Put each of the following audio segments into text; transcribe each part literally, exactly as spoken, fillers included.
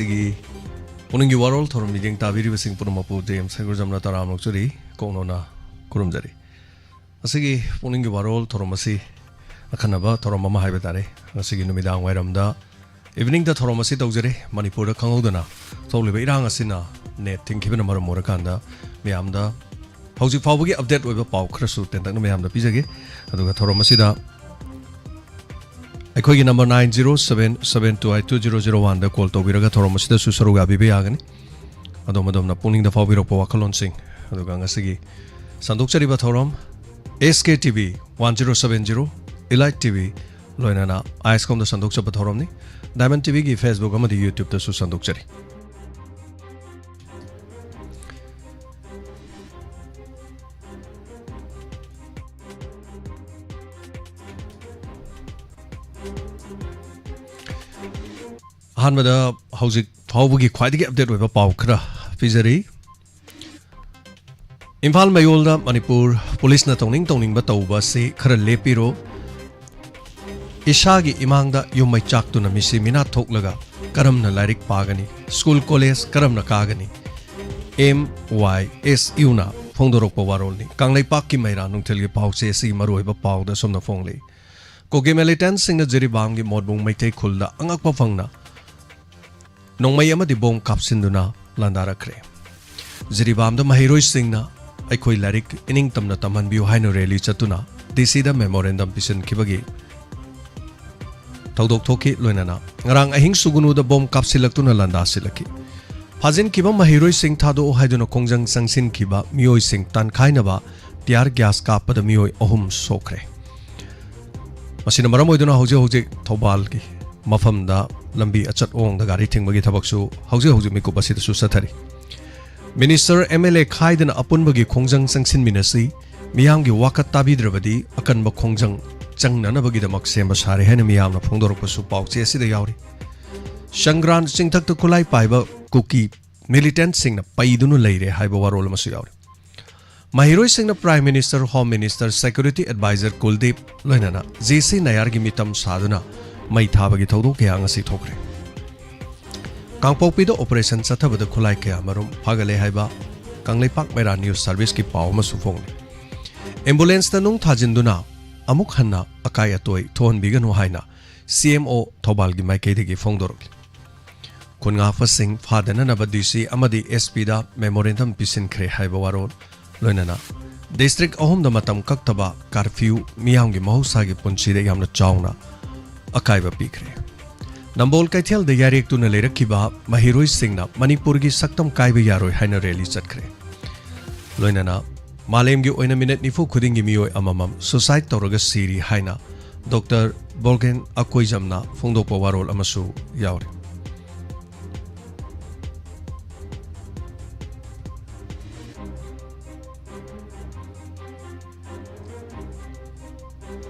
ꯑꯩꯒꯤ ꯄꯨꯛꯅꯤꯡꯒꯤ ꯋꯥꯔꯣꯜ ꯊꯧꯔꯝ ꯃꯤꯠꯌꯦꯡ ꯇꯥꯕꯤꯔꯤꯕꯁꯤꯡ ꯄꯨꯝꯅꯃꯛꯄꯨ ꯗꯤ ꯑꯦꯝ ꯁꯒꯨꯔꯖꯝꯅ ꯇꯔꯥꯝꯅ ꯑꯣꯛꯆꯔꯤ, ꯀꯣꯛꯅꯣꯅ ꯈꯨꯔꯨꯝꯖꯔꯤ꯫ ꯉꯁꯤꯒꯤ ꯄꯨꯛꯅꯤꯡꯒꯤ ꯋꯥꯔꯣꯜ ꯊꯧꯔꯝ ꯑꯁꯤ ꯑꯈꯟꯅꯕ ꯊꯧꯔꯝ ꯑꯃ ꯍꯥꯏꯕ ꯇꯥꯔꯦ꯫ ꯉꯁꯤꯒꯤ ꯅꯨꯃꯤꯗꯥꯡ ꯋꯥꯏꯔꯝꯗ, ꯏꯚꯤꯅꯤꯡꯗ ꯊꯧꯔꯝ ꯑꯁꯤ ꯇꯧꯖꯔꯦ꯫ ꯃꯅꯤꯄꯨꯔꯗ ꯈꯪꯍꯧꯗꯅ ꯊꯣꯛꯂꯤꯕ ꯏꯔꯥꯡ ꯑꯁꯤꯅ ꯅꯦꯠ ꯊꯤꯡꯈꯤꯕꯅ ꯃꯔꯝ ꯑꯣꯏꯔꯀꯥꯟꯗ ꯃꯌꯥꯝꯗ ꯍꯧꯖꯤꯛ ꯐꯥꯎꯕꯒꯤ ꯑꯞꯗꯦꯠ ꯑꯣꯏꯕ ꯄꯥꯎ ꯈꯔꯁꯨ ꯇꯦꯟꯇꯛꯅ ꯃꯌꯥꯝꯗ ꯄꯤꯖꯒꯦ꯫ ꯑꯗꯨꯒ ꯊꯧꯔꯝ ꯑꯁꯤꯗ ꯑꯩꯈꯣꯏꯒꯤ number nine zero seven seven two eight two zero zero one ꯗ ꯀꯣꯜ ꯇꯧꯕꯤꯔꯒ ꯊꯧꯔꯝ ꯑꯁꯤꯗꯁꯨ ꯁꯔꯨꯛ ꯌꯥꯕꯤꯕ ꯌꯥꯒꯅꯤ꯫ ꯑꯗꯣꯝ ꯑꯗꯣꯝꯅ ꯄꯨꯛꯅꯤꯡꯗ ꯐꯥꯎꯕꯤꯔꯛꯄ ꯋꯥꯈꯜꯂꯣꯟꯁꯤꯡ, ꯑꯗꯨꯒ ꯉꯁꯤꯒꯤ ꯁꯟꯗꯣꯛꯆꯔꯤꯕ ꯊꯧꯔꯝ, S K T V one zero seven zero, Elite T V, ꯂꯣꯏꯅꯅ ꯑꯥꯏꯁꯀꯣꯝꯗ ꯁꯟꯗꯣꯛꯆꯕ ꯊꯧꯔꯝꯅꯤ꯫ Diamond T V ꯒꯤ Facebook ꯑꯃꯗꯤ YouTube ꯇꯁꯨ ꯁꯟꯗꯣꯛꯆꯔꯤ꯫ ꯑꯍꯥꯟꯕꯗ ꯍꯧꯖꯤꯛ ꯐꯥꯎꯕꯒꯤ ꯈ꯭ꯋꯥꯏꯗꯒꯤ ꯑꯞꯗꯦꯠ ꯑꯣꯏꯕ ꯄꯥꯎ ꯈꯔ ꯄꯤꯖꯔꯤ꯫ ꯏꯝꯐꯥꯜ ꯃꯌꯣꯜꯗ ꯃꯅꯤꯄꯨꯔ ꯄꯨꯂꯤꯁꯅ ꯇꯧꯅꯤꯡ ꯇꯧꯅꯤꯡꯕ ꯇꯧꯕ ꯑꯁꯤ ꯈꯔ ꯂꯦꯞꯄꯤꯔꯣ꯫ ꯏꯁꯥꯒꯤ ꯏꯃꯥꯡꯗ ꯌꯨꯝ ꯃꯩ ꯆꯥꯛꯇꯨꯅ ꯃꯤꯁꯤ ꯃꯤꯅꯥ ꯊꯣꯛꯂꯒ ꯀꯔꯝꯅ ꯂꯥꯏꯔꯤꯛ ꯄꯥꯒꯅꯤ? ꯁ꯭ꯀꯨꯜ ꯀꯣꯂꯦꯖ ꯀꯔꯝꯅ ꯀꯥꯒꯅꯤ? M Y S Uꯅ ꯐꯣꯡꯗꯣꯔꯛꯄ ꯋꯥꯔꯣꯜꯅꯤ꯫ ꯀꯪꯂꯩꯄꯥꯛꯀꯤ ꯃꯩꯔꯥ ꯅꯨꯡꯊꯤꯜꯒꯤ ꯄꯥꯎꯆꯦ ꯑꯁꯤꯒꯤ ꯃꯔꯨꯑꯣꯏꯕ ꯄꯥꯎꯗ ꯑꯁꯨꯝꯅ ꯐꯣꯡꯂꯤ꯫ ꯀꯨꯀꯤ ꯃꯤꯂꯤꯇꯦꯟꯠꯁꯤꯡꯅ ꯖꯤꯔꯤꯕꯥꯝꯒꯤ ꯃꯣꯠꯕꯨꯡ ꯃꯩꯇꯩ ꯈꯨꯜꯗ ꯑꯉꯛꯄ ꯐꯪꯅ ꯅꯣꯡꯃꯩ ꯑꯃꯗꯤ ꯕꯣꯝ ꯀꯥꯞꯁꯤꯟꯗꯨꯅ ꯂꯥꯟꯗꯥꯔꯛꯈ꯭ꯔꯦ꯫ ꯖꯤꯔꯤꯕꯥꯝꯗ ꯃꯍꯩꯔꯣꯏꯁꯤꯡꯅ "ꯑꯩꯈꯣꯏ ꯂꯥꯏꯔꯤꯛ ꯏꯅꯤꯡꯇꯝꯅ ꯇꯝꯍꯟꯕꯤꯌꯨ" ꯍꯥꯏꯅ ꯔꯦꯂꯤ ꯆꯠꯇꯨꯅ D C ꯗ memorandum ꯄꯤꯁꯤꯟꯈꯤꯕꯒꯤ ꯊꯧꯗꯣꯛ ꯊꯣꯛꯈꯤ꯫ ꯂꯣꯏꯅꯅ ꯉꯔꯥꯡ ꯑꯍꯤꯡ ꯁꯨꯒꯨꯅꯨꯗ ꯕꯣꯝ ꯀꯥꯞꯁꯤꯜꯂꯛꯇꯨꯅ ꯂꯥꯟꯗꯥꯁꯤꯜꯂꯛꯈꯤ꯫ ꯐꯥꯖꯤꯟꯈꯤꯕ ꯃꯍꯩꯔꯣꯏꯁꯤꯡ ꯊꯥꯗꯣꯛꯎ ꯍꯥꯏꯗꯨꯅ ꯈꯣꯡꯖꯪ ꯆꯪꯁꯤꯟꯈꯤꯕ ꯃꯤꯑꯣꯏꯁꯤꯡ ꯇꯥꯟꯈꯥꯏꯅꯕ tear gas ꯀꯥꯞꯄꯗ ꯃꯤꯑꯣꯏ ꯑꯍꯨꯝ ꯁꯣꯛꯈ꯭ꯔꯦ꯫ ꯃꯁꯤꯅ ꯃꯔꯝ ꯑꯣꯏꯗꯨꯅ ꯍꯧꯖꯤꯛ ꯍꯧꯖꯤꯛ ꯊꯧꯕꯥꯜꯒꯤ ꯃꯐꯝꯗ ꯂꯝꯕꯤ ꯑꯆꯠ ꯑꯣꯡꯗ ꯒꯥꯔꯤ ꯊꯤꯡꯕꯒꯤ ꯊꯕꯛꯁꯨ ꯍꯧꯖꯤꯛ ꯍꯧꯖꯤꯛ ꯃꯤꯀꯨꯞ ꯑꯁꯤꯗꯁꯨ ꯆꯠꯊꯔꯤ꯫ ꯃꯤꯅꯤꯁꯇꯔ, M L A ꯈꯥꯏꯗꯅ ꯑꯄꯨꯟꯕꯒꯤ ꯈꯣꯡꯖꯪ ꯆꯪꯁꯤꯟꯃꯤꯟꯅꯁꯤ꯫ ꯃꯤꯌꯥꯝꯒꯤ ꯋꯥꯀꯠ ꯇꯥꯕꯤꯗ꯭ꯔꯕꯗꯤ ꯑꯀꯟꯕ ꯈꯣꯡꯖꯪ ꯆꯪꯅꯅꯕꯒꯤꯗꯃꯛ ꯁꯦꯝꯕ ꯁꯥꯔꯦ ꯍꯥꯏꯅ ꯃꯤꯌꯥꯝꯅ ꯐꯣꯡꯗꯣꯔꯛꯄꯁꯨ ꯄꯥꯎꯆꯦ ꯑꯁꯤꯗ ꯌꯥꯎꯔꯤ꯫ ꯁꯪꯒ꯭ꯔꯥꯟ ꯆꯤꯡꯊꯛꯇ ꯈꯨꯠꯂꯥꯏ ꯄꯥꯏꯕ ꯀꯨꯀꯤ ꯃꯤꯂꯤꯇꯦꯟꯠꯁꯤꯡꯅ ꯄꯩꯗꯨꯅ ꯂꯩꯔꯦ ꯍꯥꯏꯕ ꯋꯥꯔꯣꯜ ꯑꯃꯁꯨ ꯌꯥꯎꯔꯤ꯫ ꯃꯍꯩꯔꯣꯏꯁꯤꯡꯅ Prime Minister, Home Minister, Security Advisor ꯀꯨꯜꯗꯤꯞ ꯂꯣꯏꯅꯅ J C ꯅꯌꯥꯔꯒꯤ ꯃꯤꯇꯝ ꯁꯥꯗꯨꯅ ꯃꯩ ꯊꯥꯕꯒꯤ ꯊꯧꯗꯣꯛ ꯀꯌꯥ ꯉꯁꯤ ꯊꯣꯛꯈ꯭ꯔꯦ꯫ ꯀꯥꯡꯄꯣꯛꯄꯤꯗ operation ꯆꯠꯊꯕꯗ ꯈꯨꯠꯂꯥꯏ ꯀꯌꯥ ꯃꯔꯨꯝ ꯐꯥꯒꯠꯂꯦ ꯍꯥꯏꯕ ꯀꯪꯂꯩꯄꯥꯛ ꯃꯩꯔꯥ news serviceꯀꯤ ꯄꯥꯎ ꯑꯃꯁꯨ ꯐꯣꯡꯂꯤ꯫ Ambulanceꯇ ꯅꯨꯡ ꯊꯥꯖꯤꯟꯗꯨꯅ ꯑꯃꯨꯛ ꯍꯟꯅ ꯑꯀꯥꯏ ꯑꯇꯣꯏ ꯊꯣꯛꯍꯟꯕꯤꯒꯅꯨ ꯍꯥꯏꯅ CMO ꯊꯧꯕꯥꯜꯒꯤ ꯃꯥꯏꯀꯩꯗꯒꯤ ꯐꯣꯡꯗꯣꯔꯛꯂꯤ꯫ ꯈꯨꯟꯉꯥꯛꯄꯁꯤꯡ ꯐꯥꯗꯅꯅꯕ DC ꯑꯃꯗꯤ SPꯗ memorandum ꯄꯤꯁꯤꯟꯈ꯭ꯔꯦ ꯍꯥꯏꯕ ꯋꯥꯔꯣꯜ, ꯂꯣꯏꯅꯅ district ꯑꯍꯨꯝꯗ ꯃꯇꯝ ꯀꯛꯇꯕ curfew ꯃꯤꯌꯥꯝꯒꯤ ꯃꯍꯧꯁꯥꯒꯤ ꯄꯨꯟꯁꯤꯗ ꯌꯥꯝꯅ ꯆꯥꯎꯅ ꯑꯀꯥꯏꯕ ꯄꯤꯈ꯭ꯔꯦ꯫ ꯅꯝꯕꯣꯜ ꯀꯩꯊꯦꯜꯗ ꯌꯥꯔꯦꯛꯇꯨꯅ ꯂꯩꯔꯛꯈꯤꯕ ꯃꯍꯩꯔꯣꯏꯁꯤꯡꯅ ꯃꯅꯤꯄꯨꯔꯒꯤ ꯁꯛꯇꯝ ꯀꯥꯏꯕ ꯌꯥꯔꯣꯏ ꯍꯥꯏꯅ rally ꯆꯠꯈ꯭ꯔꯦ꯫ ꯂꯣꯏꯅꯅ ꯃꯥꯂꯦꯝꯒꯤ ꯑꯣꯏꯅ minute ꯅꯤꯐꯨ ꯈꯨꯗꯤꯡꯒꯤ ꯃꯤꯑꯣꯏ ꯑꯃꯃꯝ suicide ꯇꯧꯔꯒ ꯁꯤꯔꯤ ꯍꯥꯏꯅ Doctor Borgen Akkoijamꯅ ꯐꯣꯡꯗꯣꯛꯄ ꯋꯥꯔꯣꯜ ꯑꯃꯁꯨ ꯌꯥꯎꯔꯤ꯫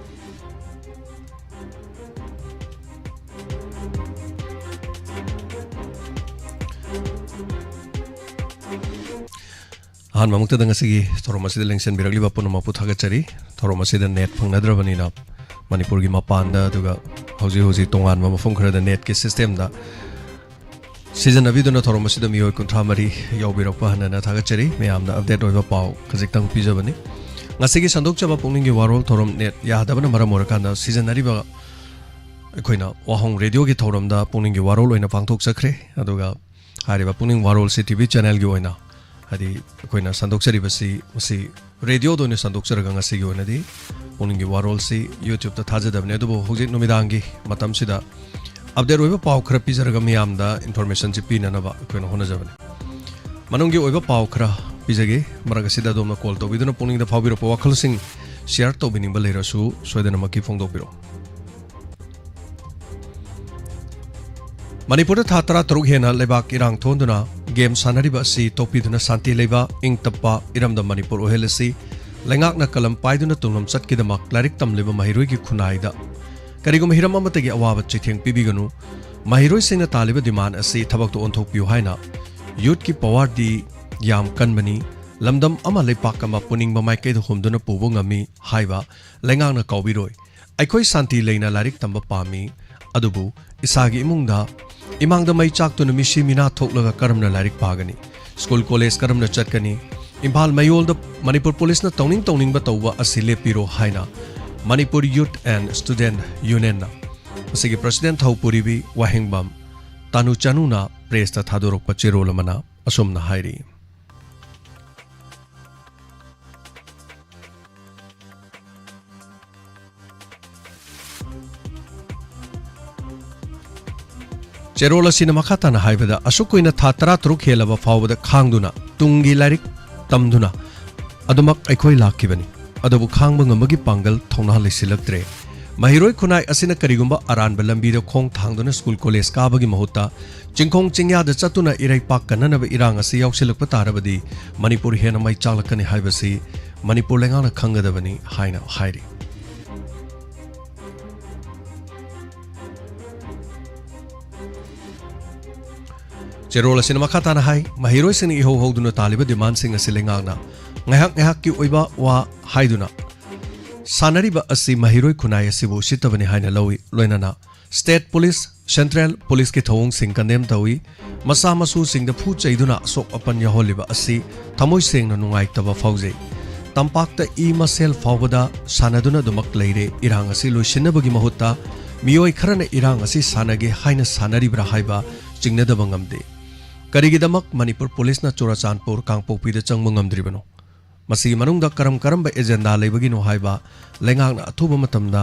ꯑꯍꯥꯟꯕꯃꯛꯇꯗ ꯉꯁꯤꯒꯤ ꯊꯧꯔꯝ ꯑꯁꯤꯗ ꯂꯦꯡꯁꯤꯟꯕꯤꯔꯛꯂꯤꯕ ꯄꯨꯝꯅꯃꯛꯄꯨ ꯊꯥꯒꯠꯆꯔꯤ꯫ ꯊꯧꯔꯝ ꯑꯁꯤꯗ net ꯐꯪꯅꯗ꯭ꯔꯕꯅꯤꯅ ꯃꯅꯤꯄꯨꯔꯒꯤ ꯃꯄꯥꯟꯗ, ꯑꯗꯨꯒ ꯍꯧꯖꯤꯛ ꯍꯧꯖꯤꯛ ꯇꯣꯉꯥꯟꯕ ꯃꯐꯝ ꯈꯔꯗ netꯀꯤ systemꯗ ꯁꯤꯖꯤꯟꯅꯕꯤꯗꯨꯅ ꯊꯧꯔꯝ ꯑꯁꯤꯗ ꯃꯤꯑꯣꯏ ꯀꯨꯟꯊ꯭ꯔꯥ ꯃꯔꯤ ꯌꯥꯎꯕꯤꯔꯛꯄ ꯍꯟꯅ ꯊꯥꯒꯠꯆꯔꯤ꯫ ꯃꯌꯥꯝꯅ update ꯑꯣꯏꯕ ꯄꯥꯎ ꯈꯖꯤꯛꯇꯪ ꯄꯤꯖꯕꯅꯤ꯫ ꯉꯁꯤꯒꯤ ꯁꯟꯗꯣꯛꯆꯕ ꯄꯨꯛꯅꯤꯡꯒꯤ ꯋꯥꯔꯣꯜ ꯊꯧꯔꯝ net ꯌꯥꯗꯕꯅ ꯃꯔꯝ ꯑꯣꯏꯔꯀꯥꯟꯗ ꯁꯤꯖꯤꯟꯅꯔꯤꯕ ꯑꯩꯈꯣꯏꯅ ꯋꯥꯍꯣꯡ ꯔꯦꯗꯤꯑꯣꯒꯤ ꯊꯧꯔꯝꯗ ꯄꯨꯛꯅꯤꯡꯒꯤ ꯋꯥꯔꯣꯜ ꯑꯣꯏꯅ ꯄꯥꯡꯊꯣꯛꯆꯈ꯭ꯔꯦ꯫ ꯑꯗꯨꯒ ꯍꯥꯏꯔꯤꯕ ꯄꯨꯛꯅꯤꯡ ꯋꯥꯔꯣꯜꯁꯤ TV channelꯒꯤ ꯑꯣꯏꯅ, ꯍꯥꯏꯗꯤ ꯑꯩꯈꯣꯏꯅ ꯁꯟꯗꯣꯛꯆꯔꯤꯕꯁꯤ, ꯃꯁꯤ ꯔꯦꯗꯤꯑꯣꯗ ꯑꯣꯏꯅ ꯁꯟꯗꯣꯛꯆꯔꯒ ꯉꯁꯤꯒꯤ ꯑꯣꯏꯅꯗꯤ ꯄꯨꯛꯅꯤꯡꯒꯤ ꯋꯥꯔꯣꯜꯁꯤ YouTubeꯇ ꯊꯥꯖꯗꯕꯅꯤ꯫ ꯑꯗꯨꯕꯨ ꯍꯧꯖꯤꯛ ꯅꯨꯃꯤꯗꯥꯡꯒꯤ ꯃꯇꯝꯁꯤꯗ update ꯑꯣꯏꯕ ꯄꯥꯎ ꯈꯔ ꯄꯤꯖꯔꯒ ꯃꯤꯌꯥꯝꯗ informationꯁꯤ ꯄꯤꯅꯅꯕ ꯑꯩꯈꯣꯏꯅ ꯍꯣꯠꯅꯖꯕꯅꯤ꯫ ꯃꯅꯨꯡꯒꯤ ꯑꯣꯏꯕ ꯄꯥꯎ ꯈꯔ ꯄꯤꯖꯒꯦ꯫ ꯃꯔꯛ ꯑꯁꯤꯗ ꯑꯗꯣꯝꯅ call ꯇꯧꯕꯤꯗꯨꯅ ꯄꯨꯛꯅꯤꯡꯗ ꯐꯥꯎꯕꯤꯔꯛꯄ ꯋꯥꯈꯜꯁꯤꯡ share ꯇꯧꯕꯤꯅꯤꯡꯕ ꯂꯩꯔꯁꯨ ꯁꯣꯏꯗꯅꯃꯛꯀꯤ ꯐꯣꯡꯗꯣꯛꯄꯤꯔꯛꯎ꯫ ꯃꯅꯤꯄꯨꯔꯗ ꯊꯥ ꯇꯔꯥꯇꯔꯨꯛ ꯍꯦꯟꯅ ꯂꯩꯕꯥꯛ ꯏꯔꯥꯡ ꯊꯣꯛꯍꯟꯗꯨꯅ game ꯁꯥꯟꯅꯔꯤꯕ ꯑꯁꯤ ꯇꯣꯛꯄꯤꯗꯨꯅ ꯁꯥꯟꯇꯤ ꯂꯩꯕ, ꯏꯪ ꯇꯞꯄ ꯏꯔꯝꯗꯝ ꯃꯅꯤꯄꯨꯔ ꯑꯣꯏꯍꯜꯂꯁꯤ꯫ ꯂꯩꯉꯥꯛꯅ ꯀꯂꯝ ꯄꯥꯏꯗꯨꯅ ꯇꯨꯡꯂꯝꯆꯠꯀꯤꯗꯃꯛ ꯂꯥꯏꯔꯤꯛ ꯇꯝꯂꯤꯕ ꯃꯍꯩꯔꯣꯏꯒꯤ ꯈꯨꯟꯅꯥꯏꯗ ꯀꯔꯤꯒꯨꯝꯕ ꯍꯤꯔꯝ ꯑꯃꯠꯇꯒꯤ ꯑꯋꯥꯕ ꯆꯩꯊꯦꯡ ꯄꯤꯕꯤꯒꯅꯨ꯫ ꯃꯍꯩꯔꯣꯏꯁꯤꯡꯅ ꯇꯥꯜꯂꯤꯕ demand ꯑꯁꯤ ꯊꯕꯛꯇ ꯑꯣꯟꯊꯣꯛꯄꯤꯌꯨ ꯍꯥꯏꯅ youthꯀꯤ powerꯗꯤ ꯌꯥꯝ ꯀꯟꯕꯅꯤ꯫ ꯂꯝꯗꯝ ꯑꯃ, ꯂꯩꯄꯥꯛ ꯑꯃ ꯄꯨꯅꯤꯡꯕ ꯃꯥꯏꯀꯩꯗ ꯍꯣꯝꯗꯨꯅ ꯄꯨꯕ ꯉꯝꯃꯤ ꯍꯥꯏꯕ ꯂꯩꯉꯥꯛꯅ ꯀꯥꯎꯕꯤꯔꯣꯏ꯫ ꯑꯩꯈꯣꯏ ꯁꯥꯟꯇꯤ ꯂꯩꯅ ꯂꯥꯏꯔꯤꯛ ꯇꯝꯕ ꯄꯥꯝꯃꯤ, ꯑꯗꯨꯕꯨ ꯏꯁꯥꯒꯤ ꯏꯃꯨꯡꯗ ꯏꯃꯥꯡꯗ ꯃꯩ ꯆꯥꯛꯇꯨꯅ ꯃꯤꯁꯤ ꯃꯤꯅꯥ ꯊꯣꯛꯂꯒ ꯀꯔꯝꯅ ꯂꯥꯏꯔꯤꯛ ꯄꯥꯒꯅꯤ? ꯁ꯭ꯀꯨꯜ ꯀꯣꯂꯦꯖ ꯀꯔꯝꯅ ꯆꯠꯀꯅꯤ? ꯏꯝꯐꯥꯜ ꯃꯌꯣꯜꯗ ꯃꯅꯤꯄꯨꯔ ꯄꯨꯂꯤꯁꯅ ꯇꯧꯅꯤꯡ ꯇꯧꯅꯤꯡꯕ ꯇꯧꯕ ꯑꯁꯤ ꯂꯦꯞꯄꯤꯔꯣ ꯍꯥꯏꯅ Manipur Youth and Student Unionꯅ, ꯃꯁꯤꯒꯤ president ꯊꯧꯄꯨꯔꯤꯕꯤ ꯋꯥꯍꯦꯡꯕꯝ ꯇꯥꯅꯨ ꯆꯅꯨꯅ pressꯇ ꯊꯥꯗꯣꯔꯛꯄ ꯆꯦꯔꯣꯜ ꯑꯃꯅ ꯑꯁꯨꯝꯅ ꯍꯥꯏꯔꯤ꯫ ꯆꯦꯔꯣꯜ ꯑꯁꯤꯅ ꯃꯈꯥ ꯇꯥꯅ ꯍꯥꯏꯕꯗ, ꯑꯁꯨꯛ ꯀꯨꯏꯅ ꯊꯥ ꯇꯔꯥꯇꯔꯨꯛ ꯍꯦꯜꯂꯕ ꯐꯥꯎꯕꯗ ꯈꯥꯡꯗꯨꯅ ꯇꯨꯡꯒꯤ ꯂꯥꯏꯔꯤꯛ ꯇꯝꯗꯨꯅ ꯑꯗꯨꯃꯛ ꯑꯩꯈꯣꯏ ꯂꯥꯛꯈꯤꯕꯅꯤ꯫ ꯑꯗꯨꯕꯨ ꯈꯥꯡꯕ ꯉꯝꯕꯒꯤ ꯄꯥꯡꯒꯜ ꯊꯧꯅꯥ ꯂꯩꯁꯤꯜꯂꯛꯇ꯭ꯔꯦ꯫ ꯃꯍꯩꯔꯣꯏ ꯈꯨꯟꯅꯥꯏ ꯑꯁꯤꯅ ꯀꯔꯤꯒꯨꯝꯕ ꯑꯔꯥꯟꯕ ꯂꯝꯕꯤꯗ ꯈꯣꯡ ꯊꯥꯡꯗꯨꯅ ꯁ꯭ꯀꯨꯜ ꯀꯣꯂꯦꯖ ꯀꯥꯕꯒꯤ ꯃꯍꯨꯠꯇ ꯆꯤꯡꯈꯣꯡ ꯆꯤꯡꯌꯥꯗ ꯆꯠꯇꯨꯅ ꯏꯔꯩꯄꯥꯛ ꯀꯟꯅꯅꯕ ꯏꯔꯥꯡ ꯑꯁꯤ ꯌꯥꯎꯁꯤꯜꯂꯛꯄ ꯇꯥꯔꯕꯗꯤ ꯃꯅꯤꯄꯨꯔ ꯍꯦꯟꯅ ꯃꯩ ꯆꯥꯛꯂꯛꯀꯅꯤ ꯍꯥꯏꯕꯁꯤ ꯃꯅꯤꯄꯨꯔ ꯂꯩꯉꯥꯛꯅ ꯈꯪꯒꯗꯕꯅꯤ ꯍꯥꯏꯅ ꯍꯥꯏꯔꯤ꯫ ꯆꯦꯔꯣꯜ ꯑꯁꯤꯅ ꯃꯈꯥ ꯇꯥꯅ ꯍꯥꯏ, ꯃꯍꯩꯔꯣꯏꯁꯤꯡꯅ ꯏꯍꯧ ꯍꯧꯗꯨꯅ ꯇꯥꯜꯂꯤꯕ demandꯁꯤꯡ ꯑꯁꯤ ꯂꯩꯉꯥꯛꯅ ꯉꯥꯏꯍꯥꯛ ꯉꯥꯏꯍꯥꯛꯀꯤ ꯑꯣꯏꯕ ꯋꯥ ꯍꯥꯏꯗꯨꯅ ꯁꯥꯟꯅꯔꯤꯕ ꯑꯁꯤ ꯃꯍꯩꯔꯣꯏ ꯈꯨꯟꯅꯥꯏ ꯑꯁꯤꯕꯨ ꯎꯁꯤꯠꯇꯕꯅꯤ ꯍꯥꯏꯅ ꯂꯧꯏ꯫ ꯂꯣꯏꯅꯅ state police, central policeꯀꯤ ꯊꯧꯑꯣꯡꯁꯤꯡ condemn ꯇꯧꯏ꯫ ꯃꯆꯥ ꯃꯁꯨꯁꯤꯡꯗ ꯐꯨ ꯆꯩꯗꯨꯅ ꯑꯁꯣꯛ ꯑꯄꯟ ꯌꯥꯎꯍꯜꯂꯤꯕ ꯑꯁꯤ ꯊꯃꯣꯏ ꯁꯦꯡꯅ ꯅꯨꯡꯉꯥꯏꯇꯕ ꯐꯥꯎꯖꯩ꯫ ꯇꯝꯄꯥꯛꯇ ꯏ ꯃꯁꯦꯜ ꯐꯥꯎꯕꯗ ꯁꯥꯟꯅꯗꯨꯅ ꯑꯗꯨꯃꯛ ꯂꯩꯔꯦ꯫ ꯏꯔꯥꯡ ꯑꯁꯤ ꯂꯣꯏꯁꯤꯟꯅꯕꯒꯤ ꯃꯍꯨꯠꯇ ꯃꯤꯑꯣꯏ ꯈꯔꯅ ꯏꯔꯥꯡ ꯑꯁꯤ ꯁꯥꯟꯅꯒꯦ ꯍꯥꯏꯅ ꯁꯥꯟꯅꯔꯤꯕ꯭ꯔꯥ ꯍꯥꯏꯕ ꯆꯤꯡꯅꯗꯕ ꯉꯝꯗꯦ꯫ ꯀꯔꯤꯒꯤꯗꯃꯛ ꯃꯅꯤꯄꯨꯔ ꯄꯨꯂꯤꯁꯅ ꯆꯨꯔꯥꯆꯥꯟꯄꯨꯔ, ꯀꯥꯡꯄꯣꯛꯄꯤꯗ ꯆꯪꯕ ꯉꯝꯗ꯭ꯔꯤꯕꯅꯣ? ꯃꯁꯤꯒꯤ ꯃꯅꯨꯡꯗ ꯀꯔꯝ ꯀꯔꯝꯕ agenda ꯂꯩꯕꯒꯤꯅꯣ ꯍꯥꯏꯕ ꯂꯩꯉꯥꯛꯅ ꯑꯊꯨꯕ ꯃꯇꯝꯗ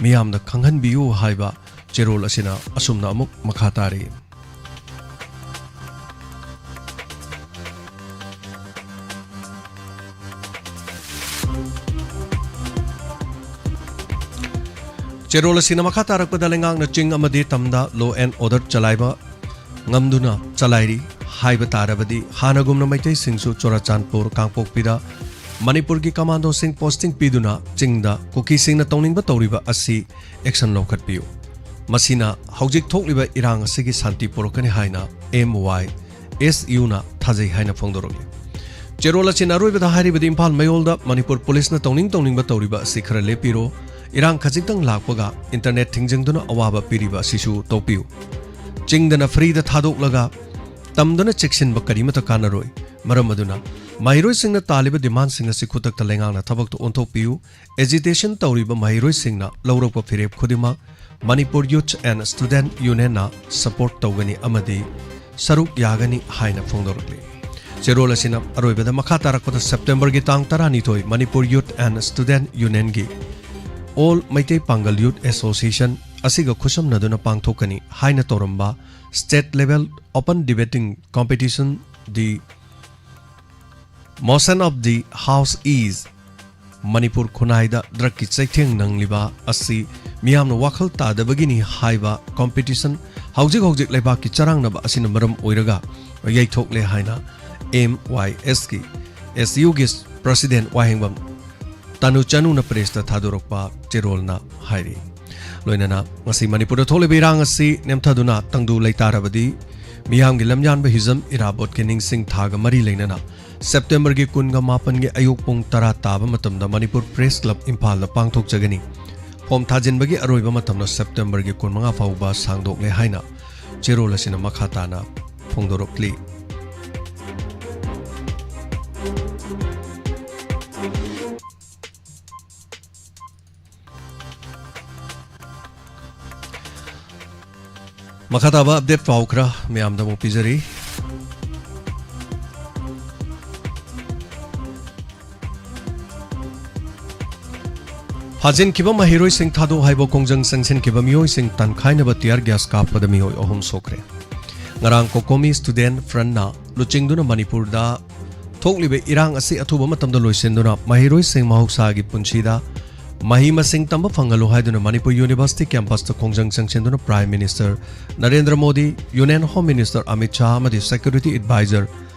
ꯃꯤꯌꯥꯝꯗ ꯈꯪꯍꯟꯕꯤꯌꯨ ꯍꯥꯏꯕ ꯆꯦꯔꯣꯜ ꯑꯁꯤꯅ ꯑꯁꯨꯝꯅ ꯑꯃꯨꯛ ꯃꯈꯥ ꯇꯥꯔꯤ꯫ ꯆꯦꯔꯣꯜ ꯑꯁꯤꯅ ꯃꯈꯥ ꯇꯥꯔꯛꯄꯗ ꯂꯩꯉꯥꯛꯅ ꯆꯤꯡ ꯑꯃꯗꯤ ꯇꯝꯗ law and order ꯆꯂꯥꯏꯕ ꯉꯝꯗꯨꯅ ꯆꯂꯥꯏꯔꯤ ꯍꯥꯏꯕ ꯇꯥꯔꯕꯗꯤ ꯍꯥꯟꯅꯒꯨꯝꯅ ꯃꯩꯇꯩꯁꯤꯡꯁꯨ ꯆꯨꯔꯥꯆꯥꯟꯄꯨꯔ, ꯀꯥꯡꯄꯣꯛꯄꯤꯗ ꯃꯅꯤꯄꯨꯔꯒꯤ commandoꯁꯤꯡ posting ꯄꯤꯗꯨꯅ ꯆꯤꯡꯗ ꯀꯨꯀꯤꯁꯤꯡꯅ ꯇꯧꯅꯤꯡꯕ ꯇꯧꯔꯤꯕ ꯑꯁꯤ action ꯂꯧꯈꯠꯄꯤꯌꯨ꯫ ꯃꯁꯤꯅ ꯍꯧꯖꯤꯛ ꯊꯣꯛꯂꯤꯕ ꯏꯔꯥꯡ ꯑꯁꯤꯒꯤ ꯁꯥꯟꯇꯤ ꯄꯨꯔꯛꯀꯅꯤ ꯍꯥꯏꯅ M Y S Uꯅ ꯊꯥꯖꯩ ꯍꯥꯏꯅ ꯐꯣꯡꯗꯣꯔꯛꯂꯤ꯫ ꯆꯦꯔꯣꯜ ꯑꯁꯤꯅ ꯑꯔꯣꯏꯕꯗ ꯍꯥꯏꯔꯤꯕꯗꯤ ꯏꯝꯐꯥꯜ ꯃꯌꯣꯜꯗ ꯃꯅꯤꯄꯨꯔ ꯄꯨꯂꯤꯁꯅ ꯇꯧꯅꯤꯡ ꯇꯧꯅꯤꯡꯕ ꯇꯧꯔꯤꯕ ꯑꯁꯤ ꯈꯔ ꯂꯦꯞꯄꯤꯔꯣ꯫ ꯏꯔꯥꯡ ꯈꯖꯤꯛꯇꯪ ꯂꯥꯛꯄꯒ internet ꯊꯤꯡꯖꯤꯟꯗꯨꯅ ꯑꯋꯥꯕ ꯄꯤꯔꯤꯕ ꯑꯁꯤꯁꯨ ꯇꯣꯛꯄꯤꯌꯨ꯫ ꯆꯤꯡꯗꯅ ꯐ꯭ꯔꯤꯗ ꯊꯥꯗꯣꯛꯂꯒ ꯇꯝꯗꯨꯅ ꯆꯦꯛꯁꯤꯟꯕ ꯀꯔꯤꯃꯠꯇ ꯀꯥꯟꯅꯔꯣꯏ꯫ ꯃꯔꯝ ꯑꯗꯨꯅ ꯃꯍꯩꯔꯣꯏꯁꯤꯡꯅ ꯇꯥꯜꯂꯤꯕ ꯗꯤꯃꯥꯟꯁꯤꯡ ꯑꯁꯤ ꯈꯨꯗꯛꯇ ꯂꯩꯉꯥꯛꯅ ꯊꯕꯛꯇ ꯑꯣꯟꯊꯣꯛꯄꯤꯌꯨ꯫ ꯑꯦꯖꯤꯇꯦꯁꯟ ꯇꯧꯔꯤꯕ ꯃꯍꯩꯔꯣꯏꯁꯤꯡꯅ ꯂꯧꯔꯛꯄ ꯐꯤꯔꯦꯞ ꯈꯨꯗꯤꯡꯃꯛ ꯃꯅꯤꯄꯨꯔ ꯌꯨꯊ ꯑꯦꯟ ꯁ꯭ꯇꯨꯗꯦꯟꯠ ꯌꯨꯅꯤꯌꯟꯅ ꯁꯄꯣꯔꯠ ꯇꯧꯒꯅꯤ ꯑꯃꯗꯤ ꯁꯔꯨꯛ ꯌꯥꯒꯅꯤ ꯍꯥꯏꯅ ꯐꯣꯡꯗꯣꯔꯛꯂꯤ꯫ ꯆꯦꯔꯣꯜ ꯑꯁꯤꯅ ꯑꯔꯣꯏꯕꯗ ꯃꯈꯥ ꯇꯥꯔꯛꯄꯗ ꯁꯦꯞꯇꯦꯝꯕꯔꯒꯤ ꯇꯥꯡ ꯇꯔꯥꯅꯤꯊꯣꯏ ꯃꯅꯤꯄꯨꯔ ꯌꯨꯊ ꯑꯦꯟ ꯁ꯭ꯇꯨꯗꯦꯟꯠ ꯌꯨꯅꯤꯌꯟꯒꯤ all Meitei Pangal youth association ꯑꯁꯤꯒ ꯈꯨꯠꯁꯝꯅꯗꯨꯅ ꯄꯥꯡꯊꯣꯛꯀꯅꯤ ꯍꯥꯏꯅ ꯇꯧꯔꯝꯕ state level open debating competition the motion of the house is Manipur ꯈꯨꯟꯅꯥꯏꯗ ꯗ꯭ꯔꯒꯀꯤ ꯆꯩꯊꯦꯡ ꯅꯪꯂꯤꯕ ꯑꯁꯤ ꯃꯤꯌꯥꯝꯅ ꯋꯥꯈꯜ ꯇꯥꯗꯕꯒꯤꯅꯤ ꯍꯥꯏꯕ ꯀꯣꯝꯄꯤꯇꯤꯁꯟ ꯍꯧꯖꯤꯛ ꯍꯧꯖꯤꯛ ꯂꯩꯕꯥꯛꯀꯤ ꯆꯔꯥꯡꯅꯕ ꯑꯁꯤꯅ ꯃꯔꯝ ꯑꯣꯏꯔꯒ ꯌꯩꯊꯣꯛꯂꯦ ꯍꯥꯏꯅ ꯑꯦꯝ ꯋꯥꯏ ꯑꯦꯁꯀꯤ ꯑꯦꯁ ꯌꯨꯒꯤ ꯄ꯭ꯔꯁꯤꯗꯦꯟ ꯋꯥꯍꯦꯡꯕꯝ ꯇꯅꯨ ꯆꯅꯨꯅ ꯄ꯭ꯔꯦꯁꯇ ꯊꯥꯗꯣꯔꯛꯄ ꯆꯦꯔꯣꯜꯅ ꯍꯥꯏꯔꯤ꯫ ꯂꯣꯏꯅꯅ ꯉꯁꯤ ꯃꯅꯤꯄꯨꯔꯗ ꯊꯣꯛꯂꯤꯕ ꯏꯔꯥꯡ ꯑꯁꯤ ꯅꯦꯝꯊꯗꯨꯅ ꯇꯪꯗꯨ ꯂꯩꯇꯥꯔꯕꯗꯤ ꯃꯤꯌꯥꯝꯒꯤ ꯂꯝꯌꯥꯟꯕ ꯍꯤꯖꯝ ꯏꯔꯥꯕꯣꯠꯀꯤ ꯅꯤꯡꯁꯤꯡ ꯊꯥꯒ ꯃꯔꯤ ꯂꯩꯅꯅ ꯁꯦꯞꯇꯦꯝꯕꯔꯒꯤ ꯀꯨꯟꯒ ꯃꯥꯄꯟꯒꯤ ꯑꯌꯨꯛ ꯄꯨꯡ ꯇꯔꯥ ꯇꯥꯕ ꯃꯇꯝꯗ ꯃꯅꯤꯄꯨꯔ ꯄ꯭ꯔꯦꯁ ꯀ꯭ꯂꯕ ꯏꯝꯐꯥꯜꯗ ꯄꯥꯡꯊꯣꯛꯆꯒꯅꯤ꯫ ꯐꯣꯝ ꯊꯥꯖꯤꯟꯕꯒꯤ ꯑꯔꯣꯏꯕ ꯃꯇꯝꯅ ꯁꯦꯞꯇꯦꯝꯕꯔꯒꯤ ꯀꯨꯟꯃꯉꯥ ꯐꯥꯎꯕ ꯁꯥꯡꯗꯣꯛꯂꯦ ꯍꯥꯏꯅ ꯆꯦꯔꯣꯜ ꯑꯁꯤꯅ ꯃꯈꯥ ꯇꯥꯅ ꯐꯣꯡꯗꯣꯔꯛꯂꯤ꯫ ꯃꯈꯥ ꯇꯥꯕ ꯑꯞꯗꯦꯠ ꯄꯥꯎ ꯈꯔ ꯃꯌꯥꯝꯗ ꯑꯃꯨꯛ ꯄꯤꯖꯔꯤ꯫ ꯐꯥꯖꯤꯟꯈꯤꯕ ꯃꯍꯩꯔꯣꯏꯁꯤꯡ ꯊꯥꯗꯣꯛ ꯍꯥꯏꯕ ꯈꯣꯡꯖꯪ ꯆꯪꯁꯤꯟꯈꯤꯕ ꯃꯤꯑꯣꯏꯁꯤꯡ ꯇꯥꯟꯈꯥꯏꯅꯕ ꯇꯤꯌꯥꯔ ꯒ꯭ꯌꯥꯁ ꯀꯥꯞꯄꯗ ꯃꯤꯑꯣꯏ ꯑꯍꯨꯝ ꯁꯣꯛꯈ꯭ꯔꯦ꯫ ꯉꯔꯥꯡ ꯀꯣꯀꯣꯃꯤ ꯁ꯭ꯇꯨꯗꯦꯟꯠ ꯐ꯭ꯔꯟꯠꯅ ꯂꯨꯆꯤꯡꯗꯨꯅ ꯃꯅꯤꯄꯨꯔꯗ ꯊꯣꯛꯂꯤꯕ ꯏꯔꯥꯡ ꯑꯁꯤ ꯑꯊꯨꯕ ꯃꯇꯝꯗ ꯂꯣꯏꯁꯤꯟꯗꯨꯅ ꯃꯍꯩꯔꯣꯏꯁꯤꯡ ꯃꯍꯧꯁꯥꯒꯤ ꯄꯨꯟꯁꯤꯗ ꯃꯍꯩ ꯃꯁꯤꯡ ꯇꯝꯕ ꯐꯪꯍꯜꯂꯨ ꯍꯥꯏꯗꯨꯅ ꯃꯅꯤꯄꯨꯔ ꯌꯨꯅꯤꯚꯔꯁꯤꯇꯤ ꯀꯦꯝꯄꯁꯇ ꯈꯣꯡꯖꯪ ꯆꯪꯁꯤꯟꯗꯨꯅ prime minister Narendra Modi, union home minister Amit Shah ꯑꯃꯗꯤ ꯁꯦꯀ꯭ꯌꯨꯔꯤꯇꯤ ꯑꯦꯗꯚꯥꯏꯖꯔ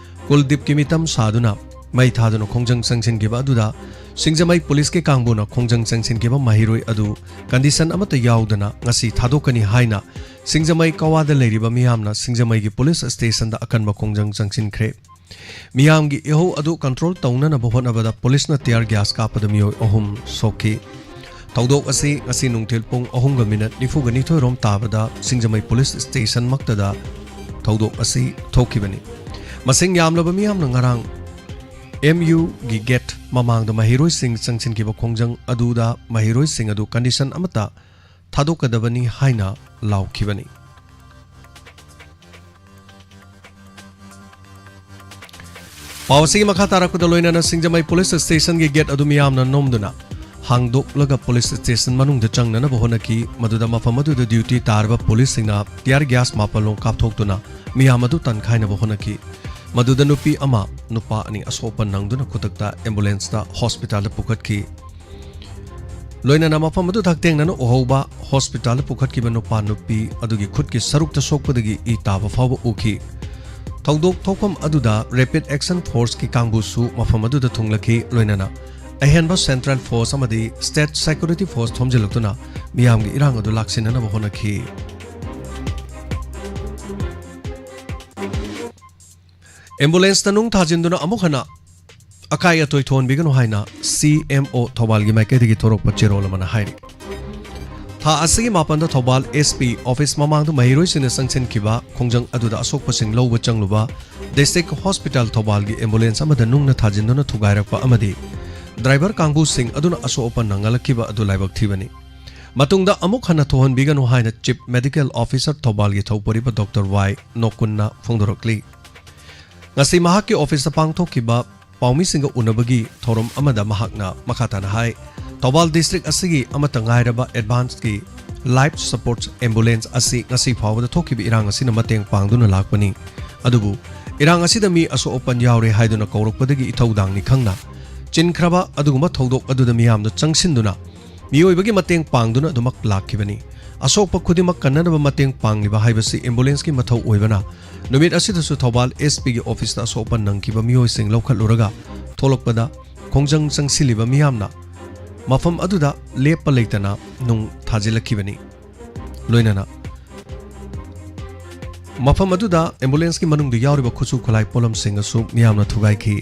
ꯀꯨꯜꯗꯤꯞꯀꯤ ꯃꯤꯇꯝ ꯁꯥꯗꯨꯅ ꯃꯩ ꯊꯥꯗꯨꯅ ꯈꯣꯡꯖꯪ ꯆꯪꯁꯤꯟꯈꯤꯕ ꯑꯗꯨꯗ ꯁꯤꯡꯖꯃꯩ ꯄꯨꯂꯤꯁꯀꯤ ꯀꯥꯡꯕꯨꯅ ꯈꯣꯡꯖꯪ ꯆꯪꯁꯤꯟꯈꯤꯕ ꯃꯍꯩꯔꯣꯏ ꯑꯗꯨ ꯀꯟꯗꯤꯁꯟ ꯑꯃꯠꯇ ꯌꯥꯎꯗꯅ ꯉꯁꯤ ꯊꯥꯗꯣꯛꯀꯅꯤ ꯍꯥꯏꯅ ꯁꯤꯡꯖꯃꯩ ꯀꯋꯥꯗ ꯂꯩꯔꯤꯕ ꯃꯤꯌꯥꯝꯅ ꯁꯤꯡꯖꯃꯩꯒꯤ ꯄꯨꯂꯤꯁ ꯁ꯭ꯇꯦꯁꯟꯗ ꯑꯀꯟꯕ ꯈꯣꯡꯖꯪ ꯆꯪꯁꯤꯟꯈ꯭ꯔꯦ꯫ ꯃꯤꯌꯥꯝꯒꯤ ꯏꯍꯧ ꯑꯗꯨ ꯀꯟꯇ꯭ꯔꯣꯜ ꯇꯧꯅꯅꯕ ꯍꯣꯠꯅꯕꯗ ꯄꯨꯂꯤꯁꯅ ꯇꯤꯌꯥꯔ ꯒ꯭ꯌꯥꯁ ꯀꯥꯞꯄꯗ ꯃꯤꯑꯣꯏ ꯑꯍꯨꯝ ꯁꯣꯛꯈꯤ꯫ ꯊꯧꯗꯣꯛ ꯑꯁꯤ ꯉꯁꯤ ꯅꯨꯡꯊꯤꯜ ꯄꯨꯡ ꯑꯍꯨꯝꯒ ꯃꯤꯅꯠ ꯅꯤꯐꯨꯒ ꯅꯤꯊꯣꯏ ꯔꯣꯝ ꯇꯥꯕꯗ ꯁꯤꯡꯖꯃꯩ ꯄꯨꯂꯤꯁ ꯁ꯭ꯇꯦꯁꯟꯃꯛꯇꯗ ꯊꯧꯗꯣꯛ ꯑꯁꯤ ꯊꯣꯛꯈꯤꯕꯅꯤ꯫ ꯃꯁꯤꯡ ꯌꯥꯝꯂꯕ ꯃꯤꯌꯥꯝꯅ ꯉꯔꯥꯡ ꯑꯦꯝ ꯌꯨꯒꯤ ꯒꯦꯠ ꯃꯃꯥꯡꯗ ꯃꯍꯩꯔꯣꯏꯁꯤꯡ ꯆꯪꯁꯤꯟꯈꯤꯕ ꯈꯣꯡꯖꯪ ꯑꯗꯨꯗ ꯃꯍꯩꯔꯣꯏꯁꯤꯡ ꯑꯗꯨ ꯀꯟꯗꯤꯁꯟ ꯑꯃꯠꯇ ꯊꯥꯗꯣꯛꯀꯗꯕꯅꯤ ꯍꯥꯏꯅ ꯂꯥꯎꯈꯤꯕꯅꯤ꯫ ꯄꯥꯎ ꯑꯁꯤꯒꯤ ꯃꯈꯥ ꯇꯥꯔꯛꯄꯗ, ꯂꯣꯏꯅꯅ ꯁꯤꯡꯖꯃꯩ ꯄꯨꯂꯤꯁ ꯁ꯭ꯇꯦꯁꯟꯒꯤ ꯒꯦꯠ ꯑꯗꯨ ꯃꯤꯌꯥꯝꯅ ꯅꯣꯝꯗꯨꯅ ꯍꯥꯡꯗꯣꯛꯂꯒ ꯄꯨꯂꯤꯁ ꯁ꯭ꯇꯦꯁꯟ ꯃꯅꯨꯡꯗ ꯆꯪꯅꯅꯕ ꯍꯣꯠꯅꯈꯤ꯫ ꯃꯗꯨꯗ ꯃꯐꯝ ꯑꯗꯨꯗ ꯗ꯭ꯌꯨꯇꯤ ꯇꯥꯔꯕ ꯄꯨꯂꯤꯁꯁꯤꯡꯅ ꯇꯤꯌꯥꯔ ꯒ꯭ꯌꯥꯁ ꯃꯥꯄꯜꯂꯣꯝ ꯀꯥꯞꯊꯣꯛꯇꯨꯅ ꯃꯤꯌꯥꯝ ꯑꯗꯨ ꯇꯥꯟꯈꯥꯏꯅꯕ ꯍꯣꯠꯅꯈꯤ꯫ ꯃꯗꯨꯗ ꯅꯨꯄꯤ ꯑꯃ, ꯅꯨꯄꯥ ꯑꯅꯤ ꯑꯁꯣꯛ ꯑꯄꯟ ꯅꯪꯗꯨꯅ ꯈꯨꯗꯛꯇ ꯑꯦꯝꯕꯨꯂꯦꯟꯁꯇ ꯍꯣꯁꯄꯤꯇꯥꯜꯗ ꯄꯨꯈꯠꯈꯤ꯫ ꯂꯣꯏꯅꯅ ꯃꯐꯝ ꯑꯗꯨ ꯍꯛꯊꯦꯡꯅꯅ ꯎꯍꯧꯕ ꯍꯣꯁꯄꯤꯇꯥꯜꯗ ꯄꯨꯈꯠꯈꯤꯕ ꯅꯨꯄꯥ ꯅꯨꯄꯤ ꯑꯗꯨꯒꯤ ꯈꯨꯠꯀꯤ ꯁꯔꯨꯛꯇ ꯁꯣꯛꯄꯗꯒꯤ ꯏ ꯇꯥꯕ ꯐꯥꯎꯕ ꯎꯈꯤ꯫ ꯊꯧꯗꯣꯛ ꯊꯣꯛꯐꯝ ꯑꯗꯨꯗ ꯔꯦꯄꯤꯗ ꯑꯦꯛꯁꯟ ꯐꯣꯔꯁꯀꯤ ꯀꯥꯡꯕꯨꯁꯨ ꯃꯐꯝ ꯑꯗꯨꯗ ꯊꯨꯡꯂꯈꯤ꯫ ꯂꯣꯏꯅꯅ ꯑꯍꯦꯟꯕ ꯁꯦꯟꯇ꯭ꯔꯦꯜ ꯐꯣꯔꯁ ꯑꯃꯗꯤ ꯁ꯭ꯇꯦꯠ ꯁꯦꯀ꯭ꯌꯨꯔꯤꯇꯤ ꯐꯣꯔꯁ ꯊꯣꯝꯖꯤꯜꯂꯛꯇꯨꯅ ꯃꯤꯌꯥꯝꯒꯤ ꯏꯔꯥꯡ ꯑꯗꯨ ꯂꯥꯛꯁꯤꯟꯅꯅꯕ ꯍꯣꯠꯅꯈꯤ꯫ ꯑꯦꯝꯕꯨꯂꯦꯟꯁꯇ ꯅꯨꯡ ꯊꯥꯖꯤꯟꯗꯨꯅ ꯑꯃꯨꯛ ꯍꯟꯅ ꯑꯀꯥꯏ ꯑꯇꯣꯏ ꯊꯣꯛꯍꯟꯕꯤꯒꯅꯨ ꯍꯥꯏꯅ ꯁꯤ ꯑꯦꯝ ꯑꯣ ꯊꯧꯕꯥꯜꯒꯤ ꯃꯥꯏꯀꯩꯗꯒꯤ ꯊꯣꯔꯛꯄ ꯆꯦꯔꯣꯜ ꯑꯃꯅ ꯍꯥꯏꯔꯤ꯫ ꯊꯥ ꯑꯁꯤꯒꯤ ꯃꯥꯄꯟꯗ ꯊꯧꯕꯥꯜ ꯑꯦꯁ ꯄꯤ ꯑꯣꯐꯤꯁ ꯃꯃꯥꯡꯗ ꯃꯍꯩꯔꯣꯏꯁꯤꯡꯅ ꯆꯪꯁꯤꯟꯈꯤꯕ ꯈꯣꯡꯖꯪ ꯑꯗꯨꯗ ꯑꯁꯣꯛꯄꯁꯤꯡ ꯂꯧꯕ ꯆꯪꯂꯨꯕ ꯗꯤꯁꯇ꯭ꯔꯤꯛ ꯍꯣꯁꯄꯤꯇꯥꯜ ꯊꯧꯕꯥꯜꯒꯤ ꯑꯦꯝꯕꯨꯂꯦꯟꯁ ꯑꯃꯗ ꯅꯨꯡꯅ ꯊꯥꯖꯤꯟꯗꯨꯅ ꯊꯨꯒꯥꯏꯔꯛꯄ ꯑꯃꯗꯤ ꯗ꯭ꯔꯥꯏꯚꯔ ꯀꯥꯡꯕꯨꯁꯤꯡ ꯑꯗꯨꯅ ꯑꯁꯣꯛ ꯑꯄꯟ ꯅꯪꯍꯜꯂꯛꯈꯤꯕ ꯑꯗꯨ ꯂꯥꯏꯕꯛ ꯊꯤꯕꯅꯤ꯫ ꯃꯇꯨꯡꯗ ꯑꯃꯨꯛ ꯍꯟꯅ ꯊꯣꯛꯍꯟꯕꯤꯒꯅꯨ ꯍꯥꯏꯅ ꯆꯤꯐ ꯃꯦꯗꯤꯀꯦꯜ ꯑꯣꯐꯤꯁꯔ ꯊꯧꯕꯥꯜꯒꯤ ꯊꯧꯄꯨꯔꯤꯕ ꯗꯣꯛꯇꯔ ꯋꯥꯏ ꯅꯣꯀꯨꯟꯅ ꯐꯣꯡꯗꯣꯔꯛꯂꯤ꯫ ꯉꯁꯤ ꯃꯍꯥꯛꯀꯤ ꯑꯣꯐꯤꯁꯇ ꯄꯥꯡꯊꯣꯛꯈꯤꯕ ꯄꯥꯎꯃꯤꯁꯤꯡꯒ ꯎꯅꯕꯒꯤ ꯊꯧꯔꯝ ꯑꯃꯗ ꯃꯍꯥꯛꯅ ꯃꯈꯥ ꯇꯥꯅ ꯍꯥꯏ, ꯊꯧꯕꯥꯜ ꯗꯤꯁꯇ꯭ꯔꯤꯛ ꯑꯁꯤꯒꯤ ꯑꯃꯠꯇ ꯉꯥꯏꯔꯕ ꯑꯦꯗꯚꯥꯟꯁꯀꯤ ꯂꯥꯏꯐ ꯁꯄꯣꯔꯠꯁ ꯑꯦꯝꯕꯨꯂꯦꯟꯁ ꯑꯁꯤ ꯉꯁꯤ ꯐꯥꯎꯕꯗ ꯊꯣꯛꯈꯤꯕ ꯏꯔꯥꯡ ꯑꯁꯤꯅ ꯃꯇꯦꯡ ꯄꯥꯡꯗꯨꯅ ꯂꯥꯛꯄꯅꯤ꯫ ꯑꯗꯨꯕꯨ ꯏꯔꯥꯡ ꯑꯁꯤꯗ ꯃꯤ ꯑꯁꯣꯛ ꯑꯄꯟ ꯌꯥꯎꯔꯦ ꯍꯥꯏꯗꯨꯅ ꯀꯧꯔꯛꯄꯗꯒꯤ ꯏꯊꯧꯗꯥꯡꯅꯤ ꯈꯪꯅ ꯆꯤꯟꯈ꯭ꯔꯕ ꯑꯗꯨꯒꯨꯝꯕ ꯊꯧꯗꯣꯛ ꯑꯗꯨꯗ ꯃꯤꯌꯥꯝꯅ ꯆꯪꯁꯤꯟꯗꯨꯅ ꯃꯤꯑꯣꯏꯕꯒꯤ ꯃꯇꯦꯡ ꯄꯥꯡꯗꯨꯅ ꯑꯗꯨꯃꯛ ꯂꯥꯛꯈꯤꯕꯅꯤ꯫ ꯑꯁꯣꯛꯄ ꯈꯨꯗꯤꯡꯃꯛ ꯀꯟꯅꯅꯕ ꯃꯇꯦꯡ ꯄꯥꯡꯂꯤꯕ ꯍꯥꯏꯕꯁꯤ ꯑꯦꯝꯕꯨꯂꯦꯟꯁꯀꯤ ꯃꯊꯧ ꯑꯣꯏꯕꯅ, ꯅꯨꯃꯤꯠ ꯑꯁꯤꯗꯁꯨ ꯊꯧꯕꯥꯜ ꯑꯦꯁ ꯄꯤꯒꯤ ꯑꯣꯐꯤꯁꯇ ꯑꯁꯣꯛ ꯑꯄꯟ ꯅꯪꯈꯤꯕ ꯃꯤꯑꯣꯏꯁꯤꯡ ꯂꯧꯈꯠꯂꯨꯔꯒ ꯊꯣꯛꯂꯛꯄꯗ ꯈꯣꯡꯖꯪ ꯆꯪꯁꯤꯜꯂꯤꯕ ꯃꯤꯌꯥꯝꯅ ꯃꯐꯝ ꯑꯗꯨꯗ ꯂꯦꯞꯄ ꯂꯩꯇꯅ ꯅꯨꯡ ꯊꯥꯖꯤꯜꯂꯛꯈꯤꯕꯅꯤ꯫ ꯂꯣꯏꯅꯅ ꯃꯐꯝ ꯑꯗꯨꯗ ꯑꯦꯝꯕꯨꯂꯦꯟꯁꯀꯤ ꯃꯅꯨꯡꯗ ꯌꯥꯎꯔꯤꯕ ꯈꯨꯠꯁꯨ ꯈꯨꯠꯂꯥꯏ ꯄꯣꯠꯂꯝꯁꯤꯡ ꯑꯁꯨ ꯃꯤꯌꯥꯝꯅ ꯊꯨꯒꯥꯏꯈꯤ꯫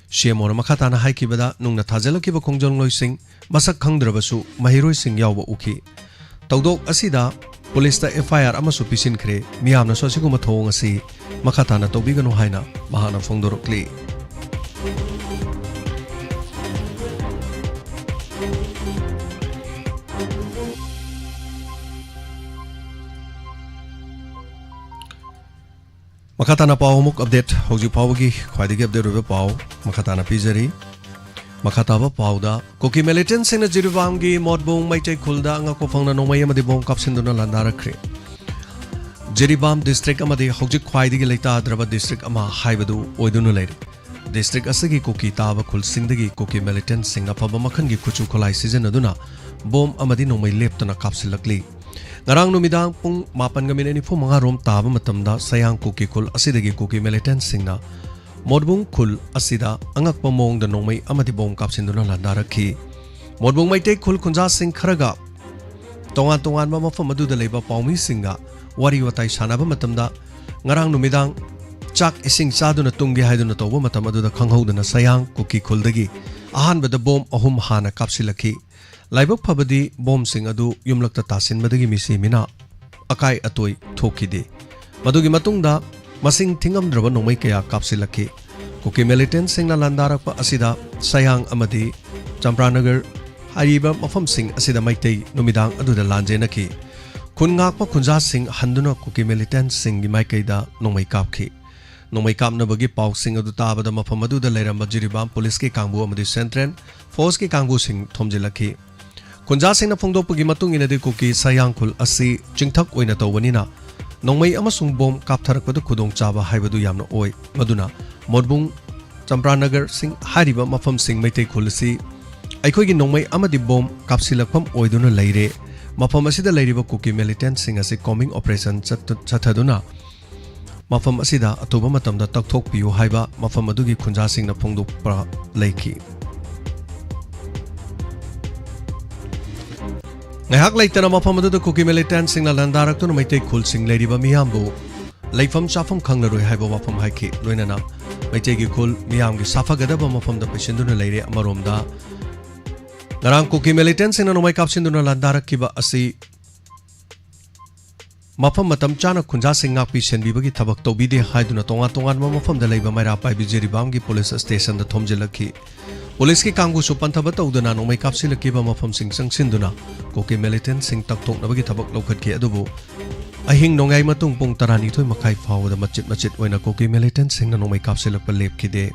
ꯁꯤ ꯑꯦꯝ ꯑꯣꯅ ꯃꯈꯥ ꯇꯥꯅ ꯍꯥꯏꯈꯤꯕꯗ, ꯅꯨꯡꯅ ꯊꯥꯖꯤꯜꯂꯛꯈꯤꯕ ꯈꯣꯡꯖꯪꯂꯣꯏꯁꯤꯡ, ꯃꯁꯛ ꯈꯪꯗ꯭ꯔꯕꯁꯨ ꯃꯍꯩꯔꯣꯏꯁꯤꯡ ꯌꯥꯎꯕ ꯎꯈꯤ꯫ ꯊꯧꯗꯣꯛ ꯑꯁꯤꯗ ꯄꯨꯂꯤꯁꯇ ꯑꯦꯐ ꯑꯥꯏ ꯑꯥꯔ ꯑꯃꯁꯨ ꯄꯤꯁꯤꯟꯈ꯭ꯔꯦ꯫ ꯃꯤꯌꯥꯝꯅꯁꯨ ꯑꯁꯤꯒꯨꯝꯕ ꯊꯧꯑꯣꯡ ꯑꯁꯤ ꯃꯈꯥ ꯇꯥꯅ ꯇꯧꯕꯤꯒꯅꯨ ꯍꯥꯏꯅ ꯃꯍꯥꯛꯅ ꯐꯣꯡꯗꯣꯔꯛꯂꯤ꯫ ꯃꯈꯥ ꯇꯥꯅ ꯄꯥꯎ ꯑꯃꯨꯛ ꯑꯞꯗꯦꯠ, ꯍꯧꯖꯤꯛ ꯐꯥꯎꯕꯒꯤ ꯈ꯭ꯋꯥꯏꯗꯒꯤ ꯑꯞꯗꯦꯠ ꯑꯣꯏꯕ ꯄꯥꯎ ꯃꯈꯥ ꯇꯥꯅ ꯄꯤꯖꯔꯤ꯫ ꯃꯈꯥ ꯇꯥꯕ ꯄꯥꯎꯗ, ꯀꯨꯀꯤ ꯃꯤꯂꯤꯇꯦꯟꯠꯁꯤꯡꯅ ꯖꯤꯔꯤꯕꯥꯝꯒꯤ ꯃꯣꯠꯕꯨꯡ ꯃꯩꯇꯩ ꯈꯨꯜꯗ ꯑꯉꯛꯄ ꯐꯪꯅ ꯅꯣꯡꯃꯩ ꯑꯃꯗꯤ ꯕꯣꯝ ꯀꯥꯞꯁꯤꯟꯗꯨꯅ ꯂꯥꯟꯗꯥꯔꯛꯈ꯭ꯔꯦ꯫ ꯖꯤꯔꯤꯕꯥꯝ ꯗꯤꯁꯇ꯭ꯔꯤꯛ ꯑꯃꯗꯤ ꯍꯧꯖꯤꯛ ꯈ꯭ꯋꯥꯏꯗꯒꯤ ꯂꯩꯇꯥꯗ꯭ꯔꯕ ꯗꯤꯁꯇ꯭ꯔꯤꯛ ꯑꯃ ꯍꯥꯏꯕꯗꯨ ꯑꯣꯏꯗꯨꯅ ꯂꯩꯔꯦ꯫ ꯗꯤꯁꯇ꯭ꯔꯤꯛ ꯑꯁꯤꯒꯤ ꯀꯨꯀꯤ ꯇꯥꯕ ꯈꯨꯜꯁꯤꯡꯗꯒꯤ ꯀꯨꯀꯤ ꯃꯤꯂꯤꯇꯦꯟꯠꯁꯤꯡ ꯑꯐꯕ ꯃꯈꯜꯒꯤ ꯈꯨꯠꯁꯨ ꯈꯨꯠꯂꯥꯏ ꯁꯤꯖꯤꯟꯅꯗꯨꯅ ꯕꯣꯝ ꯑꯃꯗꯤ ꯅꯣꯡꯃꯩ ꯂꯦꯞꯇꯅ ꯀꯥꯞꯁꯤꯜꯂꯛꯂꯤ꯫ ꯉꯔꯥꯡ ꯅꯨꯃꯤꯗꯥꯡ ꯄꯨꯡ ꯃꯥꯄꯟꯒ ꯃꯤꯅꯤꯠ ꯅꯤꯐꯨ ꯃꯉꯥ ꯔꯣꯝ ꯇꯥꯕ ꯃꯇꯝꯗ ꯁꯌꯥꯡ ꯀꯨꯀꯤ ꯈꯨꯜ ꯑꯁꯤꯗꯒꯤ ꯀꯨꯀꯤ ꯃꯤꯂꯤꯇꯦꯟꯠꯁꯤꯡꯅ ꯃꯣꯠꯕꯨꯡ ꯈꯨꯜ ꯑꯁꯤꯗ ꯑꯉꯛꯄ ꯃꯑꯣꯡꯗ ꯅꯣꯡꯃꯩ ꯑꯃꯗꯤ ꯕꯣꯝ ꯀꯥꯞꯁꯤꯟꯗꯨꯅ ꯂꯥꯟꯗꯥꯔꯛꯈꯤ꯫ ꯃꯣꯠꯕꯨꯡ ꯃꯩꯇꯩ ꯈꯨꯜ ꯈꯨꯟꯖꯥꯁꯤꯡ ꯈꯔꯒ ꯇꯣꯉꯥꯟ ꯇꯣꯉꯥꯟꯕ ꯃꯐꯝ ꯑꯗꯨꯗ ꯂꯩꯕ ꯄꯥꯎꯃꯤꯁꯤꯡꯒ ꯋꯥꯔꯤ ꯋꯥꯇꯥꯏ ꯁꯥꯟꯅꯕ ꯃꯇꯝꯗ, ꯉꯔꯥꯡ ꯅꯨꯃꯤꯗꯥꯡ ꯆꯥꯛ ꯏꯁꯤꯡ ꯆꯥꯗꯨꯅ ꯇꯨꯝꯒꯦ ꯍꯥꯏꯗꯨꯅ ꯇꯧꯕ ꯃꯇꯝ ꯑꯗꯨꯗ ꯈꯪꯍꯧꯗꯅ ꯁꯌꯥꯡ ꯀꯨꯀꯤ ꯈꯨꯜꯗꯒꯤ ꯑꯍꯥꯟꯕꯗ ꯕꯣꯝ ꯑꯍꯨꯝ ꯍꯥꯟꯅ ꯀꯥꯞꯁꯤꯜꯂꯛꯈꯤ꯫ ꯂꯥꯏꯕꯛ ꯐꯕꯗꯤ ꯕꯣꯝꯁꯤꯡ ꯑꯗꯨ ꯌꯨꯝꯂꯛꯇ ꯇꯥꯁꯤꯟꯕꯗꯒꯤ ꯃꯤꯁꯤ ꯃꯤꯅꯥ ꯑꯀꯥꯏ ꯑꯇꯣꯏ ꯊꯣꯛꯈꯤꯗꯦ꯫ ꯃꯗꯨꯒꯤ ꯃꯇꯨꯡꯗ ꯃꯁꯤꯡ ꯊꯤꯉꯝꯗ꯭ꯔꯕ ꯅꯣꯡꯃꯩ ꯀꯌꯥ ꯀꯥꯞꯁꯤꯜꯂꯛꯈꯤ꯫ ꯀꯨꯀꯤ ꯃꯤꯂꯤꯇꯦꯟꯠꯁꯤꯡꯅ ꯂꯥꯟꯗꯥꯔꯛꯄ ꯑꯁꯤꯗ ꯁꯌꯥꯡ ꯑꯃꯗꯤ ꯆꯝꯄ꯭ꯔꯥꯅꯒꯔ ꯍꯥꯏꯔꯤꯕ ꯃꯐꯝꯁꯤꯡ ꯑꯁꯤꯗ ꯃꯩꯇꯩ ꯅꯨꯃꯤꯗꯥꯡ ꯑꯗꯨꯗ ꯂꯥꯟꯖꯦꯟꯅꯈꯤ꯫ ꯈꯨꯟ ꯉꯥꯛꯄ ꯈꯨꯟꯖꯥꯁꯤꯡ ꯍꯟꯗꯨꯅ ꯀꯨꯀꯤ ꯃꯤꯂꯤꯇꯦꯟꯠꯁꯤꯡꯒꯤ ꯃꯥꯏꯀꯩꯗ ꯅꯣꯡꯃꯩ ꯀꯥꯞꯈꯤ꯫ ꯅꯣꯡꯃꯩ ꯀꯥꯞꯅꯕꯒꯤ ꯄꯥꯎꯁꯤꯡ ꯑꯗꯨ ꯇꯥꯕꯗ ꯃꯐꯝ ꯑꯗꯨꯗ ꯂꯩꯔꯝꯕ ꯖꯤꯔꯤꯕꯥꯝ ꯄꯨꯂꯤꯁꯀꯤ ꯀꯥꯡꯕꯨ ꯑꯃꯗꯤ ꯁꯦꯟꯇ꯭ꯔꯦꯜ ꯐꯣꯔꯁꯀꯤ ꯀꯥꯡꯕꯨꯁꯤꯡ ꯊꯣꯝꯖꯤꯜꯂꯛꯈꯤ꯫ ꯈꯨꯟꯖꯥꯁꯤꯡꯅ ꯐꯣꯡꯗꯣꯛꯄꯒꯤ ꯃꯇꯨꯡ ꯏꯟꯅꯗꯤ ꯀꯨꯀꯤ ꯁꯌꯥꯡ ꯈꯨꯜ ꯑꯁꯤ ꯆꯤꯡꯊꯛ ꯑꯣꯏꯅ ꯇꯧꯕꯅꯤꯅ ꯅꯣꯡꯃꯩ ꯑꯃꯁꯨꯡ ꯕꯣꯝ ꯀꯥꯞꯊꯔꯛꯄꯗ ꯈꯨꯗꯣꯡꯆꯥꯕ ꯍꯥꯏꯕꯗꯨ ꯌꯥꯝꯅ ꯑꯣꯏ꯫ ꯃꯗꯨꯅ ꯃꯣꯠꯕꯨꯡ, ꯆꯝꯄ꯭ꯔꯥꯅꯒꯔꯁꯤꯡ ꯍꯥꯏꯔꯤꯕ ꯃꯐꯝꯁꯤꯡ ꯃꯩꯇꯩ ꯈꯨꯜ ꯑꯁꯤ ꯑꯩꯈꯣꯏꯒꯤ ꯅꯣꯡꯃꯩ ꯑꯃꯗꯤ ꯕꯣꯝ ꯀꯥꯞꯁꯤꯜꯂꯛꯐꯝ ꯑꯣꯏꯗꯨꯅ ꯂꯩꯔꯦ꯫ ꯃꯐꯝ ꯑꯁꯤꯗ ꯂꯩꯔꯤꯕ ꯀꯨꯀꯤ ꯃꯤꯂꯤꯇꯦꯟꯠꯁꯤꯡ ꯑꯁꯤ ꯀꯣꯝꯕꯤꯡ ꯑꯣꯄꯔꯦꯁꯟ ꯆꯠꯊ-, ꯆꯠꯊꯗꯨꯅ ꯃꯐꯝ ꯑꯁꯤꯗ ꯑꯊꯨꯕ ꯃꯇꯝꯗ ꯇꯛꯊꯣꯛꯄꯤꯌꯨ ꯍꯥꯏꯕ ꯃꯐꯝ ꯑꯗꯨꯒꯤ ꯈꯨꯟꯖꯥꯁꯤꯡꯅ ꯐꯣꯡꯗꯣꯛꯄ ꯂꯩꯈꯤ꯫ ꯉꯥꯏꯍꯥꯛ ꯂꯩꯇꯅ ꯃꯐꯝ ꯑꯗꯨꯗ ꯀꯨꯀꯤ ꯃꯤꯂꯤꯇꯦꯟꯠꯁꯤꯡꯅ ꯂꯥꯟꯗꯥꯔꯛꯇꯨꯅ ꯃꯩꯇꯩ ꯈꯨꯜꯁꯤꯡ ꯂꯩꯔꯤꯕ ꯃꯤꯌꯥꯝꯕꯨ ꯂꯩꯐꯝ ꯆꯥꯐꯝ ꯈꯪꯂꯔꯣꯏ ꯍꯥꯏꯕ ꯋꯥꯐꯝ ꯍꯥꯏꯈꯤ꯫ ꯂꯣꯏꯅꯅ ꯃꯩꯇꯩꯒꯤ ꯈꯨꯜ ꯃꯤꯌꯥꯝꯒꯤ ꯁꯥꯐꯒꯗꯕ ꯃꯐꯝꯗ ꯄꯩꯁꯤꯟꯗꯨꯅ ꯂꯩꯔꯦ꯫ ꯑꯃꯔꯣꯝꯗ ꯉꯔꯥꯡ ꯀꯨꯀꯤ ꯃꯤꯂꯤꯇꯦꯟꯁꯤꯡꯅ ꯅꯣꯡꯃꯩ ꯀꯥꯞꯁꯤꯟꯗꯨꯅ ꯂꯥꯟꯗꯥꯔꯛꯈꯤꯕ ꯑꯁꯤ ꯃꯐꯝ ꯃꯇꯝ ꯆꯥꯅ ꯈꯨꯟꯖꯥꯁꯤꯡ ꯉꯥꯛꯄꯤ ꯁꯦꯟꯕꯤꯕꯒꯤ ꯊꯕꯛ ꯇꯧꯕꯤꯗꯦ ꯍꯥꯏꯗꯨꯅ ꯇꯣꯉꯥꯟ ꯇꯣꯉꯥꯟꯕ ꯃꯐꯝꯗ ꯂꯩꯕ ꯃꯩꯔꯥ ꯄꯥꯏꯕꯤ ꯖꯤꯔꯤꯕꯥꯝꯒꯤ ꯄꯨꯂꯤꯁ ꯁ꯭ꯇꯦꯁꯟꯗ ꯊꯣꯝꯖꯤꯜꯂꯛꯈꯤ꯫ ꯄꯨꯂꯤꯁꯀꯤ ꯀꯥꯡꯕꯨꯁꯨ ꯄꯟꯊꯕ ꯇꯧꯗꯅ ꯅꯣꯡꯃꯩ ꯀꯥꯞꯁꯤꯜꯂꯛꯈꯤꯕ ꯃꯐꯝꯁꯤꯡ ꯆꯪꯁꯤꯟꯗꯨꯅ ꯀꯨꯀꯤ ꯃꯤꯂꯤꯇꯦꯟꯁꯤꯡ ꯇꯛꯊꯣꯛꯅꯕꯒꯤ ꯊꯕꯛ ꯂꯧꯈꯠꯈꯤ꯫ ꯑꯗꯨꯕꯨ ꯑꯍꯤꯡ ꯅꯣꯡꯌꯥꯏ ꯃꯇꯨꯡ ꯄꯨꯡ ꯇꯔꯥꯅꯤꯊꯣꯏ ꯃꯈꯥꯏ ꯐꯥꯎꯕꯗ ꯃꯆꯤꯠ ꯃꯆꯤꯠ ꯑꯣꯏꯅ ꯀꯨꯀꯤ ꯃꯤꯂꯤꯇꯦꯟꯁꯤꯡꯅ ꯅꯣꯡꯃꯩ ꯀꯥꯞꯁꯤꯜꯂꯛꯄ ꯂꯦꯞꯈꯤꯗꯦ꯫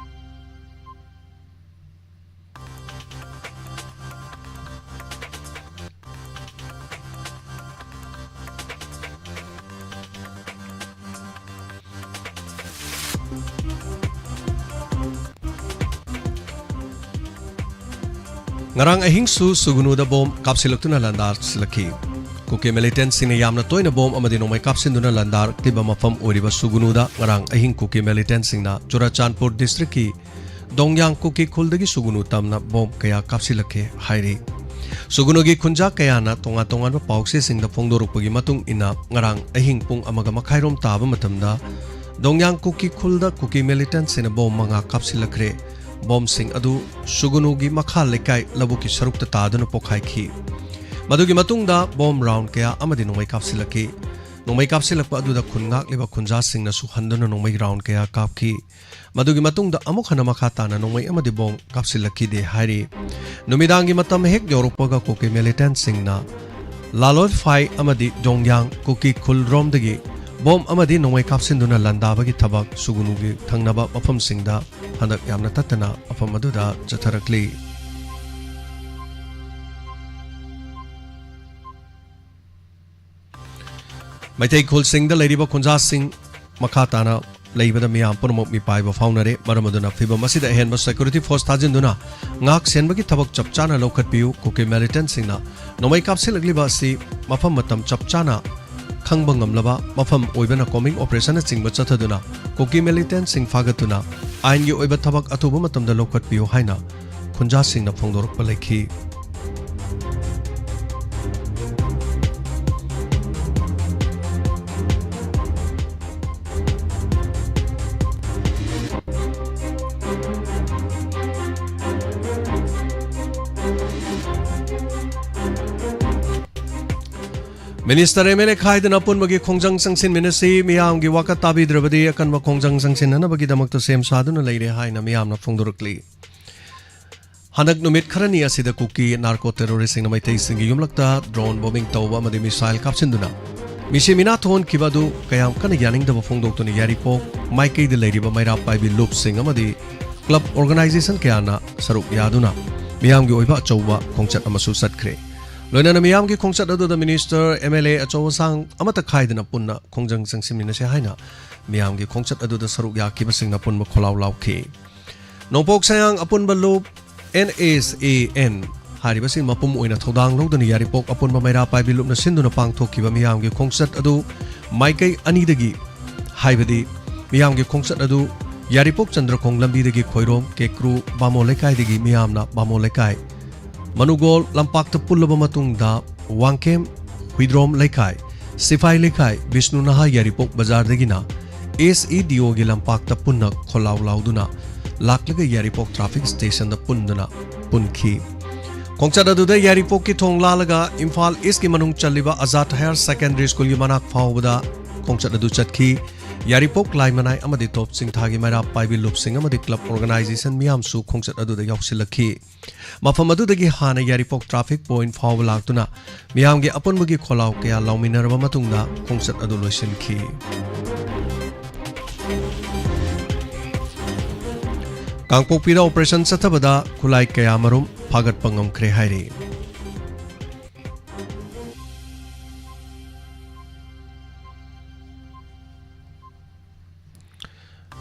ꯉꯔꯥꯡ ꯑꯍꯤꯡꯁꯨ ꯁꯨꯒꯨꯅꯨꯗ ꯕꯣꯝ ꯀꯥꯞꯁꯤꯜꯂꯛꯇꯨꯅ ꯂꯥꯟꯗꯥꯁꯤꯜꯂꯛꯈꯤ꯫ ꯀꯨꯀꯤ ꯃꯤꯂꯤꯇꯦꯟꯁꯤꯡꯅ ꯌꯥꯝꯅ ꯇꯣꯏꯅ ꯕꯣꯝ ꯑꯃꯗꯤ ꯅꯣꯡꯃꯩ ꯀꯥꯞꯁꯤꯟꯗꯨꯅ ꯂꯥꯟꯗꯥꯔꯛꯂꯤꯕ ꯃꯐꯝ ꯑꯣꯏꯔꯤꯕ ꯁꯨꯒꯨꯅꯨꯗ ꯉꯔꯥꯡ ꯑꯍꯤꯡ ꯀꯨꯀꯤ ꯃꯤꯂꯤꯇꯦꯟꯁꯤꯡꯅ ꯆꯨꯔꯥꯆꯥꯟꯄꯨꯔ ꯗꯤꯁꯇ꯭ꯔꯤꯛꯀꯤ ꯗꯣꯡꯌꯥꯡ ꯀꯨꯀꯤ ꯈꯨꯜꯗꯒꯤ ꯁꯨꯒꯨꯅꯨ ꯇꯝꯅ ꯕꯣꯝ ꯀꯌꯥ ꯀꯥꯞꯁꯤꯜꯂꯛꯈꯤ ꯍꯥꯏꯔꯤ꯫ ꯁꯨꯒꯨꯅꯨꯒꯤ ꯈꯨꯟꯖꯥ ꯀꯌꯥꯅ ꯇꯣꯉꯥꯟ ꯇꯣꯉꯥꯟꯕ ꯄꯥꯎꯆꯦꯁꯤꯡꯗ ꯐꯣꯡꯗꯣꯔꯛꯄꯒꯤ ꯃꯇꯨꯡ ꯏꯟꯅ, ꯉꯔꯥꯡ ꯑꯍꯤꯡ ꯄꯨꯡ ꯑꯃꯒ ꯃꯈꯥꯏꯔꯣꯝ ꯇꯥꯕ ꯃꯇꯝꯗ ꯗꯣꯡꯌꯥꯡ ꯀꯨꯀꯤ ꯈꯨꯜꯗ ꯀꯨꯀꯤ ꯃꯤꯂꯤꯇꯦꯟꯁꯤꯡꯅ ꯕꯣꯝ ꯃꯉꯥ ꯀꯥꯞꯁꯤꯜꯂꯛꯈ꯭ꯔꯦ꯫ ꯕꯣꯝꯁꯤꯡ ꯑꯗꯨ ꯁꯨꯒꯨꯅꯨꯒꯤ ꯃꯈꯥ ꯂꯩꯀꯥꯏ ꯂꯧꯕꯨꯛꯀꯤ ꯁꯔꯨꯛꯇ ꯇꯥꯗꯨꯅ ꯄꯣꯈꯥꯏꯈꯤ꯫ ꯃꯗꯨꯒꯤ ꯃꯇꯨꯡꯗ ꯕꯣꯝ ꯔꯥꯎꯟ ꯀꯌꯥ ꯑꯃꯗꯤ ꯅꯣꯡꯃꯩ ꯀꯥꯞꯁꯤꯜꯂꯛꯈꯤ꯫ ꯅꯣꯡꯃꯩ ꯀꯥꯞꯁꯤꯜꯂꯛꯄ ꯑꯗꯨꯗ ꯈꯨꯟ ꯉꯥꯛꯂꯤꯕ ꯈꯨꯟꯖꯥꯁꯤꯡꯅꯁꯨ ꯍꯟꯗꯨꯅ ꯅꯣꯡꯃꯩ ꯔꯥꯎꯟ ꯀꯌꯥ ꯀꯥꯞꯈꯤ꯫ ꯃꯗꯨꯒꯤ ꯃꯇꯨꯡꯗ ꯑꯃꯨꯛ ꯍꯟꯅ ꯃꯈꯥ ꯇꯥꯅ ꯅꯣꯡꯃꯩ ꯑꯃꯗꯤ ꯕꯣꯝ ꯀꯥꯞꯁꯤꯜꯂꯛꯈꯤꯗꯦ ꯍꯥꯏꯔꯤ꯫ ꯅꯨꯃꯤꯗꯥꯡꯒꯤ ꯃꯇꯝ ꯍꯦꯛ ꯌꯧꯔꯛꯄꯒ ꯀꯨꯀꯤ ꯃꯤꯂꯤꯇꯦꯟꯁꯤꯡꯅ ꯂꯥꯂꯣꯏꯐꯥꯏ ꯑꯃꯗꯤ ꯖꯣꯡꯌꯥꯡ ꯀꯨꯀꯤ ꯈꯨꯜꯔꯣꯝꯗꯒꯤ ꯕꯣꯝ ꯑꯃꯗꯤ ꯅꯣꯡꯃꯩ ꯀꯥꯞꯁꯤꯟꯗꯨꯅ ꯂꯥꯟꯗꯥꯕꯒꯤ ꯊꯕꯛ ꯁꯨꯒꯨꯅꯨꯒꯤ ꯊꯪꯅꯕ ꯃꯐꯝꯁꯤꯡꯗ ꯍꯟꯗꯛ ꯌꯥꯝꯅ ꯇꯠꯇꯅ ꯃꯐꯝ ꯑꯗꯨꯗ ꯆꯠꯊꯔꯛꯂꯤ꯫ ꯃꯩꯇꯩ ꯈꯨꯜꯁꯤꯡꯗ ꯂꯩꯔꯤꯕ ꯈꯨꯟꯖꯥꯁꯤꯡ ꯃꯈꯥ ꯇꯥꯅ ꯂꯩꯕꯗ ꯃꯤꯌꯥꯝ ꯄꯨꯝꯅꯃꯛ ꯃꯤꯄꯥꯏꯕ ꯐꯥꯎꯅꯔꯦ꯫ ꯃꯔꯝ ꯑꯗꯨꯅ ꯐꯤꯚꯝ ꯑꯁꯤꯗ ꯑꯍꯦꯟꯕ ꯁꯦꯀ꯭ꯌꯨꯔꯤꯇꯤ ꯐꯣꯔꯁ ꯊꯥꯖꯤꯟꯗꯨꯅ ꯉꯥꯛ ꯁꯦꯟꯕꯒꯤ ꯊꯕꯛ ꯆꯞ ꯆꯥꯅ ꯂꯧꯈꯠꯄꯤꯌꯨ꯫ ꯀꯨꯀꯤ ꯃꯤꯂꯤꯇꯦꯟꯁꯤꯡꯅ ꯅꯣꯡꯃꯩ ꯀꯥꯞꯁꯤꯜꯂꯛꯂꯤꯕ ꯑꯁꯤ ꯃꯐꯝ ꯃꯇꯝ ꯆꯞ ꯆꯥꯅ ꯈꯪꯕ ꯉꯝꯂꯕ ꯃꯐꯝ ꯑꯣꯏꯕꯅ ꯀꯣꯝꯕꯤꯡ ꯑꯣꯄꯔꯦꯁꯟꯅꯆꯤꯡꯕ ꯆꯠꯊꯗꯨꯅ ꯀꯨꯀꯤ ꯃꯤꯂꯤꯇꯦꯟꯁꯤꯡ ꯐꯥꯒꯠꯇꯨꯅ ꯑꯥꯏꯟꯒꯤ ꯑꯣꯏꯕ ꯊꯕꯛ ꯑꯊꯨꯕ ꯃꯇꯝꯗ ꯂꯧꯈꯠꯄꯤꯌꯨ ꯍꯥꯏꯅ ꯈꯨꯟꯖꯥꯁꯤꯡꯅ ꯐꯣꯡꯗꯣꯔꯛꯄ ꯂꯩꯈꯤ꯫ ꯃꯤꯅꯤꯁꯇꯔ, ꯑꯦꯝ ꯑꯦꯜ ꯑꯦ ꯈꯥꯏꯗꯅ ꯑꯄꯨꯟꯕꯒꯤ ꯈꯣꯡꯖꯪ ꯆꯪꯁꯤꯟꯃꯤꯟꯅꯁꯤ, ꯃꯤꯌꯥꯝꯒꯤ ꯋꯥꯀꯠ ꯇꯥꯕꯤꯗ꯭ꯔꯕꯗꯤ ꯑꯀꯟꯕ ꯈꯣꯡꯖꯪ ꯆꯪꯁꯤꯟꯅꯅꯕꯒꯤꯗꯃꯛꯇ ꯁꯦꯝ ꯁꯥꯗꯨꯅ ꯂꯩꯔꯦ ꯍꯥꯏꯅ ꯃꯤꯌꯥꯝꯅ ꯐꯣꯡꯗꯣꯔꯛꯂꯤ꯫ ꯍꯟꯗꯛ ꯅꯨꯃꯤꯠ ꯈꯔꯅꯤ ꯑꯁꯤꯗ ꯀꯨꯀꯤ ꯅꯥꯔꯀꯣ ꯇꯦꯔꯣꯔꯤꯁꯁꯤꯡꯅ ꯃꯩꯇꯩꯁꯤꯡꯒꯤ ꯌꯨꯝꯂꯛꯇ ꯗ꯭ꯔꯣꯟ ꯕꯣꯝꯕꯤꯡ ꯇꯧꯕ ꯑꯃꯗꯤ ꯃꯤꯁꯥꯏꯜ ꯀꯥꯞꯁꯤꯟꯗꯨꯅ ꯃꯤꯁꯤ ꯃꯤꯅꯥ ꯊꯣꯛꯍꯟꯈꯤꯕ ꯑꯗꯨ ꯀꯌꯥꯝ ꯀꯟꯅ ꯌꯥꯅꯤꯡꯗꯕ ꯐꯣꯡꯗꯣꯛꯇꯨꯅ ꯌꯥꯏꯔꯤꯄꯣꯛ ꯃꯥꯏꯀꯩꯗ ꯂꯩꯔꯤꯕ ꯃꯩꯔꯥ ꯄꯥꯏꯕꯤ ꯂꯨꯞꯁꯤꯡ ꯑꯃꯗꯤ ꯀ꯭ꯂꯕ ꯑꯣꯔꯒꯅꯥꯏꯖꯦꯁꯟ ꯀꯌꯥꯅ ꯁꯔꯨꯛ ꯌꯥꯗꯨꯅ ꯃꯤꯌꯥꯝꯒꯤ ꯑꯣꯏꯕ ꯑꯆꯧꯕ ꯈꯣꯡꯆꯠ ꯑꯃꯁꯨ ꯆꯠꯈ꯭ꯔꯦ꯫ ꯂꯣꯏꯅꯅ ꯃꯤꯌꯥꯝꯒꯤ ꯈꯣꯡꯆꯠ ꯑꯗꯨꯗ ꯃꯤꯅꯤꯁꯇꯔ, ꯑꯦꯝ ꯑꯦꯜ ꯑꯦ, ꯑꯆꯧ ꯑꯁꯥꯡ ꯑꯃꯠꯇ ꯈꯥꯏꯗꯅ ꯄꯨꯟꯅ ꯈꯣꯡꯖꯪ ꯆꯪꯁꯤꯟꯃꯤꯟꯅꯁꯦ ꯍꯥꯏꯅ ꯃꯤꯌꯥꯝꯒꯤ ꯈꯣꯡꯆꯠ ꯑꯗꯨꯗ ꯁꯔꯨꯛ ꯌꯥꯈꯤꯕꯁꯤꯡꯅ ꯑꯄꯨꯟꯕ ꯈꯣꯜꯂꯥꯎ ꯂꯥꯎꯈꯤ꯫ ꯅꯣꯡꯄꯣꯛ ꯁꯌꯥꯡ ꯑꯄꯨꯟꯕ ꯂꯨꯞ, ꯑꯦꯟ ꯑꯦꯁ ꯑꯦ ꯑꯦꯟ, ꯍꯥꯏꯔꯤꯕꯁꯤ ꯃꯄꯨꯝ ꯑꯣꯏꯅ ꯊꯧꯗꯥꯡ ꯂꯧꯗꯨꯅ ꯌꯥꯏꯔꯤꯄꯣꯛ ꯑꯄꯨꯟꯕ ꯃꯩꯔꯥ ꯄꯥꯏꯕꯤ ꯂꯨꯞꯅ ꯁꯤꯟꯗꯨꯅ ꯄꯥꯡꯊꯣꯛꯈꯤꯕ ꯃꯤꯌꯥꯝꯒꯤ ꯈꯣꯡꯆꯠ ꯑꯗꯨ ꯃꯥꯏꯀꯩ ꯑꯅꯤꯗꯒꯤ, ꯍꯥꯏꯕꯗꯤ ꯃꯤꯌꯥꯝꯒꯤ ꯈꯣꯡꯆꯠ ꯑꯗꯨ ꯌꯥꯏꯔꯤꯄꯣꯛ ꯆꯟꯗ꯭ꯔꯈꯣꯡ ꯂꯝꯕꯤꯗꯒꯤ ꯈꯣꯏꯔꯣꯝ, ꯀꯦꯀ꯭ꯔꯨ, ꯕꯥꯃꯣꯟ ꯂꯩꯀꯥꯏꯗꯒꯤ ꯃꯤꯌꯥꯝꯅ ꯕꯥꯃꯣꯟ ꯂꯩꯀꯥꯏ, ꯃꯅꯨꯒꯣꯜ ꯂꯝꯄꯥꯛꯇ ꯄꯨꯜꯂꯕ ꯃꯇꯨꯡꯗ ꯋꯥꯡꯈꯦꯝ, ꯍꯨꯏꯗ꯭ꯔꯣꯝ ꯂꯩꯀꯥꯏ, ꯁꯤꯐꯥꯏ ꯂꯩꯀꯥꯏ, ꯕꯤꯁꯅꯨ ꯅꯍꯥ ꯌꯥꯏꯔꯤꯄꯣꯛ ꯕꯖꯥꯔꯗꯒꯤꯅ ꯑꯦꯁ ꯏ ꯗꯤ ꯑꯣꯒꯤ ꯂꯝꯄꯥꯛꯇ ꯄꯨꯟꯅ ꯈꯣꯜꯂꯥꯎ ꯂꯥꯎꯗꯨꯅ ꯂꯥꯛꯂꯒ ꯌꯥꯏꯔꯤꯄꯣꯛ ꯇ꯭ꯔꯥꯐꯤꯛ ꯁ꯭ꯇꯦꯁꯟꯗ ꯄꯨꯟꯗꯨꯅ ꯄꯨꯟꯈꯤ꯫ ꯈꯣꯡꯆꯠ ꯑꯗꯨꯗ ꯌꯥꯏꯔꯤꯄꯣꯛꯀꯤ ꯊꯣꯡ ꯂꯥꯜꯂꯒ ꯏꯝꯐꯥꯜ ꯏꯁꯀꯤ ꯃꯅꯨꯡ ꯆꯜꯂꯤꯕ ꯑꯖꯥꯗ ꯍꯥꯌꯔ ꯁꯦꯀꯦꯟꯗꯔꯤ ꯁ꯭ꯀꯨꯜꯒꯤ ꯃꯅꯥꯛ ꯐꯥꯎꯕꯗ ꯈꯣꯡꯆꯠ ꯑꯗꯨ ꯆꯠꯈꯤ꯫ ꯌꯥꯏꯔꯤꯄꯣꯛ, ꯂꯥꯏꯃꯅꯥꯏ ꯑꯃꯗꯤ ꯇꯣꯞ ꯆꯤꯡꯊꯥꯒꯤ ꯃꯩꯔꯥ ꯄꯥꯏꯕꯤ ꯂꯨꯞꯁꯤꯡ ꯑꯃꯗꯤ ꯀ꯭ꯂꯕ ꯑꯣꯔꯒꯅꯥꯏꯖꯦꯁꯟ ꯃꯤꯌꯥꯝꯁꯨ ꯈꯣꯡꯆꯠ ꯑꯗꯨꯗ ꯌꯥꯎꯁꯤꯜꯂꯛꯈꯤ꯫ ꯃꯐꯝ ꯑꯗꯨꯗꯒꯤ ꯍꯥꯟꯅ ꯌꯥꯏꯔꯤꯄꯣꯛ ꯇ꯭ꯔꯥꯐꯤꯛ ꯄꯣꯏꯟꯠ ꯐꯥꯎꯕ ꯂꯥꯛꯇꯨꯅ ꯃꯤꯌꯥꯝꯒꯤ ꯑꯄꯨꯟꯕꯒꯤ ꯈꯣꯜꯂꯥꯎ ꯀꯌꯥ ꯂꯥꯎꯃꯤꯟꯅꯔꯕ ꯃꯇꯨꯡꯗ ꯈꯣꯡꯆꯠ ꯑꯗꯨ ꯂꯣꯏꯁꯤꯟꯈꯤ꯫ ꯀꯥꯡꯄꯣꯛꯄꯤꯗ ꯑꯣꯄꯔꯦꯁꯟ ꯆꯠꯊꯕꯗ ꯈꯨꯠꯂꯥꯏ ꯀꯌꯥꯃꯔꯨꯝ ꯐꯥꯒꯠꯄ ꯉꯝꯈ꯭ꯔꯦ ꯍꯥꯏꯔꯤ꯫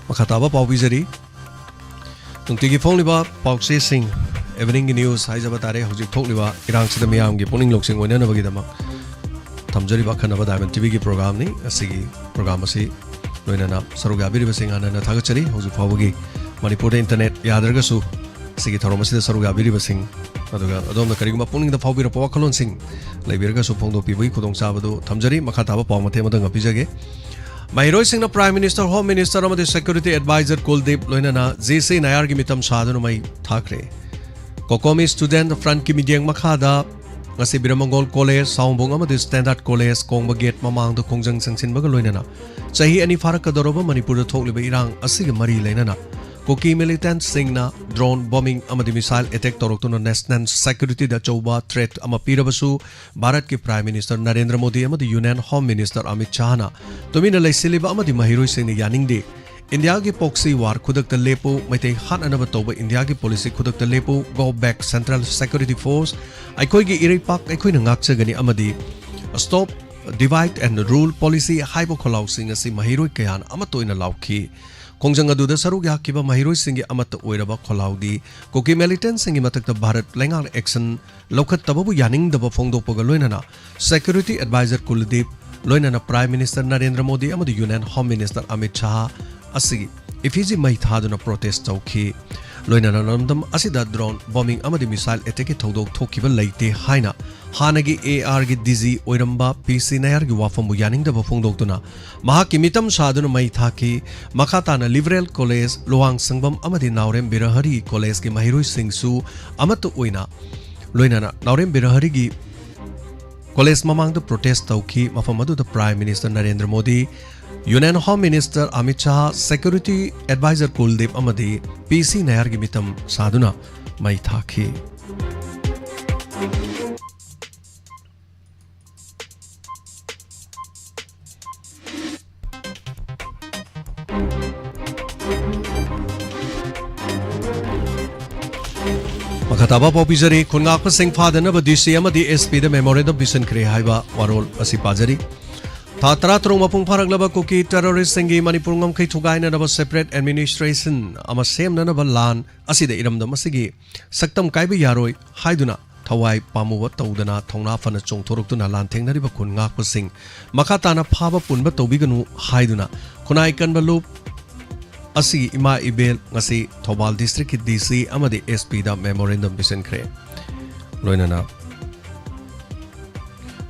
ꯃꯈꯥ ꯇꯥꯕ ꯄꯥꯎ ꯄꯤꯖꯔꯤ꯫ ꯅꯨꯡꯇꯤꯒꯤ ꯐꯣꯡꯂꯤꯕ ꯄꯥꯎꯆꯦꯁꯤꯡ, evening news ꯍꯥꯏꯖꯕ ꯇꯥꯔꯦ, ꯍꯧꯖꯤꯛ ꯊꯣꯛꯂꯤꯕ ꯏꯔꯥꯡꯁꯤꯗ ꯃꯤꯌꯥꯝꯒꯤ ꯄꯨꯛꯅꯤꯡ ꯂꯧꯁꯤꯡ ꯑꯣꯏꯅꯅꯕꯒꯤꯗꯃꯛ ꯊꯝꯖꯔꯤꯕ ꯑꯈꯟꯅꯕ ꯗꯥꯏꯃꯟ ꯇꯤꯚꯤꯒꯤ ꯄ꯭ꯔꯣꯒ꯭ꯔꯥꯝꯅꯤ꯫ ꯑꯁꯤꯒꯤ ꯄ꯭ꯔꯣꯒ꯭ꯔꯥꯝ ꯑꯁꯤ ꯂꯣꯏꯅꯅ ꯁꯔꯨꯛ ꯌꯥꯕꯤꯔꯤꯕꯁꯤꯡ ꯍꯥꯟꯅ ꯍꯟꯅ ꯊꯥꯒꯠꯆꯔꯤ꯫ ꯍꯧꯖꯤꯛ ꯐꯥꯎꯕꯒꯤ ꯃꯅꯤꯄꯨꯔꯗ ꯏꯟꯇꯔꯅꯦꯠ ꯌꯥꯗ꯭ꯔꯒꯁꯨ ꯑꯁꯤꯒꯤ ꯊꯧꯔꯝ ꯑꯁꯤꯗ ꯁꯔꯨꯛ ꯌꯥꯕꯤꯔꯤꯕꯁꯤꯡ, ꯑꯗꯨꯒ ꯑꯗꯣꯝꯅ ꯀꯔꯤꯒꯨꯝꯕ ꯄꯨꯛꯅꯤꯡꯗ ꯐꯥꯎꯕꯤꯔꯛꯄ ꯋꯥꯈꯜꯂꯣꯟꯁꯤꯡ ꯂꯩꯕꯤꯔꯒꯁꯨ ꯐꯣꯡꯗꯣꯛꯄꯤꯕꯒꯤ ꯈꯨꯗꯣꯡꯆꯥꯕꯗꯨ ꯊꯝꯖꯔꯤ꯫ ꯃꯈꯥ ꯇꯥꯕ ꯄꯥꯎ ꯃꯇꯦꯛ ꯑꯃꯇꯪꯒ ꯄꯤꯖꯒꯦ꯫ ꯃꯍꯩꯔꯣꯏꯁꯤꯡꯅ Prime Minister, Home Minister ꯑꯃꯗꯤ Security Advisor ꯀꯨꯜꯗꯤꯞ ꯂꯣꯏꯅꯅ ꯖꯦ ꯁꯤ ꯅꯥꯌꯥꯔꯒꯤ ꯃꯤꯇꯝ ꯁꯥꯗꯨꯅ ꯃꯩ ꯊꯥꯈ꯭ꯔꯦ꯫ ꯀꯣꯀꯣꯃꯤ Student Frontꯀꯤ ꯃꯤꯠꯌꯦꯡ ꯃꯈꯥꯗ ꯉꯁꯤ ꯕꯤꯔꯃꯪꯒꯣꯜ ꯀꯣꯂꯦꯖ, ꯁꯥꯎꯝꯕꯨꯡ ꯑꯃꯗꯤ ꯁ꯭ꯇꯦꯟꯗꯔꯗ ꯀꯣꯂꯦꯖ ꯀꯣꯡꯕ ꯒꯦꯠ ꯃꯃꯥꯡꯗ ꯈꯣꯡꯖꯪ ꯆꯪꯁꯤꯟꯕꯒ ꯂꯣꯏꯅꯅ ꯆꯍꯤ ꯑꯅꯤ ꯐꯥꯔꯛꯀꯗꯧꯔꯕ ꯃꯅꯤꯄꯨꯔꯗ ꯊꯣꯛꯂꯤꯕ ꯏꯔꯥꯡ ꯑꯁꯤꯒ ꯃꯔꯤ ꯂꯩꯅꯅ ꯀꯨꯀꯤ ꯃꯤꯂꯤꯇꯦꯟꯠꯁꯤꯡꯅ ꯗ꯭ꯔꯣꯟ ꯕꯣꯝꯕꯤꯡ ꯑꯃꯗꯤ ꯃꯤꯁꯥꯏꯜ ꯑꯦꯇꯦꯛ ꯇꯧꯔꯛꯇꯨꯅ ꯅꯦꯁꯅꯦꯜ ꯁꯦꯀ꯭ꯌꯨꯔꯤꯇꯤꯗ ꯑꯆꯧꯕ ꯊ꯭ꯔꯦꯠ ꯑꯃ ꯄꯤꯔꯕꯁꯨ, ꯚꯥꯔꯠꯀꯤ ꯄ꯭ꯔꯥꯏꯝ ꯃꯤꯅꯤꯁꯇꯔ ꯅꯔꯦꯟꯗ꯭ꯔ ꯃꯣꯗꯤ ꯑꯃꯗꯤ ꯌꯨꯅꯤꯌꯟ ꯍꯣꯝ ꯃꯤꯅꯤꯁꯇꯔ ꯑꯃꯤꯠ ꯁꯥꯍꯅ ꯇꯨꯃꯤꯟꯅ ꯂꯩꯁꯤꯜꯂꯤꯕ ꯑꯃꯗꯤ ꯃꯍꯩꯔꯣꯏꯁꯤꯡꯅ ꯌꯥꯅꯤꯡꯗꯦ꯫ ꯏꯟꯗꯤꯌꯥꯒꯤ ꯄꯣꯛꯁꯤ ꯋꯥꯔ ꯈꯨꯗꯛꯇ ꯂꯦꯞꯄꯨ, ꯃꯩꯇꯩ ꯍꯥꯠꯅꯅꯕ ꯇꯧꯕ ꯏꯟꯗꯤꯌꯥꯒꯤ ꯄꯣꯂꯤꯁꯤ ꯈꯨꯗꯛꯇ ꯂꯦꯞꯄꯨ, go back Central Security Force, ꯑꯩꯈꯣꯏꯒꯤ ꯏꯔꯩꯄꯥꯛ ꯑꯩꯈꯣꯏꯅ ꯉꯥꯛꯆꯒꯅꯤ ꯑꯃꯗꯤ stop divide and rule policy ꯍꯥꯏꯕ ꯈꯣꯜꯂꯥꯎꯁꯤꯡ ꯑꯁꯤ ꯃꯍꯩꯔꯣꯏ ꯀꯌꯥꯅ ꯑꯃꯠꯇ ꯑꯣꯏꯅ ꯂꯥꯎꯈꯤ꯫ ꯈꯣꯡꯖꯪ ꯑꯗꯨꯗ ꯁꯔꯨꯛ ꯌꯥꯈꯤꯕ ꯃꯍꯩꯔꯣꯏꯁꯤꯡꯒꯤ ꯑꯃꯠꯇ ꯑꯣꯏꯔꯕ ꯈꯣꯜꯂꯥꯎꯗꯤ ꯀꯨꯀꯤ ꯃꯤꯂꯤꯇꯦꯟꯠꯁꯤꯡꯒꯤ ꯃꯊꯛꯇ ꯚꯥꯔꯠ ꯂꯩꯉꯥꯛꯅ action ꯂꯧꯈꯠꯇꯕꯕꯨ ꯌꯥꯅꯤꯡꯗꯕ ꯐꯣꯡꯗꯣꯛꯄꯒ ꯂꯣꯏꯅꯅ ꯁꯦꯀ꯭ꯌꯨꯔꯤꯇꯤ ꯑꯦꯗꯚꯥꯏꯖꯔ ꯀꯨꯜꯗꯤꯞ, ꯂꯣꯏꯅꯅ ꯄ꯭ꯔꯥꯏꯝ ꯃꯤꯅꯤꯁꯇꯔ ꯅꯔꯦꯟꯗ꯭ꯔ ꯃꯣꯗꯤ ꯑꯃꯗꯤ union home minister Amit Shah ꯑꯁꯤꯒꯤ ꯏꯐꯤꯖꯤ ꯃꯩ ꯊꯥꯗꯨꯅ ꯄ꯭ꯔꯣꯇꯦꯁ ꯇꯧꯈꯤ꯫ ꯂꯣꯏꯅꯅ ꯂꯝꯗꯝ ꯑꯁꯤꯗ ꯗ꯭ꯔꯣꯟ ꯕꯣꯝꯕꯤꯡ ꯑꯃꯗꯤ ꯃꯤꯁꯥꯏꯜ ꯑꯦꯇꯦꯛꯀꯤ ꯊꯧꯗꯣꯛ ꯊꯣꯛꯈꯤꯕ ꯂꯩꯇꯦ ꯍꯥꯏꯅ ꯍꯥꯟꯅꯒꯤ ꯑꯦ ꯑꯥꯔꯒꯤ ꯗꯤ ꯖꯤ ꯑꯣꯏꯔꯝꯕ ꯄꯤ ꯁꯤ ꯅꯌꯥꯔꯒꯤ ꯋꯥꯐꯝꯕꯨ ꯌꯥꯅꯤꯡꯗꯕ ꯐꯣꯡꯗꯣꯛꯇꯨꯅ ꯃꯍꯥꯛꯀꯤ ꯃꯤꯇꯝ ꯁꯥꯗꯨꯅ ꯃꯩ ꯊꯥꯈꯤ꯫ ꯃꯈꯥ ꯇꯥꯅ ꯂꯤꯕꯔꯦꯜ ꯀꯣꯂꯦꯖ, ꯂꯨꯋꯥꯡ ꯁꯪꯕꯝ ꯑꯃꯗꯤ ꯅꯥꯎꯔꯦꯝ ꯕꯤꯔꯍꯔꯤ ꯀꯣꯂꯦꯖꯀꯤ ꯃꯍꯩꯔꯣꯏꯁꯤꯡꯁꯨ ꯑꯃꯠꯇ ꯑꯣꯏꯅ ꯂꯣꯏꯅꯅ ꯅꯥꯎꯔꯦꯝ ꯕꯤꯔꯍꯔꯤꯒꯤ ꯀꯣꯂꯦꯖ ꯃꯃꯥꯡꯗ ꯄ꯭ꯔꯣꯇꯦꯁ ꯇꯧꯈꯤ꯫ ꯃꯐꯝ ꯑꯗꯨꯗ prime minister Narendra Modi, union home minister Amit Shah, security advisor Kuldeep ꯑꯃꯗꯤ ꯄꯤ ꯁꯤ ꯅꯌꯥꯔꯒꯤ ꯃꯤꯇꯝ ꯁꯥꯗꯨꯅ ꯃꯩ ꯊꯥꯈꯤ꯫ ꯃꯈꯥ ꯇꯥꯕ ꯄꯥꯎ ꯄꯤꯖꯔꯤ꯫ ꯈꯨꯟꯉꯥꯛꯄꯁꯤꯡ ꯐꯥꯗꯅꯕ ꯗꯤ ꯁꯤ ꯑꯃꯗꯤ ꯑꯦꯁ ꯄꯤꯗ ꯃꯦꯃꯣꯔꯦꯟꯗꯝ ꯄꯤꯁꯤꯟꯈ꯭ꯔꯦ ꯍꯥꯏꯕ ꯋꯥꯔꯣꯜ ꯑꯁꯤ ꯄꯥꯖꯔꯤ꯫ ꯊꯥ ꯇꯔꯥꯇꯔꯨꯛ ꯃꯄꯨꯡ ꯐꯥꯔꯛꯂꯕ ꯀꯨꯀꯤ ꯇꯦꯔꯣꯔꯤꯁꯁꯤꯡꯒꯤ ꯃꯅꯤꯄꯨꯔ ꯉꯝꯈꯩ ꯊꯨꯒꯥꯏꯅꯅꯕ ꯁꯦꯄꯔꯦꯠ ꯑꯦꯗꯃꯤꯅꯤꯁꯇ꯭ꯔꯦꯁꯟ ꯑꯃ ꯁꯦꯝꯅꯅꯕ ꯂꯥꯟ ꯑꯁꯤꯗ ꯏꯔꯝꯗꯝ ꯑꯁꯤꯒꯤ ꯁꯛꯇꯝ ꯀꯥꯏꯕ ꯌꯥꯔꯣꯏ ꯍꯥꯏꯗꯨꯅ ꯊꯋꯥꯏ ꯄꯥꯝꯃꯨꯕ ꯇꯧꯗꯅ ꯊꯧꯅꯥ ꯐꯅ ꯆꯣꯡꯊꯣꯔꯛꯇꯨꯅ ꯂꯥꯟꯊꯦꯡꯅꯔꯤꯕ ꯈꯨꯟ ꯉꯥꯛꯄꯁꯤꯡ ꯃꯈꯥ ꯇꯥꯅ ꯐꯥꯕ ꯄꯨꯟꯕ ꯇꯧꯕꯤꯒꯅꯨ ꯍꯥꯏꯗꯨꯅ ꯈꯨꯟꯅꯥꯏ ꯀꯟꯕ ꯂꯨꯞ ꯑꯁꯤꯒꯤ ꯏꯃꯥ ꯏꯕꯦꯜ ꯉꯁꯤ ꯊꯧꯕꯥꯜ ꯗꯤꯁꯇ꯭ꯔꯤꯛꯀꯤ ꯗꯤ ꯁꯤ ꯑꯃꯗꯤ ꯑꯦꯁ ꯄꯤꯗ ꯃꯦꯃꯣꯔꯦꯟꯗꯝ ꯄꯤꯁꯤꯟꯈ꯭ꯔꯦ꯫ ꯂꯣꯏꯅꯅ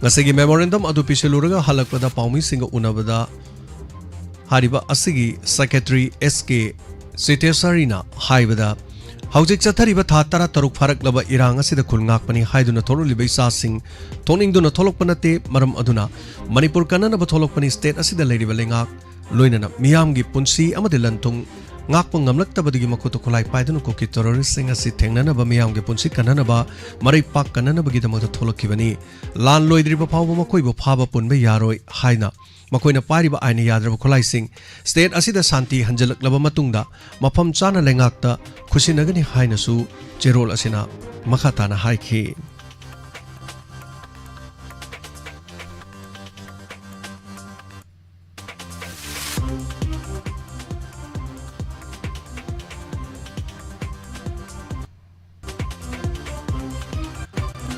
ꯉꯁꯤꯒꯤ ꯃꯦꯃꯣꯔꯦꯟꯗꯝ ꯑꯗꯨ ꯄꯤꯁꯤꯜꯂꯨꯔꯒ ꯍꯜꯂꯛꯄꯗ ꯄꯥꯎꯃꯤꯁꯤꯡꯒ ꯎꯅꯕꯗ ꯍꯥꯏꯔꯤꯕ ꯑꯁꯤꯒꯤ ꯁꯦꯀ꯭ꯔꯦꯇꯔꯤ ꯑꯦꯁ ꯀꯦ ꯁꯤꯇꯦꯁꯔꯤꯅ ꯍꯥꯏꯕꯗ, ꯍꯧꯖꯤꯛ ꯆꯠꯊꯔꯤꯕ ꯊꯥ ꯇꯔꯥꯇꯔꯨꯛ ꯐꯥꯔꯛꯂꯕ ꯏꯔꯥꯡ ꯑꯁꯤꯗ ꯈꯨꯜ ꯉꯥꯛꯄꯅꯤ ꯍꯥꯏꯗꯨꯅ ꯊꯣꯛꯂꯛꯂꯤꯕ ꯏꯆꯥꯁꯤꯡ ꯊꯣꯛꯅꯤꯡꯗꯨꯅ ꯊꯣꯛꯂꯛꯄ ꯅꯠꯇꯦ꯫ ꯃꯔꯝ ꯑꯗꯨꯅ ꯃꯅꯤꯄꯨꯔ ꯀꯟꯅꯅꯕ ꯊꯣꯛꯂꯛꯄꯅꯤ꯫ State ꯑꯁꯤꯗ ꯂꯩꯔꯤꯕ ꯂꯩꯉꯥꯛ, ꯂꯣꯏꯅꯅ ꯃꯤꯌꯥꯝꯒꯤ ꯄꯨꯟꯁꯤ ꯑꯃꯗꯤ ꯂꯟ ꯊꯨꯝ ꯉꯥꯛꯄ ꯉꯝꯂꯛꯇꯕꯗꯒꯤ ꯃꯈꯨꯠꯇ ꯈꯨꯠꯂꯥꯏ ꯄꯥꯏꯗꯨꯅ ꯀꯨꯀꯤ terroristꯁꯤꯡ ꯑꯁꯤ ꯊꯦꯡꯅꯅꯕ, ꯃꯤꯌꯥꯝꯒꯤ ꯄꯨꯟꯁꯤ ꯀꯟꯅꯅꯕ, ꯃꯔꯩ ꯄꯥꯛ ꯀꯟꯅꯅꯕꯒꯤꯗꯃꯛꯇ ꯊꯣꯛꯂꯛꯈꯤꯕꯅꯤ꯫ ꯂꯥꯟ ꯂꯣꯏꯗ꯭ꯔꯤꯕ ꯐꯥꯎꯕ ꯃꯈꯣꯏꯕꯨ ꯐꯥꯕ ꯄꯨꯟꯕ ꯌꯥꯔꯣꯏ ꯍꯥꯏꯅ ꯃꯈꯣꯏꯅ ꯄꯥꯏꯔꯤꯕ ꯑꯥꯏꯟꯅ ꯌꯥꯗ꯭ꯔꯕ ꯈꯨꯠꯂꯥꯏꯁꯤꯡ state ꯑꯁꯤꯗ ꯁꯥꯟꯇꯤ ꯍꯟꯖꯤꯜꯂꯛꯂꯕ ꯃꯇꯨꯡꯗ ꯃꯐꯝ ꯆꯥꯅ ꯂꯩꯉꯥꯛꯇ ꯈꯨꯠꯁꯤꯟꯅꯒꯅꯤ ꯍꯥꯏꯅꯁꯨ ꯆꯦꯔꯣꯜ ꯑꯁꯤꯅ ꯃꯈꯥ ꯇꯥꯅ ꯍꯥꯏꯈꯤ꯫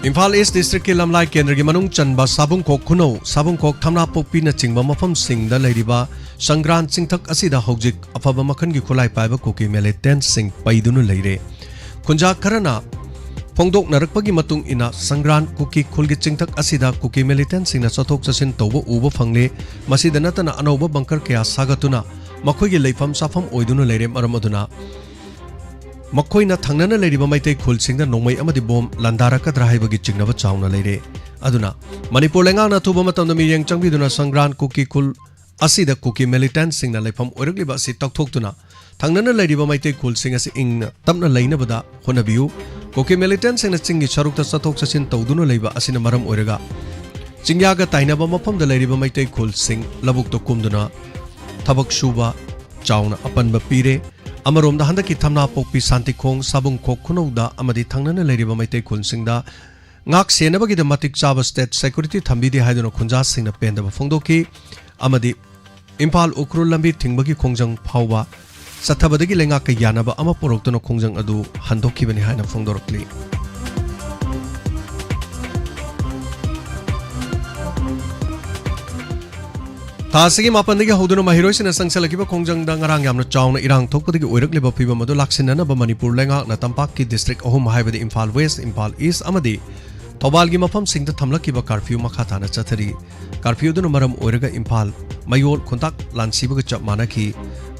ꯏꯝꯐꯥꯜ East Districtꯀꯤ ꯂꯝꯂꯥꯏ ꯀꯦꯟꯗ꯭ꯔꯒꯤ ꯃꯅꯨꯡ ꯆꯟꯕ ꯁꯥꯕꯨꯡꯈꯣꯛ ꯈꯨꯅꯧ, ꯁꯥꯕꯨꯡꯈꯣꯛ ꯊꯝꯅꯥꯄꯣꯛꯄꯤꯅꯆꯤꯡꯕ ꯃꯐꯝꯁꯤꯡꯗ ꯂꯩꯔꯤꯕ ꯁꯪꯒ꯭ꯔꯥꯟ ꯆꯤꯡꯊꯛ ꯑꯁꯤꯗ ꯍꯧꯖꯤꯛ ꯑꯐꯕ ꯃꯈꯜꯒꯤ ꯈꯨꯠꯂꯥꯏ ꯄꯥꯏꯕ ꯀꯨꯀꯤ militantꯁꯤꯡ ꯄꯩꯗꯨꯅ ꯂꯩꯔꯦ꯫ ꯈꯨꯟꯖꯥ ꯈꯔꯅ ꯐꯣꯡꯗꯣꯛꯅꯔꯛꯄꯒꯤ ꯃꯇꯨꯡ ꯏꯟꯅ, ꯁꯪꯒ꯭ꯔꯥꯟ ꯀꯨꯀꯤ ꯈꯨꯜꯒꯤ ꯆꯤꯡꯊꯛ ꯑꯁꯤꯗ ꯀꯨꯀꯤ militantꯁꯤꯡꯅ ꯆꯠꯊꯣꯛ ꯆꯠꯁꯤꯟ ꯇꯧꯕ ꯎꯕ ꯐꯪꯂꯦ꯫ ꯃꯁꯤꯗ ꯅꯠꯇꯅ ꯑꯅꯧꯕ bunker ꯀꯌꯥ ꯁꯥꯒꯠꯇꯨꯅ ꯃꯈꯣꯏꯒꯤ ꯂꯩꯐꯝ ꯆꯥꯐꯝ ꯑꯣꯏꯗꯨꯅ ꯂꯩꯔꯦ꯫ ꯃꯔꯝ ꯑꯗꯨꯅ ꯃꯈꯣꯏꯅ ꯊꯪꯅꯅ ꯂꯩꯔꯤꯕ ꯃꯩꯇꯩ ꯈꯨꯜꯁꯤꯡꯗ ꯅꯣꯡꯃꯩ ꯑꯃꯗꯤ bomb ꯂꯥꯟꯗꯥꯔꯛꯀꯗ꯭ꯔꯥ ꯍꯥꯏꯕꯒꯤ ꯆꯤꯡꯅꯕ ꯆꯥꯎꯅ ꯂꯩꯔꯦ꯫ ꯑꯗꯨꯅ ꯃꯅꯤꯄꯨꯔ ꯂꯩꯉꯥꯛꯅ ꯑꯊꯨꯕ ꯃꯇꯝꯗ ꯃꯤꯠꯌꯦꯡ ꯆꯪꯕꯤꯗꯨꯅ ꯁꯪꯒ꯭ꯔꯥꯟ ꯀꯨꯀꯤ ꯈꯨꯜ ꯑꯁꯤꯗ ꯀꯨꯀꯤ militantꯁꯤꯡꯅ ꯂꯩꯐꯝ ꯑꯣꯏꯔꯛꯂꯤꯕ ꯑꯁꯤ ꯇꯧꯊꯣꯛꯇꯨꯅ ꯊꯪꯅꯅ ꯂꯩꯔꯤꯕ ꯃꯩꯇꯩ ꯈꯨꯜꯁꯤꯡ ꯑꯁꯤ ꯏꯪꯅ ꯇꯞꯅ ꯂꯩꯅꯕꯗ ꯍꯣꯠꯅꯕꯤꯌꯨ꯫ ꯀꯨꯀꯤ militantꯁꯤꯡꯅ ꯆꯤꯡꯒꯤ ꯁꯔꯨꯛꯇ ꯆꯠꯊꯣꯛ ꯆꯠꯁꯤꯟ ꯇꯧꯗꯨꯅ ꯂꯩꯕ ꯑꯁꯤꯅ ꯃꯔꯝ ꯑꯣꯏꯔꯒ ꯆꯤꯡꯌꯥꯒ ꯇꯥꯏꯅꯕ ꯃꯐꯝꯗ ꯂꯩꯔꯤꯕ ꯃꯩꯇꯩ ꯈꯨꯜꯁꯤꯡ ꯂꯧꯕꯨꯛꯇ ꯀꯨꯝꯗꯨꯅ ꯊꯕꯛ ꯁꯨꯕ ꯆꯥꯎꯅ ꯑꯄꯟꯕ ꯄꯤꯔꯦ꯫ ꯑꯃꯔꯣꯝꯗ ꯍꯟꯗꯛꯀꯤ ꯊꯝꯅꯥꯄꯣꯛꯄꯤ, ꯁꯥꯟꯇꯤꯈꯣꯡ, ꯁꯥꯕꯨꯡꯈꯣꯛ ꯈꯨꯅꯧꯗ ꯑꯃꯗꯤ ꯊꯪꯅꯅ ꯂꯩꯔꯤꯕ ꯃꯩꯇꯩ ꯈꯨꯜꯁꯤꯡꯗ ꯉꯥꯛ ꯁꯦꯟꯅꯕꯒꯤꯗ ꯃꯇꯤꯛ ꯆꯥꯕ state security ꯊꯝꯕꯤꯗꯦ ꯍꯥꯏꯗꯨꯅ ꯈꯨꯟꯖꯥꯁꯤꯡꯅ ꯄꯦꯟꯗꯕ ꯐꯣꯡꯗꯣꯛꯈꯤ ꯑꯃꯗꯤ ꯏꯝꯐꯥꯜ ꯎꯈ꯭ꯔꯨꯜ ꯂꯝꯕꯤ ꯊꯤꯡꯕꯒꯤ ꯈꯣꯡꯖꯪ ꯐꯥꯎꯕ ꯆꯠꯊꯕꯗꯒꯤ ꯂꯩꯉꯥꯛꯀ ꯌꯥꯅꯕ ꯑꯃ ꯄꯨꯔꯛꯇꯨꯅ ꯈꯣꯡꯖꯪ ꯑꯗꯨ ꯍꯟꯗꯣꯛꯈꯤꯕꯅꯤ ꯍꯥꯏꯅ ꯐꯣꯡꯗꯣꯔꯛꯂꯤ꯫ ꯊꯥ ꯑꯁꯤꯒꯤ ꯃꯥꯄꯟꯗꯒꯤ ꯍꯧꯗꯨꯅ ꯃꯍꯩꯔꯣꯏꯁꯤꯡꯅ ꯆꯪꯁꯤꯜꯂꯛꯈꯤꯕ ꯈꯣꯡꯖꯪꯗ ꯉꯔꯥꯡ ꯌꯥꯝꯅ ꯆꯥꯎꯅ ꯏꯔꯥꯡ ꯊꯣꯛꯄꯗꯒꯤ ꯑꯣꯏꯔꯛꯂꯤꯕ ꯐꯤꯕꯝ ꯑꯗꯨ ꯂꯥꯛꯁꯤꯟꯅꯅꯕ ꯃꯅꯤꯄꯨꯔ ꯂꯩꯉꯥꯛꯅ ꯇꯝꯄꯥꯛꯀꯤ district ꯑꯍꯨꯝ, ꯍꯥꯏꯕꯗꯤ ꯏꯝꯐꯥꯜ West, ꯏꯝꯐꯥꯜ East ꯑꯃꯗꯤ ꯊꯧꯕꯥꯜꯒꯤ ꯃꯐꯝꯁꯤꯡꯗ ꯊꯝꯂꯛꯈꯤꯕ ꯀꯥꯔꯐ꯭ꯌꯨ ꯃꯈꯥ ꯇꯥꯅ ꯆꯠꯊꯔꯤ꯫ ꯀꯥꯔꯐ꯭ꯌꯨ ꯑꯗꯨꯅ ꯃꯔꯝ ꯑꯣꯏꯔꯒ ꯏꯝꯐꯥꯜ ꯃꯌꯣꯜ ꯈꯨꯟꯇꯥꯛ ꯂꯥꯟꯁꯤꯕꯒ ꯆꯞ ꯃꯥꯟꯅꯈꯤ꯫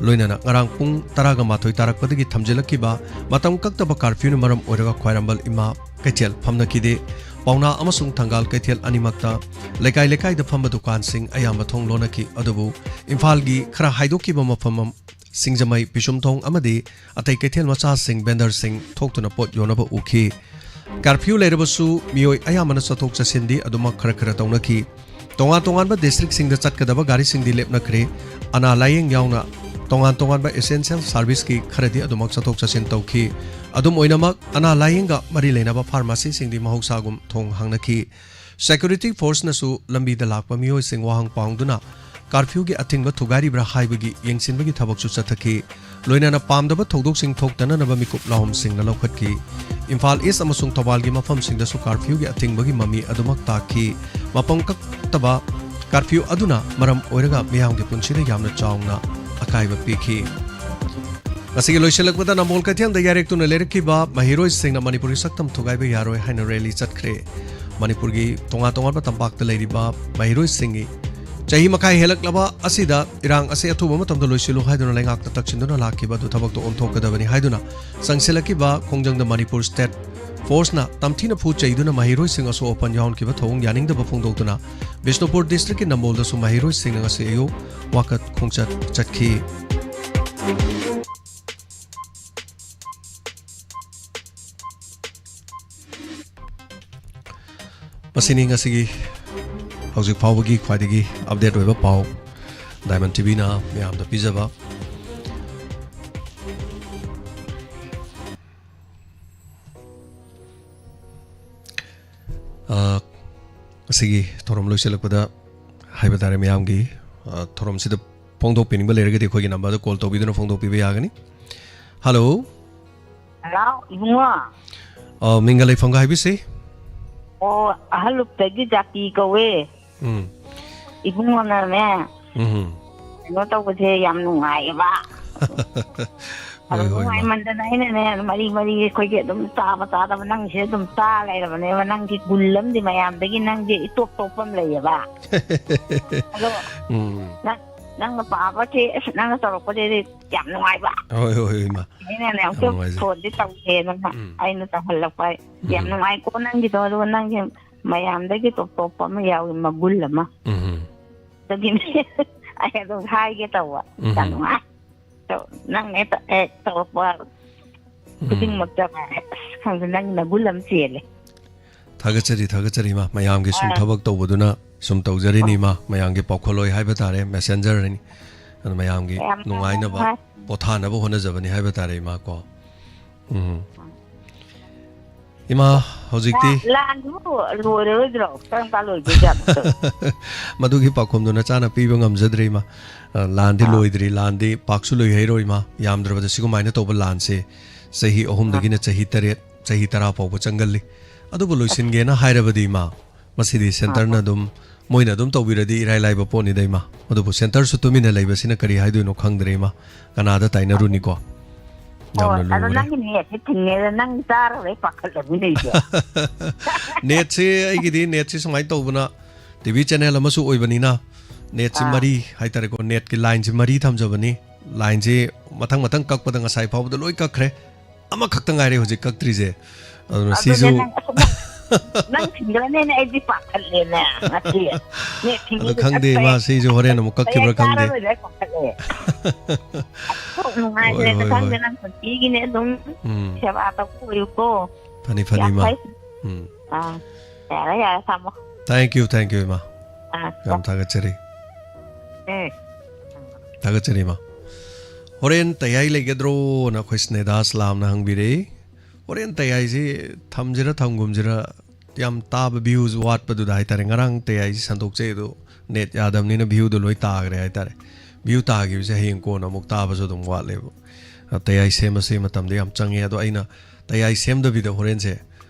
ꯂꯣꯏꯅꯅ ꯉꯔꯥꯡ ꯄꯨꯡ ꯇꯔꯥꯒ ꯃꯥꯊꯣꯏ ꯇꯥꯔꯛꯄꯗꯒꯤ ꯊꯝꯖꯤꯜꯂꯛꯈꯤꯕ ꯃꯇꯝ ꯀꯛꯇꯕ ꯀꯥꯔꯐ꯭ꯌꯨꯅ ꯃꯔꯝ ꯑꯣꯏꯔꯒ ꯈ꯭ꯋꯥꯏꯔꯝꯕꯟ ꯏꯃꯥ ꯀꯩꯊꯦꯜ ꯐꯝꯅꯈꯤꯗꯦ꯫ ꯄꯥꯎꯅꯥ ꯑꯃꯁꯨꯡ ꯊꯪꯒꯥꯜ ꯀꯩꯊꯦꯜ ꯑꯅꯤꯃꯛꯇ ꯂꯩꯀꯥꯏ ꯂꯩꯀꯥꯏꯗ ꯐꯝꯕ ꯗꯨꯀꯥꯟꯁꯤꯡ ꯑꯌꯥꯝꯕ ꯊꯣꯡ ꯂꯣꯟꯅꯈꯤ꯫ ꯑꯗꯨꯕꯨ ꯏꯝꯐꯥꯜꯒꯤ ꯈꯔ ꯍꯥꯏꯗꯣꯛꯈꯤꯕ ꯃꯐꯝ ꯁꯤꯡꯖꯃꯩ, ꯄꯤꯁꯨꯝꯊꯣꯡ ꯑꯃꯗꯤ ꯑꯇꯩ ꯀꯩꯊꯦꯜ ꯃꯆꯥꯁꯤꯡ ꯚꯦꯟꯗꯔꯁꯤꯡ ꯊꯣꯛꯇꯨꯅ ꯄꯣꯠ ꯌꯣꯟꯅꯕ ꯎꯈꯤ꯫ ꯀꯥꯔꯐ꯭ꯌꯨ ꯂꯩꯔꯕꯁꯨ ꯃꯤꯑꯣꯏ ꯑꯌꯥꯝꯕꯅ ꯆꯠꯊꯣꯛ ꯆꯠꯁꯤꯟꯗꯤ ꯑꯗꯨꯃꯛ ꯈꯔ ꯈꯔ ꯇꯧꯅꯈꯤ꯫ ꯇꯣꯉꯥꯟ ꯇꯣꯉꯥꯟꯕ ꯗꯤꯁꯇ꯭ꯔꯤꯛꯁꯤꯡꯗ ꯆꯠꯀꯗꯕ ꯒꯥꯔꯤꯁꯤꯡꯗꯤ ꯂꯦꯞꯅꯈ꯭ꯔꯦ꯫ ꯑꯅꯥ ꯂꯥꯌꯦꯡ ꯌꯥꯎꯅ ꯇꯣꯉꯥꯟ ꯇꯣꯉꯥꯟꯕ essential serviceꯀꯤ ꯈꯔꯗꯤ ꯑꯗꯨꯃꯛ ꯆꯠꯊꯣꯛ ꯆꯠꯁꯤꯟ ꯇꯧꯈꯤ꯫ ꯑꯗꯨꯝ ꯑꯣꯏꯅꯃꯛ, ꯑꯅꯥ ꯂꯥꯌꯦꯡꯒ ꯃꯔꯤ ꯂꯩꯅꯕ ꯐꯥꯔꯃꯥꯁꯤꯁꯤꯡꯗꯤ ꯃꯍꯧꯁꯥꯒꯨꯝ ꯊꯣꯡ ꯍꯥꯡꯅꯈꯤ꯫ ꯁꯦꯀ꯭ꯌꯨꯔꯤꯇꯤ ꯐꯣꯔꯁꯅꯁꯨ ꯂꯝꯕꯤꯗ ꯂꯥꯛꯄ ꯃꯤꯑꯣꯏꯁꯤꯡ ꯋꯥꯍꯪ ꯄꯥꯎꯗꯨꯅ ꯀꯥꯔꯐ꯭ꯌꯨꯒꯤ ꯑꯊꯤꯡꯕ ꯊꯨꯒꯥꯏꯔꯤꯕ꯭ꯔꯥ ꯍꯥꯏꯕꯒꯤ ꯌꯦꯡꯁꯤꯟꯕꯒꯤ ꯊꯕꯛꯁꯨ ꯆꯠꯊꯈꯤ꯫ ꯂꯣꯏꯅꯅ ꯄꯥꯝꯗꯕ ꯊꯧꯗꯣꯛꯁꯤꯡ ꯊꯣꯛꯇꯅꯅꯕ ꯃꯤꯀꯨꯞ ꯂꯥꯍꯣꯝꯁꯤꯡꯅ ꯂꯧꯈꯠꯈꯤ꯫ ꯏꯝꯐꯥꯜ ꯏꯁ ꯑꯃꯁꯨꯡ ꯊꯧꯕꯥꯜꯒꯤ ꯃꯐꯝꯁꯤꯡꯗꯁꯨ ꯀꯥꯔꯐ꯭ꯌꯨꯒꯤ ꯑꯊꯤꯡꯕꯒꯤ ꯃꯃꯤ ꯑꯗꯨꯃꯛ ꯇꯥꯈꯤ꯫ ꯃꯐꯝ ꯀꯛꯇꯕ ꯀꯥꯔꯐ꯭ꯌꯨ ꯑꯗꯨꯅ ꯃꯔꯝ ꯑꯣꯏꯔꯒ ꯃꯤꯌꯥꯝꯒꯤ ꯄꯨꯟꯁꯤꯗ ꯌꯥꯝꯅ ꯆꯥꯎꯅ ꯑꯀꯥꯏꯕ ꯄꯤꯈꯤ꯫ ꯉꯁꯤꯒꯤ ꯂꯣꯏꯁꯤꯜꯂꯛꯄꯗ ꯅꯝꯕꯣꯜ ꯀꯩꯊꯦꯜꯗ ꯌꯥꯔꯦꯛꯇꯨꯅ ꯂꯩꯔꯛꯈꯤꯕ ꯃꯍꯩꯔꯣꯏꯁꯤꯡꯅ ꯃꯅꯤꯄꯨꯔꯒꯤ ꯁꯛꯇꯝ ꯊꯨꯒꯥꯏꯕ ꯌꯥꯔꯣꯏ ꯍꯥꯏꯅ ꯔꯦꯂꯤ ꯆꯠꯈ꯭ꯔꯦ꯫ ꯃꯅꯤꯄꯨꯔꯒꯤ ꯇꯣꯉꯥꯟ ꯇꯣꯉꯥꯟꯕ ꯇꯝꯄꯥꯛꯇ ꯂꯩꯔꯤꯕ ꯃꯍꯩꯔꯣꯏꯁꯤꯡꯒꯤ ꯆꯍꯤ ꯃꯈꯥꯏ ꯍꯦꯜꯂꯛꯂꯕ ꯑꯁꯤꯗ ꯏꯔꯥꯡ ꯑꯁꯤ ꯑꯊꯨꯕ ꯃꯇꯝꯗ ꯂꯣꯏꯁꯤꯜꯂꯨ ꯍꯥꯏꯗꯨꯅ ꯂꯩꯉꯥꯛꯅ ꯇꯛꯁꯤꯟꯗꯨꯅ ꯂꯥꯛꯈꯤꯕ ꯑꯗꯨ ꯊꯕꯛꯇ ꯑꯣꯟꯊꯣꯛꯀꯗꯕꯅꯤ ꯍꯥꯏꯗꯨꯅ ꯆꯪꯁꯤꯜꯂꯛꯈꯤꯕ ꯈꯣꯡꯖꯪꯗ ꯃꯅꯤꯄꯨꯔ ꯁ꯭ꯇꯦꯠ ꯐꯣꯔꯁꯅ ꯇꯝꯊꯤꯅ ꯐꯨ ꯆꯩꯗꯨꯅ ꯃꯍꯩꯔꯣꯏꯁꯤꯡ ꯑꯁꯣꯛ ꯑꯄꯟ ꯌꯥꯎꯍꯟꯈꯤꯕ ꯊꯧꯑꯣꯡ ꯌꯥꯅꯤꯡꯗꯕ ꯐꯣꯡꯗꯣꯛꯇꯨꯅ ꯕꯤꯁꯅꯨꯄꯨꯔ ꯗꯤꯁꯇ꯭ꯔꯤꯛꯀꯤ ꯅꯝꯕꯣꯜꯗꯁꯨ ꯃꯍꯩꯔꯣꯏꯁꯤꯡꯅ ꯉꯁꯤ ꯑꯌꯨꯛ ꯋꯥꯀꯠ ꯈꯣꯡꯆꯠ ꯆꯠꯈꯤ꯫ ꯃꯁꯤꯅꯤ ꯉꯁꯤꯒꯤ ꯍꯧꯖꯤꯛ ꯐꯥꯎꯕꯒꯤ ꯈ꯭ꯋꯥꯏꯗꯒꯤ ꯑꯞꯗꯦꯠ ꯑꯣꯏꯕ ꯄꯥꯎ ꯗꯥꯏꯃꯟ ꯇꯤꯚꯤꯅ ꯃꯌꯥꯝꯗ ꯄꯤꯖꯕ꯫ ꯑ, ꯉꯁꯤꯒꯤ ꯊꯧꯔꯝ ꯂꯣꯏꯁꯤꯜꯂꯛꯄꯗ ꯍꯥꯏꯕ ꯇꯥꯔꯦ, ꯃꯌꯥꯝꯒꯤ, ꯑ, ꯊꯧꯔꯝꯁꯤꯗ ꯐꯣꯡꯗꯣꯛꯄꯤꯅꯤꯡꯕ ꯂꯩꯔꯒꯗꯤ ꯑꯩꯈꯣꯏꯒꯤ ꯅꯝꯕꯔꯗ ꯀꯣꯜ ꯇꯧꯕꯤꯗꯨꯅ ꯐꯣꯡꯗꯣꯛꯄꯤꯕ ꯌꯥꯒꯅꯤ꯫ ꯍꯜꯂꯣ꯫ ꯍꯜꯂꯣ, ꯏꯕꯨꯡꯉꯣ꯫ ꯑ, ꯃꯤꯡꯒ ꯂꯩꯐꯝꯒ ꯍꯥꯏꯕꯤꯁꯤ꯫ ꯑꯣ, ꯑꯍꯜ ꯂꯨꯞꯇꯒꯤ ꯖꯥꯇꯤ ꯀꯧꯋꯦ꯫ ꯎꯝ꯫ ꯏꯕꯨꯡꯉꯣꯅꯅꯦ, ꯎꯝ꯫ ꯀꯩꯅꯣ ꯇꯧꯕꯁꯦ ꯌꯥꯝ ꯅꯨꯡꯉꯥꯏꯌꯦꯕ꯫ ꯑꯗꯣ ꯍꯣꯏ, ꯍꯣꯏ, ꯏꯃꯥ꯫ ꯅꯨꯡꯉꯥꯏꯃꯟꯗꯅ ꯑꯩꯅꯅꯦ, ꯃꯔꯤ ꯃꯔꯤ ꯑꯩꯈꯣꯏꯒꯤ ꯑꯗꯨꯝ ꯆꯥꯕ ꯆꯥꯗꯕ ꯅꯪꯁꯦ ꯑꯗꯨꯝ ꯆꯥ ꯂꯩꯔꯕꯅꯦꯕ꯫ ꯅꯪꯒꯤ ꯒꯨꯜ ꯑꯃꯗꯤ ꯃꯌꯥꯝꯗꯒꯤ ꯅꯪꯁꯦ ꯏꯇꯣꯞ ꯇꯣꯞꯄ ꯑꯃ ꯂꯩꯌꯦꯕ꯫ ꯑꯗꯣ ꯎꯝ꯫ ꯅꯪ, ꯅꯪꯅ ꯄꯥꯕꯁꯦ, ꯑꯁ, ꯅꯪꯅ ꯇꯧꯔꯛꯄꯁꯦ ꯌꯥꯝ ꯅꯨꯡꯉꯥꯏꯕ꯫ ꯍꯣꯏ, ꯍꯣꯏ, ꯏꯃꯥ꯫ ꯑꯩꯅꯅꯦ ꯌꯥꯝ ꯑꯃꯨꯛꯇ ꯅꯨꯡꯉꯥꯏꯖꯩ꯫ ꯐꯣꯟꯁꯦ ꯇꯧꯁꯦꯅ ꯎꯝ꯫ ꯑꯩꯅ ꯇꯧꯍꯜꯂꯛꯄ꯫ ꯌꯥꯝ ꯎꯝ꯫ ꯅꯨꯡꯉꯥꯏꯀꯣ ꯅꯪꯒꯤꯗꯣ, ꯑꯗꯨꯒ ꯅꯪꯁꯦ ꯃꯌꯥꯝꯗꯒꯤ ꯇꯣꯞ ꯇꯣꯞꯄ ꯑꯃ ꯌꯥꯎꯏ, ꯃꯒꯨꯜ ꯑꯃ꯫ ꯎꯝ꯫ ꯑꯗꯨꯒꯤꯅꯦ ꯑꯩ ꯑꯗꯨꯝ ꯍꯥꯏꯒꯦ ꯇꯧꯕ꯫ ꯎꯝ꯫ ꯌꯥꯝ ꯅꯨꯡꯉꯥꯏ꯫ ꯇꯧ-, ꯅꯪ ꯍꯦꯛꯇ ꯍꯦꯛ ꯇꯧꯔꯛꯄ ꯎꯝ꯫ ꯈꯨꯗꯤꯡꯃꯛꯇ ꯑꯁ, ꯈꯪꯗꯦ, ꯅꯪ ꯅꯒꯨꯟ ꯑꯃ ꯆꯦꯜꯂꯦ꯫ ꯊꯥꯒꯠꯆꯔꯤ, ꯊꯥꯒꯠꯆꯔꯤ, ꯏꯃꯥ꯫ ꯃꯌꯥꯝꯒꯤ ꯁꯨꯝ ꯑꯥ꯫ ꯊꯕꯛ ꯇꯧꯕꯗꯨꯅ ꯁꯨꯝ ꯇꯧꯖꯔꯤꯅꯤ, ꯑꯥ꯫ ꯏꯃꯥ꯫ ꯃꯌꯥꯝꯒꯤ ꯄꯥꯎꯈꯣꯜꯂꯣꯏ ꯍꯥꯏꯕ ꯇꯥꯔꯦ, ꯃꯦꯁꯦꯟꯖꯔꯅꯤ꯫ ꯑꯗꯨ ꯃꯌꯥꯝꯒꯤ ꯌꯥꯝ ꯅꯨꯡꯉꯥꯏꯅꯕ, ꯅꯨꯡꯉꯥꯏ꯫ ꯄꯣꯊꯥꯅꯕ ꯍꯣꯠꯅꯖꯕꯅꯤ ꯍꯥꯏꯕ ꯇꯥꯔꯦ, ꯏꯃꯥ, ꯀꯣ꯫ ꯎꯝ꯫ ꯑꯥ꯫ ꯏꯃꯥ, ꯍꯧꯖꯤꯛꯇꯤ ꯂꯥ-, ꯂꯥꯟꯗꯨꯕꯨ ꯂꯣꯏꯔꯔꯣꯏꯗ꯭ꯔꯣ? ꯀꯔꯝ ꯀꯥꯟ ꯂꯣꯏꯗꯣꯏꯖꯥꯠꯅꯣ? ꯃꯗꯨꯒꯤ ꯄꯥꯎꯈꯨꯝꯗꯨ ꯅꯆꯥꯅ ꯄꯤꯕ ꯉꯝꯖꯗ꯭ꯔꯦ, ꯏꯃꯥ꯫ ꯑ, ꯂꯥꯟꯗꯤ ꯑꯥ꯫ ꯂꯣꯏꯗ꯭ꯔꯤ, ꯂꯥꯟꯗꯤ ꯄꯥꯛꯁꯨ ꯂꯣꯏꯍꯩꯔꯣꯏ, ꯏꯃꯥ꯫ ꯌꯥꯝꯗ꯭ꯔꯕꯗ ꯁꯤꯒꯨꯃꯥꯏꯅ ꯇꯧꯕ ꯂꯥꯟꯁꯦ ꯆꯍꯤ ꯑꯍꯨꯝꯗꯒꯤꯅ ꯑꯥ꯫ ꯆꯍꯤ ꯇꯔꯦꯠ, ꯆꯍꯤ ꯇꯔꯥ ꯐꯥꯎꯕ ꯆꯪꯒꯜꯂꯤ꯫ ꯑꯗꯨꯕꯨ ꯑꯁ꯫ ꯂꯣꯏꯁꯤꯟꯒꯦꯅ ꯍꯥꯏꯔꯕꯗꯤ, ꯏꯃꯥ, ꯃꯁꯤꯗꯤ ꯑꯥ, ꯁꯦꯟꯇꯔꯅ ꯑꯥ꯫ ꯑꯗꯨꯝ, ꯃꯣꯏꯅ ꯑꯗꯨꯝ ꯇꯧꯕꯤꯔꯗꯤ ꯏꯔꯥꯏ ꯂꯥꯏꯕ ꯄꯣꯠꯅꯤꯗ, ꯏꯃꯥ꯫ ꯑꯗꯨꯕꯨ ꯁꯦꯟꯇꯔꯁꯨ ꯇꯨꯃꯤꯟꯅ ꯂꯩꯕꯁꯤꯅ ꯀꯔꯤ ꯍꯥꯏꯗꯣꯏꯅꯣ ꯈꯪꯗ꯭ꯔꯦ, ꯏꯃꯥ꯫ ꯀꯅꯥꯗ ꯇꯥꯏꯅꯔꯨꯅꯤꯀꯣ? ꯍꯣꯏ, ꯌꯥꯝꯅ ꯑꯗꯣ ꯂꯨꯔꯦ꯫ ꯅꯪꯒꯤ ꯅꯦꯠꯁꯦ ꯊꯤꯡꯉꯦꯗ, ꯅꯪ ꯆꯥꯔꯕꯩ ꯄꯥꯈꯠꯂꯃꯤꯅꯦ ꯑꯩꯗꯤ꯫ ꯅꯦꯠꯁꯦ, ꯑꯩꯒꯤꯗꯤ ꯅꯦꯠꯁꯦ ꯁꯨꯃꯥꯏꯅ ꯇꯧꯕꯅ, ꯇꯤ ꯚꯤ ꯆꯦꯅꯦꯜ ꯑꯃꯁꯨ ꯑꯣꯏꯕꯅꯤꯅ, ꯅꯦꯠꯁꯦ ꯑꯥ꯫ ꯃꯔꯤ ꯍꯥꯏꯇꯥꯔꯦꯀꯣ, ꯅꯦꯠꯀꯤ ꯂꯥꯏꯟꯁꯦ ꯃꯔꯤ ꯊꯝꯖꯕꯅꯤ꯫ ꯂꯥꯏꯟꯁꯦ ꯃꯊꯪ ꯃꯊꯪ ꯀꯛꯄꯗ ꯉꯁꯥꯏ ꯐꯥꯎꯕꯗ ꯂꯣꯏ ꯀꯛꯈ꯭ꯔꯦ꯫ ꯑꯃꯈꯛꯇ ꯉꯥꯏꯔꯦ ꯍꯧꯖꯤꯛ ꯀꯛꯇ꯭ꯔꯤꯁꯦ꯫ ꯑꯗꯨꯅ ꯑꯗꯨꯅꯦ, ꯁꯤꯁꯨ ꯅꯪ, ꯅꯪ ꯊꯤꯡꯈ꯭ꯔꯅꯦꯅ ꯑꯩꯗꯤ ꯄꯥꯈꯠꯂꯦꯅꯦ ꯉꯁꯤ꯫ ꯅꯦꯠ ꯑꯗꯣ ꯊꯤꯡꯉꯤꯁꯦ ꯈꯪꯗꯦ, ꯇꯠꯄ ꯏꯃꯥ, ꯁꯤꯁꯨ ꯍꯣꯔꯦꯟ ꯑꯃꯨꯛ ꯀꯔꯤ ꯀꯛꯈꯤꯕ꯭ꯔꯥ ꯈꯪꯗꯦ꯫ ꯆꯥꯔꯔꯣꯏꯗ꯭ꯔꯥ ꯄꯥꯈꯠꯂꯦ꯫ ꯑꯣꯟꯊꯣꯛ ꯍꯣꯏ, ꯅꯨꯡꯉꯥꯏꯈ꯭ꯔꯦꯗ, ꯍꯣꯏ, ꯈꯪꯗꯦ, ꯍꯣꯏ꯫ ꯅꯪ ꯄꯨꯟꯁꯤꯒꯤꯅꯦ ꯑꯗꯨꯝ ꯎꯝ꯫ ꯁꯦꯕꯥ ꯇꯧꯕ ꯑꯣꯏꯌꯨꯀꯣ꯫ ꯐꯅꯤ, ꯐꯅꯤ, ꯌꯥꯝ ꯏꯃꯥ꯫ ꯐꯩ꯫ ꯎꯝ꯫ ꯑꯥ, ꯌꯥꯔꯦ, ꯌꯥꯔꯦ, ꯊꯝꯃꯣ꯫ Thank you, thank you, ꯏꯃꯥ꯫ ꯑꯥ, ꯌꯥꯝ ꯊꯥꯒꯠꯆꯔꯤ꯫ ꯎꯝ꯫ ꯊꯥꯒꯠꯆꯔꯤ, ꯏꯃꯥ꯫ ꯍꯣꯔꯦꯟ ꯇꯌꯥꯏ ꯂꯩꯒꯗ꯭ꯔꯣꯅ ꯑꯩꯈꯣꯏ ꯁ꯭ꯅꯦꯗꯥꯁ ꯂꯥꯝꯅ ꯍꯪꯕꯤꯔꯛꯏ꯫ ꯍꯣꯔꯦꯟ ꯇꯌꯥꯏꯁꯤ ꯊꯝꯁꯤꯔ ꯊꯝꯒꯨꯝꯁꯤꯔ, ꯌꯥꯝ ꯇꯥꯕ views ꯋꯥꯠꯄꯗꯨꯗ ꯍꯥꯏꯇꯥꯔꯦ꯫ ꯉꯔꯥꯡ ꯇꯌꯥꯏꯁꯤ ꯁꯟꯗꯣꯛꯆꯩ, ꯑꯗꯣ ꯅꯦꯠ ꯌꯥꯗꯕꯅꯤꯅ viewꯗꯣ ꯂꯣꯏ ꯇꯥꯈ꯭ꯔꯦ ꯍꯥꯏꯇꯥꯔꯦ꯫ View ꯇꯥꯈꯤꯕꯁꯦ ꯍꯌꯦꯡ ꯀꯣꯟꯅ ꯑꯃꯨꯛ ꯇꯥꯕꯁꯨ ꯑꯗꯨꯝ ꯋꯥꯠꯂꯦꯕ꯫ ꯑ, ꯇꯌꯥꯏ ꯁꯦꯝꯕꯁꯦ ꯃꯇꯝꯗꯤ ꯌꯥꯝ ꯆꯪꯉꯦ꯫ ꯑꯗꯣ ꯑꯩꯅ ꯇꯌꯥꯏ ꯁꯦꯝꯗꯕꯤꯗ ꯍꯣꯔꯦꯟꯁꯦ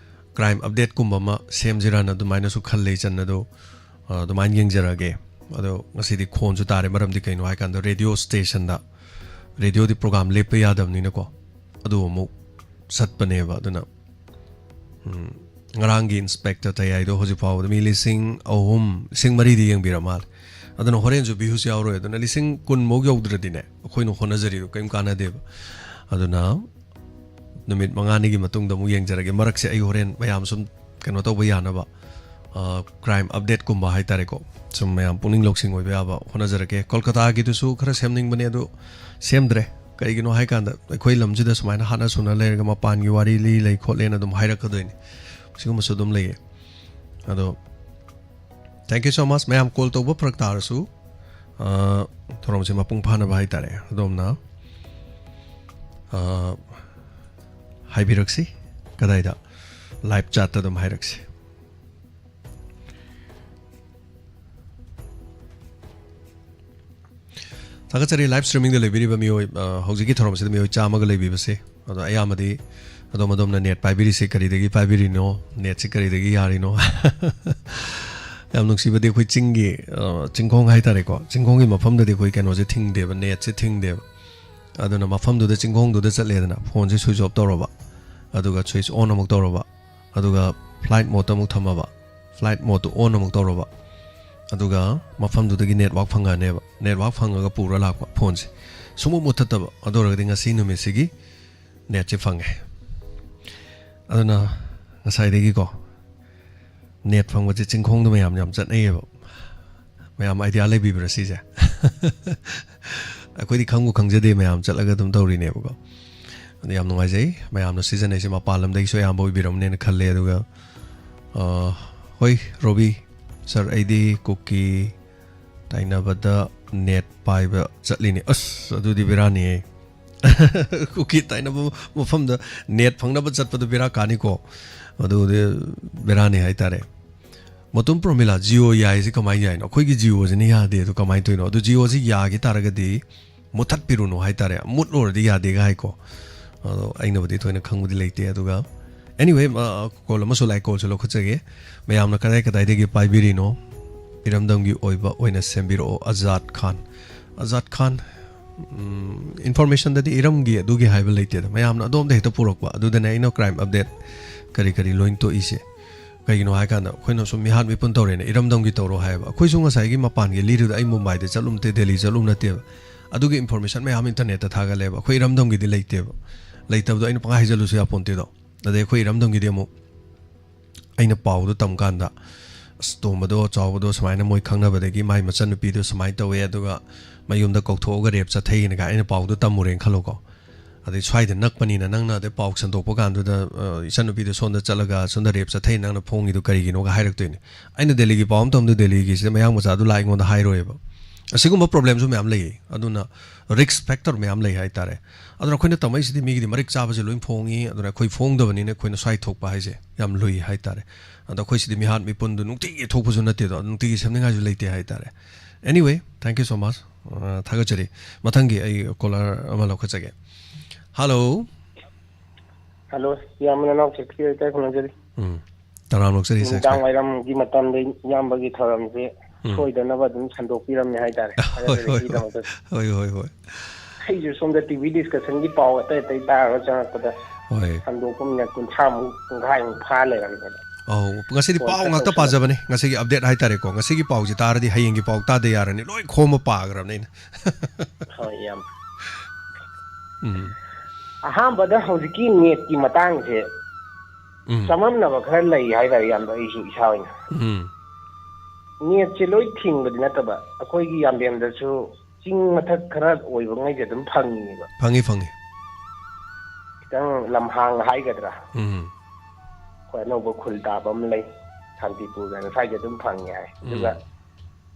crime updateꯀꯨꯝꯕ ꯑꯃ ꯁꯦꯝꯁꯤꯔꯅ ꯑꯗꯨꯃꯥꯏꯅꯁꯨ ꯈꯜꯂꯦ ꯏꯆꯟ꯫ ꯑꯗꯣ, ꯑ, ꯑꯗꯨꯃꯥꯏꯅ ꯌꯦꯡꯖꯔꯒꯦ꯫ ꯑꯗꯣ ꯉꯁꯤꯗꯤ ꯈꯣꯟꯁꯨ ꯇꯥꯔꯦ, ꯃꯔꯝꯗꯤ ꯀꯩꯅꯣ ꯍꯥꯏꯀꯥꯟꯗ radio stationꯗ, ꯔꯦꯗꯤꯑꯣꯗꯤ ꯄ꯭ꯔꯣꯒ꯭ꯔꯥꯝ ꯂꯦꯞꯄ ꯌꯥꯗꯕꯅꯤꯅꯀꯣ, ꯑꯗꯨ ꯑꯃꯨꯛ ꯆꯠꯄꯅꯦꯕ꯫ ꯑꯗꯨꯅ ꯎꯝ, ꯉꯔꯥꯡꯒꯤ ꯏꯟꯁꯄꯦꯛꯇꯔ ꯇꯌꯥꯏꯗꯣ ꯍꯧꯖꯤꯛ ꯐꯥꯎꯕꯗ ꯃꯤ ꯂꯤꯁꯤꯡ ꯑꯍꯨꯝ, ꯂꯤꯁꯤꯡ ꯃꯔꯤꯗꯤ ꯌꯦꯡꯕꯤꯔ ꯃꯥꯜꯂꯦ꯫ ꯑꯗꯨꯅ ꯍꯣꯔꯦꯟꯁꯨ ꯚ꯭ꯌꯨꯁ ꯌꯥꯎꯔꯣꯏ꯫ ꯑꯗꯨꯅ ꯂꯤꯁꯤꯡ ꯀꯨꯟꯃꯨꯛ ꯌꯧꯗ꯭ꯔꯗꯤꯅꯦ, ꯑꯩꯈꯣꯏꯅ ꯍꯣꯠꯅꯖꯔꯤꯗꯣ ꯀꯔꯤꯝ ꯀꯥꯟꯅꯗꯦꯕ꯫ ꯑꯗꯨꯅ ꯅꯨꯃꯤꯠ ꯃꯉꯥꯅꯤꯒꯤ ꯃꯇꯨꯡꯗ ꯑꯃꯨꯛ ꯌꯦꯡꯖꯔꯒꯦ꯫ ꯃꯔꯛꯁꯦ ꯑꯩ ꯍꯣꯔꯦꯟ ꯃꯌꯥꯝ ꯁꯨꯝ ꯀꯩꯅꯣ ꯇꯧꯕ ꯌꯥꯅꯕ, ꯀ꯭ꯔꯥꯏꯝ ꯑꯞꯗꯦꯠꯀꯨꯝꯕ ꯍꯥꯏꯇꯥꯔꯦꯀꯣ, ꯁꯨꯝ ꯃꯌꯥꯝ ꯄꯨꯛꯅꯤꯡ ꯂꯧꯁꯤꯡ ꯑꯣꯏꯕ ꯌꯥꯕ ꯍꯣꯠꯅꯖꯔꯛꯀꯦ꯫ ꯀꯣꯜꯀꯇꯥꯒꯤꯗꯨꯁꯨ ꯈꯔ ꯁꯦꯝꯅꯤꯡꯕꯅꯦ, ꯑꯗꯨ ꯁꯦꯝꯗ꯭ꯔꯦ꯫ ꯀꯩꯒꯤꯅꯣ ꯍꯥꯏꯀꯥꯟꯗ, ꯑꯩꯈꯣꯏ ꯂꯝꯁꯤꯗ ꯁꯨꯃꯥꯏꯅ ꯍꯥꯠꯅ ꯁꯨꯅ ꯂꯩꯔꯒ ꯃꯄꯥꯟꯒꯤ ꯋꯥꯔꯤ ꯂꯤ ꯂꯩ ꯈꯣꯠꯂꯦꯅ ꯑꯗꯨꯝ ꯍꯥꯏꯔꯛꯀꯗꯣꯏꯅꯤ꯫ ꯁꯤꯒꯨꯝꯕꯁꯨ ꯑꯗꯨꯝ ꯂꯩꯌꯦ꯫ ꯑꯗꯣ, thank you so much꯫ ꯃꯌꯥꯝ ꯀꯣꯜ ꯇꯧꯕ ꯐꯔꯛ ꯇꯥꯔꯁꯨ, ꯑ, ꯊꯧꯔꯝꯁꯦ ꯃꯄꯨꯡ ꯐꯥꯅꯕ ꯍꯥꯏꯇꯥꯔꯦ, ꯑꯗꯣꯝꯅ, ꯑ, ꯍꯥꯏꯕꯤꯔꯛꯁꯤ꯫ ꯀꯗꯥꯏꯗ? ꯂꯥꯏꯚ ꯆꯥꯠꯇ ꯑꯗꯨꯝ ꯍꯥꯏꯔꯛꯁꯤ꯫ ꯊꯥꯒꯠꯆꯔꯤ꯫ ꯂꯥꯏꯚ ꯁ꯭ꯇ꯭ꯔꯤꯃꯤꯡꯗ ꯂꯩꯕꯤꯔꯤꯕ ꯃꯤꯑꯣꯏ, ꯑ, ꯍꯧꯖꯤꯛꯀꯤ ꯊꯧꯔꯝꯁꯤꯗ ꯃꯤꯑꯣꯏ ꯆꯥꯝꯃꯒ ꯂꯩꯕꯤꯕꯁꯦ, ꯑꯗꯣ ꯑꯌꯥꯝꯕꯗꯤ ꯑꯗꯣꯝ ꯑꯗꯣꯝꯅ ꯅꯦꯠ ꯄꯥꯏꯕꯤꯔꯤꯁꯦ ꯀꯔꯤꯗꯒꯤ ꯄꯥꯏꯕꯤꯔꯤꯅꯣ, ꯅꯦꯠꯁꯦ ꯀꯔꯤꯗꯒꯤ ꯌꯥꯔꯤꯅꯣ? ꯌꯥꯝ ꯅꯨꯡꯁꯤꯕꯗꯤ ꯑꯩꯈꯣꯏ ꯆꯤꯡꯒꯤ, ꯑ, ꯆꯤꯡꯈꯣꯡ ꯍꯥꯏꯇꯥꯔꯦꯀꯣ, ꯆꯤꯡꯈꯣꯡꯒꯤ ꯃꯐꯝꯗꯗꯤ ꯑꯩꯈꯣꯏ ꯀꯩꯅꯣꯁꯦ ꯊꯤꯡꯗꯦꯕ, ꯅꯦꯠꯁꯦ ꯊꯤꯡꯗꯦꯕ꯫ ꯑꯗꯨꯅ ꯃꯐꯝꯗꯨꯗ, ꯆꯤꯡꯈꯣꯡꯗꯨꯗ ꯆꯠꯂꯦꯗꯅ, ꯐꯣꯟꯁꯦ ꯁ꯭ꯋꯤꯆ ꯑꯣꯐ ꯇꯧꯔꯕ, ꯑꯗꯨꯒ ꯁ꯭ꯋꯤꯆ ꯑꯣꯟ ꯑꯃꯨꯛ ꯇꯧꯔꯕ, ꯑꯗꯨꯒ ꯐ꯭ꯂꯥꯏꯠ ꯃꯣꯗꯇ ꯑꯃꯨꯛ ꯊꯝꯃꯕ, ꯐ꯭ꯂꯥꯏꯠ ꯃꯣꯗꯇꯨ ꯑꯣꯟ ꯑꯃꯨꯛ ꯇꯧꯔꯕ, ꯑꯗꯨꯒ ꯃꯐꯝꯗꯨꯗꯒꯤ ꯅꯦꯠꯋꯥꯛ ꯐꯪꯉꯛꯑꯅꯦꯕ꯫ ꯅꯦꯠꯋꯥꯛ ꯐꯪꯉꯒ ꯄꯨꯔ ꯂꯥꯛꯄ ꯐꯣꯟꯁꯦ꯫ ꯁꯨꯡꯃꯨꯠ ꯃꯨꯠꯊꯠꯇꯕ꯫ ꯑꯗꯨ ꯑꯣꯏꯔꯒꯗꯤ ꯉꯁꯤ ꯅꯨꯃꯤꯠꯁꯤꯒꯤ ꯅꯦꯠꯁꯦ ꯐꯪꯉꯦ꯫ ꯑꯗꯨꯅ ꯉꯁꯥꯏꯗꯒꯤꯀꯣ, ꯅꯦꯠ ꯐꯪꯕꯁꯦ ꯆꯤꯡꯈꯣꯡꯗ ꯃꯌꯥꯝ ꯌꯥꯝ ꯆꯠꯅꯩꯌꯦꯕ꯫ ꯃꯌꯥꯝ ꯑꯥꯏꯗꯤꯌꯥ ꯂꯩꯕꯤꯕ꯭ꯔꯥ ꯁꯤꯁꯦ? ꯑꯩꯈꯣꯏꯗꯤ ꯈꯪꯕꯨ ꯈꯪꯖꯗꯦ, ꯃꯌꯥꯝ ꯆꯠꯂꯒ ꯑꯗꯨꯝ ꯇꯧꯔꯤꯅꯦꯕꯀꯣ꯫ ꯑꯗꯨ ꯌꯥꯝ ꯅꯨꯡꯉꯥꯏꯖꯩ꯫ ꯃꯌꯥꯝꯅ ꯁꯤꯖꯤꯟꯅꯩꯁꯦ ꯃꯄꯥꯟ ꯂꯝꯗꯒꯤꯁꯨ ꯑꯌꯥꯝꯕ ꯑꯣꯏꯕꯤꯔꯝꯅꯦꯅ ꯈꯜꯂꯦ꯫ ꯑꯗꯨꯒ, ꯑ, ꯍꯣꯏ, ꯔꯣꯕꯤ ꯁꯥꯔ, ꯑꯩꯗꯤ ꯀꯨꯀꯤ ꯇꯥꯏꯅꯕꯗ ꯅꯦꯠ ꯄꯥꯏꯕ ꯆꯠꯂꯤꯅꯤ꯫ ꯑꯁ, ꯑꯗꯨꯗꯤ ꯕꯦꯔꯥꯅꯤꯍꯦ꯫ ꯀꯨꯀꯤ ꯇꯥꯏꯅꯕ ꯃꯐꯝꯗ ꯅꯦꯠ ꯐꯪꯅꯕ ꯆꯠꯄꯗꯣ ꯕꯦꯔꯥ ꯀꯥꯅꯤꯀꯣ꯫ ꯑꯗꯨꯗꯤ ꯕꯦꯔꯥꯅꯤ ꯍꯥꯏꯇꯥꯔꯦ꯫ ꯃꯇꯨꯝ ꯄ꯭ꯔꯣꯃꯤꯂꯥ, ꯖꯤꯑꯣ ꯌꯥꯏꯁꯦ ꯀꯃꯥꯏꯅ ꯌꯥꯏꯅꯣ? ꯑꯩꯈꯣꯏꯒꯤ ꯖꯤꯑꯣꯁꯤꯅ ꯌꯥꯗꯦ꯫ ꯑꯗꯨ ꯀꯃꯥꯏꯅ ꯇꯧꯔꯤꯅꯣ? ꯑꯗꯨ ꯖꯤꯑꯣꯁꯤ ꯌꯥꯈꯤ ꯇꯥꯔꯒꯗꯤ ꯃꯨꯠꯊꯠꯄꯤꯔꯨꯅꯨ ꯍꯥꯏꯇꯥꯔꯦ꯫ ꯃꯨꯠꯂꯨꯔꯗꯤ ꯌꯥꯗꯦꯒ ꯍꯥꯏꯀꯣ꯫ ꯑꯗꯣ ꯑꯩꯅꯕꯨꯗꯤ ꯊꯣꯏꯅ ꯈꯪꯕꯗꯤ ꯂꯩꯇꯦ꯫ ꯑꯗꯨꯒ, anyway, ꯑ, ꯀꯣꯜ ꯑꯃꯁꯨ ꯂꯥꯛꯑꯦ, ꯀꯣꯜꯁꯨ ꯂꯧꯈꯠꯆꯒꯦ꯫ ꯃꯌꯥꯝꯅ ꯀꯗꯥꯏ ꯀꯗꯥꯏꯗꯒꯤ ꯄꯥꯏꯕꯤꯔꯤꯅꯣ? ꯏꯔꯝꯗꯝꯒꯤ ꯑꯣꯏꯕ ꯑꯣꯏꯅ ꯁꯦꯝꯕꯤꯔꯛꯑꯣ, ꯑꯖꯥꯗ ꯈꯥꯟ꯫ ꯑꯖꯥꯗ ꯈꯥꯟ, ꯏꯟꯐꯣꯔꯃꯦꯁꯟꯗꯗꯤ ꯏꯔꯝꯒꯤ ꯑꯗꯨꯒꯤ ꯍꯥꯏꯕ ꯂꯩꯇꯦꯗ, ꯃꯌꯥꯝꯅ ꯑꯗꯣꯝꯗ ꯍꯦꯛꯇ ꯄꯨꯔꯛꯄ꯫ ꯑꯗꯨꯗꯅꯦ ꯑꯩꯅ ꯀ꯭ꯔꯥꯏꯝ ꯑꯞꯗꯦꯠ ꯀꯔꯤ ꯀꯔꯤ ꯂꯣꯏ ꯇꯣꯛꯏꯁꯦ꯫ ꯀꯩꯒꯤꯅꯣ ꯍꯥꯏ ꯀꯥꯟꯗ ꯑꯩꯈꯣꯏꯅ ꯁꯨꯝ ꯃꯤꯍꯥꯠ ꯃꯤꯄꯨꯟ ꯇꯧꯔꯦꯅ ꯏꯔꯝꯗꯝꯒꯤ ꯇꯧꯔꯣ ꯍꯥꯏꯌꯦꯕ꯫ ꯑꯩꯈꯣꯏꯁꯨ ꯉꯁꯥꯏꯒꯤ ꯃꯄꯥꯟꯒꯤ ꯂꯤꯔꯤꯗꯣ ꯑꯩ ꯃꯨꯝꯕꯥꯏꯗ ꯆꯠꯂꯨ ꯅꯠꯇꯦ, ꯗꯦꯜꯂꯤ ꯆꯠꯂꯨ ꯅꯠꯇꯦꯕ꯫ ꯑꯗꯨꯒꯤ ꯏꯟꯐꯣꯔꯃꯦꯁꯟ ꯃꯌꯥꯝ ꯏꯟꯇꯔꯅꯦꯠꯇ ꯊꯥꯒꯠꯂꯦꯕ꯫ ꯑꯩꯈꯣꯏ ꯏꯔꯝꯗꯝꯒꯤꯗꯤ ꯂꯩꯇꯦꯕ꯫ ꯂꯩꯇꯕꯗꯣ ꯑꯩꯅ ꯄꯪꯍꯥꯏ ꯍꯥꯏꯖꯜꯂꯨꯁꯨ ꯌꯥꯄꯣꯟꯇꯦꯗꯣ꯫ ꯑꯗꯩ ꯑꯩꯈꯣꯏ ꯏꯔꯝꯗꯝꯒꯤꯗꯤ ꯑꯃꯨꯛ ꯑꯩꯅ ꯄꯥꯎꯗꯣ ꯇꯝ ꯀꯥꯟꯗ, "ꯑꯁ, ꯇꯣꯝꯕꯗꯣ, ꯆꯥꯎꯕꯗꯣ ꯁꯨꯃꯥꯏꯅ ꯃꯣꯏ ꯈꯪꯅꯕꯗꯒꯤ ꯃꯥꯏ ꯃꯆꯟꯅꯨꯄꯤꯗꯣ ꯁꯨꯃꯥꯏꯅ ꯇꯧꯋꯦ, ꯑꯗꯨꯒ ꯃꯌꯨꯝꯗ ꯀꯧꯊꯣꯛꯑꯒ ꯔꯦꯞ ꯆꯠꯊꯩꯅ" ꯀꯥꯏ ꯑꯩꯅ ꯄꯥꯎꯗꯣ ꯇꯝꯃꯨꯔꯦꯅ ꯈꯜꯂꯣꯀꯣ꯫ ꯑꯗꯩ ꯁ꯭ꯋꯥꯏꯗ ꯅꯛꯄꯅꯤꯅ ꯅꯪꯅ ꯑꯗꯩ ꯄꯥꯎ ꯁꯟꯗꯣꯛꯄ ꯀꯥꯟꯗꯨꯗ, "ꯑ, ꯏꯆꯟꯅꯨꯄꯤꯗꯣ ꯁꯣꯝꯗ ꯆꯠꯂꯒ ꯁꯣꯝꯗ ꯔꯦꯞ ꯆꯠꯊꯩ, ꯅꯪꯅ ꯐꯣꯡꯉꯤꯗꯣ ꯀꯔꯤꯒꯤꯅꯣꯒ?" ꯍꯥꯏꯔꯛꯇꯣꯏꯅꯦ꯫ ꯑꯩꯅ ꯗꯦꯜꯂꯤꯒꯤ ꯄꯥꯎ ꯑꯃ ꯇꯝꯗꯣꯏ, ꯗꯦꯜꯂꯤꯒꯤꯁꯤꯗ ꯃꯌꯥꯡ ꯃꯆꯥꯗꯨ ꯂꯥꯛ ꯑꯩꯉꯣꯟꯗ ꯍꯥꯏꯔꯣꯏꯕ꯫ ꯑꯁꯤꯒꯨꯝꯕ ꯄ꯭ꯔꯣꯕ꯭ꯂꯦꯝꯁꯨ ꯃꯌꯥꯝ ꯂꯩꯌꯦ꯫ ꯑꯗꯨꯅ ꯔꯤꯛꯁ ꯐꯦꯛꯇꯔ ꯃꯌꯥꯝ ꯂꯩ ꯍꯥꯏꯇꯥꯔꯦ꯫ ꯑꯗꯨꯅ ꯑꯩꯈꯣꯏꯅ ꯇꯝꯃꯛꯏꯁꯤꯗꯤ ꯃꯤꯒꯤꯗꯤ ꯃꯔꯤꯛ ꯆꯥꯕꯁꯦ ꯂꯣꯏ ꯐꯣꯡꯉꯤ, ꯑꯗꯨꯅ ꯑꯩꯈꯣꯏ ꯐꯣꯡꯗꯕꯅꯤꯅ ꯑꯩꯈꯣꯏꯅ ꯁ꯭ꯋꯥꯏ ꯊꯣꯛꯄ ꯍꯥꯏꯁꯦ ꯌꯥꯝ ꯂꯨꯏ ꯍꯥꯏꯇꯥꯔꯦ꯫ ꯑꯗꯣ ꯑꯩꯈꯣꯏ ꯁꯤꯗꯤ ꯃꯤꯍꯥꯠ ꯃꯤꯄꯨꯟꯗꯨ ꯅꯨꯡꯇꯤꯒꯤ ꯊꯣꯛꯄꯁꯨ ꯅꯠꯇꯦꯗꯣ, ꯑꯗꯨ ꯅꯨꯡꯇꯤꯒꯤ ꯁꯦꯝꯅꯤꯡꯉꯥꯏꯁꯨ ꯂꯩꯇꯦ ꯍꯥꯏꯇꯥꯔꯦ꯫ Anyway, thank you so much꯫ ꯑ, ꯊꯥꯒꯠꯆꯔꯤ꯫ ꯃꯊꯪꯒꯤ ꯑꯩ ꯀꯣꯂꯔ ꯑꯃ ꯂꯧꯈꯠꯆꯒꯦ꯫ ꯍꯜꯂꯣ꯫ ꯍꯜꯂꯣ, ꯏꯌꯥꯝꯕ ꯅꯅꯥꯎ ꯁꯦꯀ꯭ꯔꯦꯇꯔꯤ ꯂꯩꯀꯥꯏ ꯈꯨꯔꯨꯝꯖꯔꯤ꯫ ꯎꯝ꯫ ꯇꯔꯥꯝ ꯅꯣꯛꯆꯔꯤ, ꯅꯨꯃꯤꯗꯥꯡ ꯁꯦꯀ꯭ꯔꯦꯇꯔꯤ꯫ ꯋꯥꯏꯔꯝꯒꯤ ꯃꯇꯝꯗ ꯏꯌꯥꯝꯕꯒꯤ ꯊꯧꯔꯝꯁꯦ ꯎꯝ꯫ ꯁꯣꯏꯗꯅꯕ ꯑꯗꯨꯝ ꯁꯟꯗꯣꯛꯄꯤꯔꯝꯃꯦ ꯍꯥꯏꯇꯥꯔꯦ꯫ ꯍꯣꯏ, ꯍꯣꯏ, ꯊꯥꯒꯠꯆꯔꯤ꯫ ꯍꯣꯏ꯫ ꯁꯤꯒꯤꯗꯃꯛꯇ ꯍꯣꯏ, ꯍꯣꯏ, ꯍꯣꯏ꯫ ꯑꯩꯁꯨ ꯁꯣꯝꯗ ꯇꯤ ꯚꯤ ꯗꯤꯁꯀꯁꯟꯒꯤ ꯄꯥꯎ ꯑꯇꯩ ꯑꯇꯩ ꯇꯥꯔꯒ ꯆꯪꯉꯛꯄꯗ ꯍꯣꯏ꯫ ꯁꯟꯗꯣꯛꯄ ꯃꯤꯅꯠ ꯀꯨꯟꯊ꯭ꯔꯥꯃꯨꯛ, ꯄꯨꯡꯈꯥꯏꯃꯨꯛ ꯐꯥ ꯂꯩꯔꯝꯃꯦ꯫ ꯑꯧ, ꯉꯁꯤꯗꯤ ꯐꯣꯟ ꯄꯥꯎ ꯀꯛ ꯉꯥꯛꯇ ꯇꯧꯁꯜꯂꯛꯄ꯫ ꯄꯥꯖꯕꯅꯦ꯫ ꯉꯁꯤꯒꯤ ꯑꯞꯗꯦꯠ ꯍꯥꯏꯇꯥꯔꯦꯀꯣ꯫ ꯉꯁꯤꯒꯤ ꯄꯥꯎꯁꯦ ꯇꯥꯔꯗꯤ ꯍꯌꯦꯡꯒꯤ ꯄꯥꯎ ꯇꯥꯗ ꯌꯥꯔꯅꯤ꯫ ꯂꯣꯏ ꯈꯣꯝꯃ ꯄꯥꯈ꯭ꯔꯕꯅꯦ ꯑꯩꯅ꯫ ꯍꯣꯏ, ꯏꯌꯥꯝꯕ꯫ ꯎꯝ꯫ ꯑꯍꯥꯟꯕꯗ ꯍꯧꯖꯤꯛꯀꯤ ꯅꯦꯠꯀꯤ ꯃꯇꯥꯡꯁꯦ ꯎꯝ꯫ ꯆꯃꯝꯅꯕ ꯈꯔ ꯂꯩ ꯍꯥꯏꯇꯥꯔꯦ, ꯏꯌꯥꯝꯕ, ꯑꯩꯁꯨ ꯏꯁꯥ ꯑꯣꯏꯅ꯫ ꯎꯝ꯫ ꯅꯦꯠꯁꯦ ꯂꯣꯏ ꯊꯤꯡꯕꯗꯤ ꯅꯠꯇꯕ, ꯑꯩꯈꯣꯏꯒꯤ ꯌꯥꯝꯕꯦꯝꯗꯁꯨ ꯆꯤꯡ ꯃꯊꯛ ꯈꯔ ꯑꯣꯏꯕꯉꯩꯁꯦ ꯑꯗꯨꯝ ꯐꯪꯉꯦꯕ꯫ ꯐꯪꯉꯤ, ꯐꯪꯉꯤ꯫ ꯈꯤꯇꯪ ꯂꯝꯍꯥꯡ ꯍꯥꯏꯒꯗ꯭ꯔꯥ? ꯎꯝ꯫ ꯑꯩꯈꯣꯏ ꯑꯅꯧꯕ ꯈꯨꯜ ꯇꯥꯕ ꯑꯃ ꯂꯩ, ꯁꯥꯟꯇꯤꯄꯨꯔ ꯍꯥꯏꯅ, ꯁ꯭ꯋꯥꯏꯗ ꯑꯗꯨꯝ ꯐꯪꯉꯦ ꯍꯥꯏ꯫ ꯑꯗꯨꯒ ꯎꯝ꯫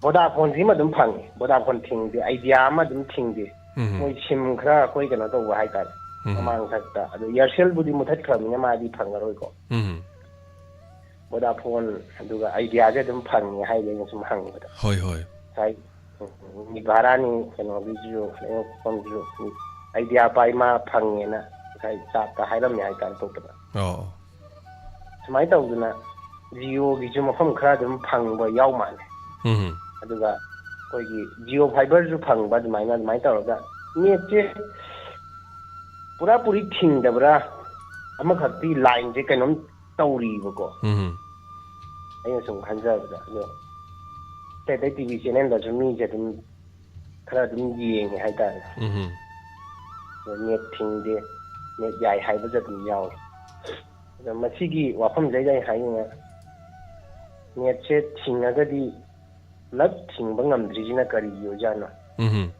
ꯚꯣꯗꯥꯐꯣꯟꯁꯤꯃ ꯑꯗꯨꯝ ꯐꯪꯉꯤ, ꯚꯣꯗꯥꯐꯣꯟ ꯊꯤꯡꯗꯦ, ꯑꯥꯏꯗꯤꯌꯥ ꯑꯃ ꯑꯗꯨꯝ ꯊꯤꯡꯗꯦ꯫ ꯎꯝ꯫ ꯃꯣꯏ ꯁꯤꯝ ꯈꯔ ꯑꯩꯈꯣꯏ ꯀꯩꯅꯣ ꯇꯧꯕ ꯍꯥꯏꯇꯥꯔꯦ, ꯎꯝ꯫ ꯃꯃꯥꯡ ꯊꯛꯇ꯫ ꯑꯗꯣ ꯏꯌꯥꯔꯁꯦꯜꯕꯨꯗꯤ ꯃꯨꯊꯠꯈ꯭ꯔꯕꯅꯤꯅ ꯃꯥꯗꯤ ꯐꯪꯉꯔꯣꯏꯀꯣ꯫ ꯎꯝ꯫ ꯚꯣꯗꯥꯐꯣꯟ ꯑꯗꯨꯒ ꯑꯥꯏꯗꯤꯌꯥꯁꯦ ꯑꯗꯨꯝ ꯐꯪꯉꯦ ꯍꯥꯏꯗꯤ ꯑꯩꯅ ꯁꯨꯝ ꯍꯪꯕꯗ꯫ ꯍꯣꯏ, ꯍꯣꯏ꯫ ꯉꯁꯥꯏ, ꯎꯝ, ꯃꯤ ꯚꯥꯔꯥꯅꯤ ꯀꯩꯅꯣꯒꯤꯁꯨ, ꯂꯩꯉꯥꯛꯐꯝꯁꯨ ꯑꯥꯏꯗꯤꯌꯥ ꯄꯥꯏ ꯃꯥ ꯐꯪꯉꯦꯅ ꯉꯁꯥꯏ ꯆꯥꯠꯇ ꯍꯥꯏꯔꯝꯃꯦ ꯍꯥꯏꯇꯥꯔꯦ ꯑꯇꯣꯞꯄꯗ꯫ ꯑꯣ꯫ ꯁꯨꯃꯥꯏꯅ ꯇꯧꯗꯅ ꯖꯤꯑꯣꯒꯤꯁꯨ ꯃꯐꯝ ꯈꯔ ꯑꯗꯨꯝ ꯐꯪꯕ ꯌꯥꯎ ꯃꯥꯜꯂꯦ꯫ ꯎꯝ꯫ ꯑꯗꯨꯒ ꯑꯩꯈꯣꯏꯒꯤ Jio fiberꯁꯨ ꯐꯪꯕ, ꯑꯗꯨꯃꯥꯏꯅ, ꯑꯗꯨꯃꯥꯏꯅ ꯇꯧꯔꯒ ꯅꯦꯠꯁꯦ ꯄꯨꯔꯥ ꯄꯨꯔꯤ ꯊꯤꯡꯗꯕ꯭ꯔꯥ, ꯑꯃꯈꯛꯇꯤ ꯂꯥꯏꯟꯁꯦ ꯀꯩꯅꯣꯝ ꯇꯧꯔꯤꯕꯀꯣ꯫ ꯎꯝ꯫ ꯑꯩꯅ ꯁꯨꯝ ꯈꯟꯖꯕꯗ꯫ ꯑꯗꯣ ꯑꯇꯩ ꯑꯇꯩ ꯇꯤ ꯚꯤ ꯆꯦꯅꯦꯜꯗꯁꯨ ꯃꯤꯁꯦ ꯑꯗꯨꯝ ꯈꯔ ꯑꯗꯨꯝ ꯌꯦꯡꯉꯦ ꯍꯥꯏꯇꯥꯔꯦ꯫ ꯎꯝ꯫ ꯑꯗꯣ ꯅꯦꯠ ꯊꯤꯡꯗꯦ, ꯅꯦꯠ ꯌꯥꯏ ꯍꯥꯏꯕꯁꯨ ꯑꯗꯨꯝ ꯌꯥꯎꯋꯦ꯫ ꯑꯗꯣ ꯃꯁꯤꯒꯤ ꯋꯥꯐꯝꯁꯤꯗ ꯑꯩ ꯍꯥꯏꯅꯤꯡꯉꯦ, ꯅꯦꯠꯁꯦ ꯊꯤꯡꯉꯒꯗꯤ ꯄꯨꯂꯞ ꯊꯤꯡꯕ ꯉꯝꯗ꯭ꯔꯤꯁꯤꯅ ꯀꯔꯤꯒꯤ ꯑꯣꯏꯖꯥꯠꯅꯣ? ꯎꯝ꯫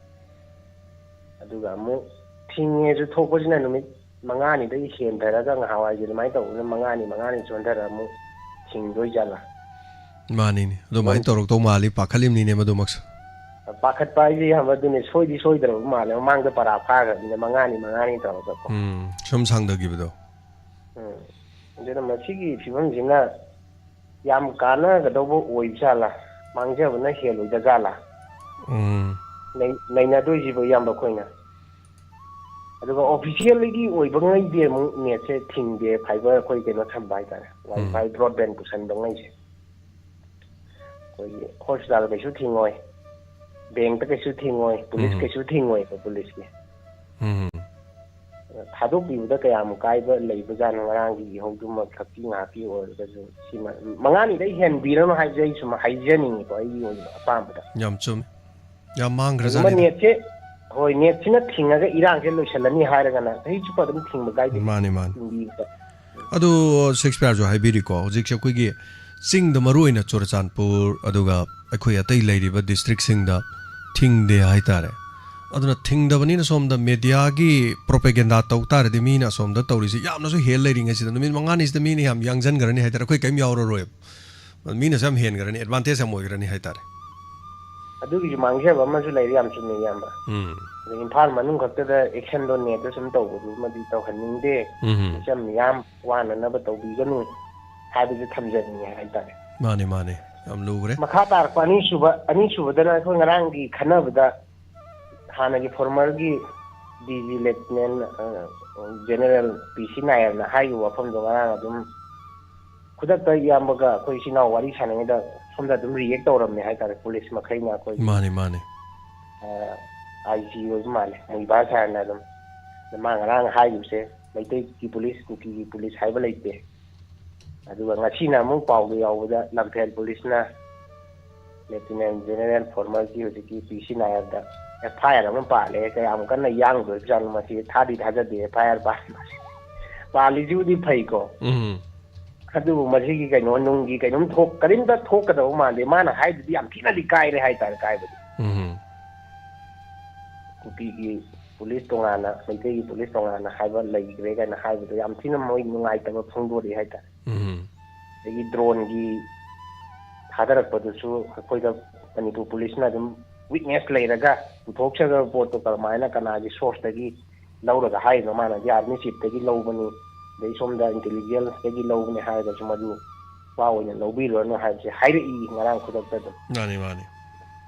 ꯑꯗꯨꯒ ꯑꯃꯨꯛ ꯊꯤꯡꯉꯦꯁꯨ ꯊꯣꯛꯄꯁꯤꯅ ꯅꯨꯃꯤꯠ ꯃꯉꯥꯅꯤꯗꯒꯤ ꯍꯦꯟꯊꯔꯒ, ꯉꯍꯥꯟꯋꯥꯏꯒꯤ ꯑꯗꯨꯃꯥꯏꯅ ꯇꯧꯕꯅ ꯃꯉꯥꯅꯤ, ꯃꯉꯥꯅꯤ ꯆꯣꯟꯊꯔꯒ ꯑꯃꯨꯛ ꯊꯤꯡꯗꯣꯏ ꯖꯥꯠꯂꯥ? ꯃꯥꯅꯤꯅꯦ, ꯑꯗꯨꯃꯥꯏꯅ ꯃꯔꯝ- ꯇꯧꯔꯛꯇꯧ ꯃꯥꯜꯂꯤ, ꯄꯥꯈꯠꯂꯤꯕꯅꯤꯅꯦ ꯃꯗꯨꯃꯛꯁꯨ꯫ ꯄꯥꯈꯠꯄ ꯍꯥꯏꯁꯦ, ꯏꯌꯥꯝꯕ, ꯑꯗꯨꯅꯦ, ꯁꯣꯏꯗꯤ ꯁꯣꯏꯗ꯭ꯔꯕ ꯃꯥꯜꯂꯦ꯫ ꯃꯃꯥꯡꯗ ꯄꯔꯥ ꯐꯥꯈ꯭ꯔꯕꯅꯤꯅ ꯃꯉꯥꯅꯤ, ꯃꯉꯥꯅꯤ ꯇꯧꯔꯒꯀꯣ꯫ ꯎꯝ, ꯁꯨꯝ ꯁꯥꯡꯊꯈꯤꯕꯗꯣ꯫ ꯎꯝ꯫ ꯑꯗꯨꯅ ꯃꯁꯤꯒꯤ ꯐꯤꯕꯝꯁꯤꯅ ꯌꯥꯝ ꯀꯥꯟꯅꯒꯗꯧꯕ ꯑꯣꯏꯕ ꯖꯥꯠꯂꯥ? ꯃꯥꯡꯖꯕꯅ ꯍꯦꯜꯂꯣꯏꯗ ꯖꯥꯠꯂꯥ? ꯎꯝ꯫ ꯅꯩ-, ꯅꯩꯅꯗꯣꯏꯁꯤꯕꯨ, ꯏꯌꯥꯝꯕ, ꯑꯩꯈꯣꯏꯅ꯫ ꯑꯗꯨꯒ ꯑꯣꯐꯤꯁꯤꯌꯦꯜꯒꯤ ꯑꯣꯏꯕꯉꯩꯗꯤ ꯑꯃꯨꯛ ꯅꯦꯠꯁꯦ ꯊꯤꯡꯗꯦ, ꯐꯥꯏꯕꯔ ꯑꯩꯈꯣꯏ ꯀꯩꯅꯣ ꯊꯝꯕ ꯍꯥꯏꯇꯥꯔꯦ, ꯋꯥꯏ ꯎꯝ꯫ ꯐꯥꯏ ꯕ꯭ꯔꯣꯗꯕꯦꯟ ꯄꯨꯁꯟꯕꯉꯩꯁꯦ꯫ ꯑꯩꯈꯣꯏꯒꯤ ꯍꯣꯁꯄꯤꯇꯥꯜ ꯀꯩꯁꯨ ꯊꯤꯡꯉꯣꯏ, ꯕꯦꯡꯛꯇ ꯀꯩꯁꯨ ꯊꯤꯡꯉꯣꯏ, ꯄꯨꯂꯤꯁ ꯎꯝ꯫ ꯀꯩꯁꯨ ꯊꯤꯡꯉꯣꯏꯕ, ꯄꯨꯂꯤꯁꯀꯤ꯫ ꯎꯝ꯫ ꯊꯥꯗꯣꯛꯄꯤꯕꯗ ꯀꯌꯥꯝ ꯀꯥꯏꯕ ꯂꯩꯕꯖꯥꯠꯅꯣ? ꯉꯔꯥꯡꯒꯤ ꯏꯍꯧꯗꯨꯃ ꯈꯛꯀꯤ ꯉꯥꯏꯍꯥꯛꯀꯤ ꯑꯣꯏꯔꯒꯁꯨ, ꯁꯤꯃ ꯃꯉꯥꯅꯤꯗꯩ ꯍꯦꯟꯕꯤꯔꯅꯨ ꯍꯥꯏꯕꯁꯦ ꯑꯩ ꯁꯨꯝ ꯍꯥꯏꯖꯅꯤꯡꯉꯤꯀꯣ, ꯑꯩꯒꯤ ꯑꯣꯏꯕ ꯑꯄꯥꯝꯕꯗ꯫ ꯌꯥꯝ ꯆꯨꯝꯃꯤ꯫ ꯌꯥꯝ ꯀꯩꯒꯨꯝꯕ ꯃꯥꯡꯈ꯭ꯔꯖꯥꯠꯅꯤꯗ꯫ ꯅꯦꯠꯁꯦ, ꯍꯣꯏ, ꯅꯦꯠꯁꯤꯅ ꯊꯤꯡꯉꯒ ꯏꯔꯥꯡꯁꯦ ꯂꯣꯏꯁꯤꯜꯂꯅꯤ ꯍꯥꯏꯔꯒꯅ ꯆꯍꯤ ꯆꯨꯞꯄ ꯑꯗꯨꯝ ꯊꯤꯡꯕ ꯀꯥꯏꯗꯦ꯫ ꯃꯥꯅꯤ, ꯃꯥꯅꯤ꯫ ꯊꯤꯡꯕꯤꯕꯗ꯫ ꯑꯗꯨ ꯁꯦꯛꯁꯄꯤꯌꯔꯁꯨ ꯍꯥꯏꯕꯤꯔꯤꯀꯣ, ꯍꯧꯖꯤꯛꯁꯦ ꯑꯩꯈꯣꯏꯒꯤ ꯆꯤꯡꯗ, ꯃꯔꯨꯑꯣꯏꯅ ꯆꯨꯔꯆꯥꯟꯄꯨꯔ, ꯑꯗꯨꯒ ꯑꯩꯈꯣꯏ ꯑꯇꯩ ꯂꯩꯔꯤꯕ ꯗꯤꯁꯇ꯭ꯔꯤꯛꯁꯤꯡꯗ ꯊꯤꯡꯗꯦ ꯍꯥꯏꯇꯥꯔꯦ꯫ ꯑꯗꯨꯅ ꯊꯤꯡꯗꯕꯅꯤꯅ ꯁꯣꯝꯗ ꯃꯦꯗꯤꯌꯥꯒꯤ ꯄ꯭ꯔꯣꯄꯦꯒꯦꯟꯗꯥ ꯇꯧ ꯇꯥꯔꯗꯤ, ꯃꯤꯅ ꯑꯁꯣꯝꯗ ꯇꯧꯔꯤꯁꯤ ꯌꯥꯝꯅꯁꯨ ꯍꯦꯜ ꯂꯩꯔꯤꯉꯩꯁꯤꯗ, ꯅꯨꯃꯤꯠ ꯃꯉꯥꯅꯤꯁꯤꯗ ꯃꯤꯅ ꯌꯥꯝ ꯌꯥꯡꯁꯤꯟꯈ꯭ꯔꯅꯤ ꯍꯥꯏꯇꯥꯔꯦ, ꯑꯩꯈꯣꯏ ꯀꯔꯤꯝ ꯌꯥꯎꯔꯔꯣꯏꯕ꯫ ꯃꯤꯅꯁꯨ ꯌꯥꯝ ꯍꯦꯟꯈ꯭ꯔꯅꯤ, ꯑꯦꯗꯚꯥꯟꯇꯦꯖ ꯌꯥꯝ ꯑꯣꯏꯈ꯭ꯔꯅꯤ ꯍꯥꯏꯇꯥꯔꯦ꯫ ꯑꯗꯨꯒꯤꯁꯨ ꯃꯥꯡꯖꯕ ꯑꯃꯁꯨ ꯂꯩꯔꯦ, ꯌꯥꯝ ꯆꯨꯝꯃꯦ, ꯏꯌꯥꯝꯕ꯫ ꯎꯝ꯫ ꯑꯗ ꯏꯝꯐꯥꯜ ꯃꯅꯨꯡ ꯈꯛꯇꯗ ꯑꯦꯛꯁꯟꯗꯣ ꯅꯦꯠꯇ ꯁꯨꯝ ꯇꯧꯕꯗꯨꯃꯗꯤ ꯇꯧꯍꯟꯅꯤꯡꯗꯦ꯫ ꯎꯝ꯫ ꯃꯤꯆꯝ ꯃꯤꯌꯥꯝ ꯋꯥꯅꯅꯕ ꯇꯧꯕꯤꯒꯅꯨ ꯍꯥꯏꯕꯁꯦ ꯊꯝꯖꯅꯤꯡꯉꯦ ꯍꯥꯏꯇꯥꯔꯦ꯫ ꯃꯥꯅꯦ, ꯃꯥꯅꯦ꯫ ꯌꯥꯝ ꯂꯨꯈ꯭ꯔꯦ꯫ ꯃꯈꯥ ꯇꯥꯔꯛꯄ ꯑꯅꯤꯁꯨꯕ, ꯑꯅꯤꯁꯨꯕꯗꯅ ꯑꯩꯈꯣꯏ ꯉꯔꯥꯡꯒꯤ ꯈꯟꯅꯕꯗ ꯍꯥꯟꯅꯒꯤ ꯐꯣꯔꯃꯔꯒꯤ ꯗꯤ ꯖꯤ ꯂꯦꯐꯇꯤꯅꯦꯟ, ꯑ, ꯖꯦꯅꯦꯔꯦꯜ ꯄꯤ ꯁꯤ ꯅꯥꯌꯔꯅ ꯍꯥꯏꯈꯤꯕ ꯋꯥꯐꯝꯗꯣ ꯉꯔꯥꯡ ꯑꯗꯨꯝ ꯈꯨꯗꯛꯇ ꯏꯌꯥꯝꯕꯒ ꯑꯩꯈꯣꯏ ꯏꯆꯤꯟ ꯏꯅꯥꯎ ꯋꯥꯔꯤ ꯁꯥꯟꯅꯉꯩꯗ ꯁꯣꯝꯗ ꯑꯗꯨꯝ ꯔꯤꯌꯦꯛ ꯇꯧꯔꯝꯃꯦ ꯍꯥꯏꯇꯥꯔꯦ, ꯄꯨꯂꯤꯁ ꯃꯈꯩꯅ ꯑꯩꯈꯣꯏꯒꯤ꯫ ꯃꯥꯅꯦ, ꯃꯥꯅꯦ꯫ ꯑꯥꯏ ꯖꯤ ꯑꯣꯏꯕ ꯃꯥꯜꯂꯦ, ꯃꯨꯏꯕꯥ ꯁꯥꯔꯅ ꯑꯗꯨꯝ꯫ ꯑꯗ ꯃꯥ ꯉꯔꯥꯡ ꯍꯥꯏꯈꯤꯕꯁꯦ, ꯃꯩꯇꯩꯒꯤ ꯄꯨꯂꯤꯁ, ꯀꯨꯀꯤꯒꯤ ꯄꯨꯂꯤꯁ ꯍꯥꯏꯕ ꯂꯩꯇꯦ꯫ ꯑꯗꯨꯒ ꯉꯁꯤꯅ ꯑꯃꯨꯛ ꯄꯥꯎꯗ ꯌꯥꯎꯕꯗ ꯂꯝꯐꯦꯜ ꯄꯨꯂꯤꯁꯅ ꯂꯦꯐꯇꯤꯅꯦꯟ ꯖꯦꯅꯦꯔꯦꯜ ꯐꯣꯔꯃꯔꯒꯤ ꯍꯧꯖꯤꯛꯀꯤ ꯄꯤ ꯁꯤ ꯅꯥꯌꯔꯗ ꯑꯦꯐ ꯑꯥꯏ ꯑꯥꯔ ꯑꯃ ꯄꯥꯜꯂꯦ꯫ ꯀꯌꯥꯝ ꯀꯟꯅ ꯌꯥꯡꯗꯣꯏꯕꯖꯥꯠꯅꯣ ꯃꯁꯤ? ꯊꯥꯗꯤ ꯊꯥꯖꯗꯦ ꯑꯦꯐ ꯑꯥꯏ ꯑꯥꯔ ꯄꯥꯜꯂꯤ-, ꯄꯥꯜꯂꯤꯁꯤꯕꯨꯗꯤ ꯐꯩꯀꯣ꯫ ꯎꯝ꯫ ꯑꯗꯨꯕꯨ ꯃꯁꯤꯒꯤ ꯀꯩꯅꯣ ꯅꯨꯡꯒꯤ ꯀꯩꯅꯣꯝ ꯊꯣꯛ-, ꯀꯔꯤꯝꯇ ꯊꯣꯛꯀꯗꯕ ꯃꯥꯟꯗꯦ꯫ ꯃꯥꯅ ꯍꯥꯏꯗꯨꯗꯤ ꯌꯥꯝ ꯊꯤꯅꯗꯤ ꯀꯥꯏꯔꯦ ꯍꯥꯏꯇꯥꯔꯦ, ꯀꯥꯏꯕꯗꯤ꯫ ꯎꯝ꯫ ꯀꯨꯀꯤꯒꯤ ꯄꯨꯂꯤꯁ ꯇꯣꯉꯥꯟꯅ, ꯃꯩꯇꯩꯒꯤ ꯄꯨꯂꯤꯁ ꯇꯣꯉꯥꯟꯅ ꯍꯥꯏꯕ ꯂꯩꯈ꯭ꯔꯦ ꯀꯥꯏꯅ ꯍꯥꯏꯕꯗꯣ ꯌꯥꯝ ꯊꯤꯅ ꯃꯣꯏ ꯅꯨꯡꯉꯥꯏꯇꯕ ꯐꯣꯡꯗꯣꯔꯛꯑꯦ ꯍꯥꯏꯇꯥꯔꯦ꯫ ꯎꯝ꯫ ꯑꯗꯒꯤ ꯗ꯭ꯔꯣꯟꯒꯤ ꯊꯥꯗꯔꯛꯄꯗꯨꯁꯨ ꯑꯩꯈꯣꯏꯗ ꯃꯅꯤꯄꯨꯔ ꯄꯨꯂꯤꯁꯅ ꯑꯗꯨꯝ ꯋꯤꯠꯅꯦꯁ ꯂꯩꯔꯒ ꯄꯨꯊꯣꯛꯆꯈ꯭ꯔꯕ ꯄꯣꯠꯇꯣ ꯀꯔꯝꯍꯥꯏꯅ, ꯀꯅꯥꯒꯤ ꯁꯣꯔꯁꯇꯒꯤ ꯂꯧꯔꯒ ꯍꯥꯏꯔꯤꯅꯣ? ꯃꯥꯅꯗꯤ ꯑꯥꯔꯃꯤ ꯆꯤꯐꯇꯒꯤ ꯂꯧꯕꯅꯤ, ꯑꯗꯩ ꯁꯣꯝꯗ ꯏꯟꯇꯦꯂꯤꯖꯦꯟꯁꯇꯒꯤ ꯂꯧꯕꯅꯤ ꯍꯥꯏꯔꯒꯁꯨ ꯃꯗꯨ ꯋꯥ ꯑꯣꯏꯅ ꯂꯧꯕꯤꯔꯨꯔꯅꯨ ꯍꯥꯏꯕꯁꯦ ꯍꯥꯏꯔꯛꯏ ꯉꯔꯥꯡ ꯈꯨꯗꯛꯇ ꯑꯗꯨꯝ꯫ ꯃꯥꯅꯤ, ꯃꯥꯅꯤ꯫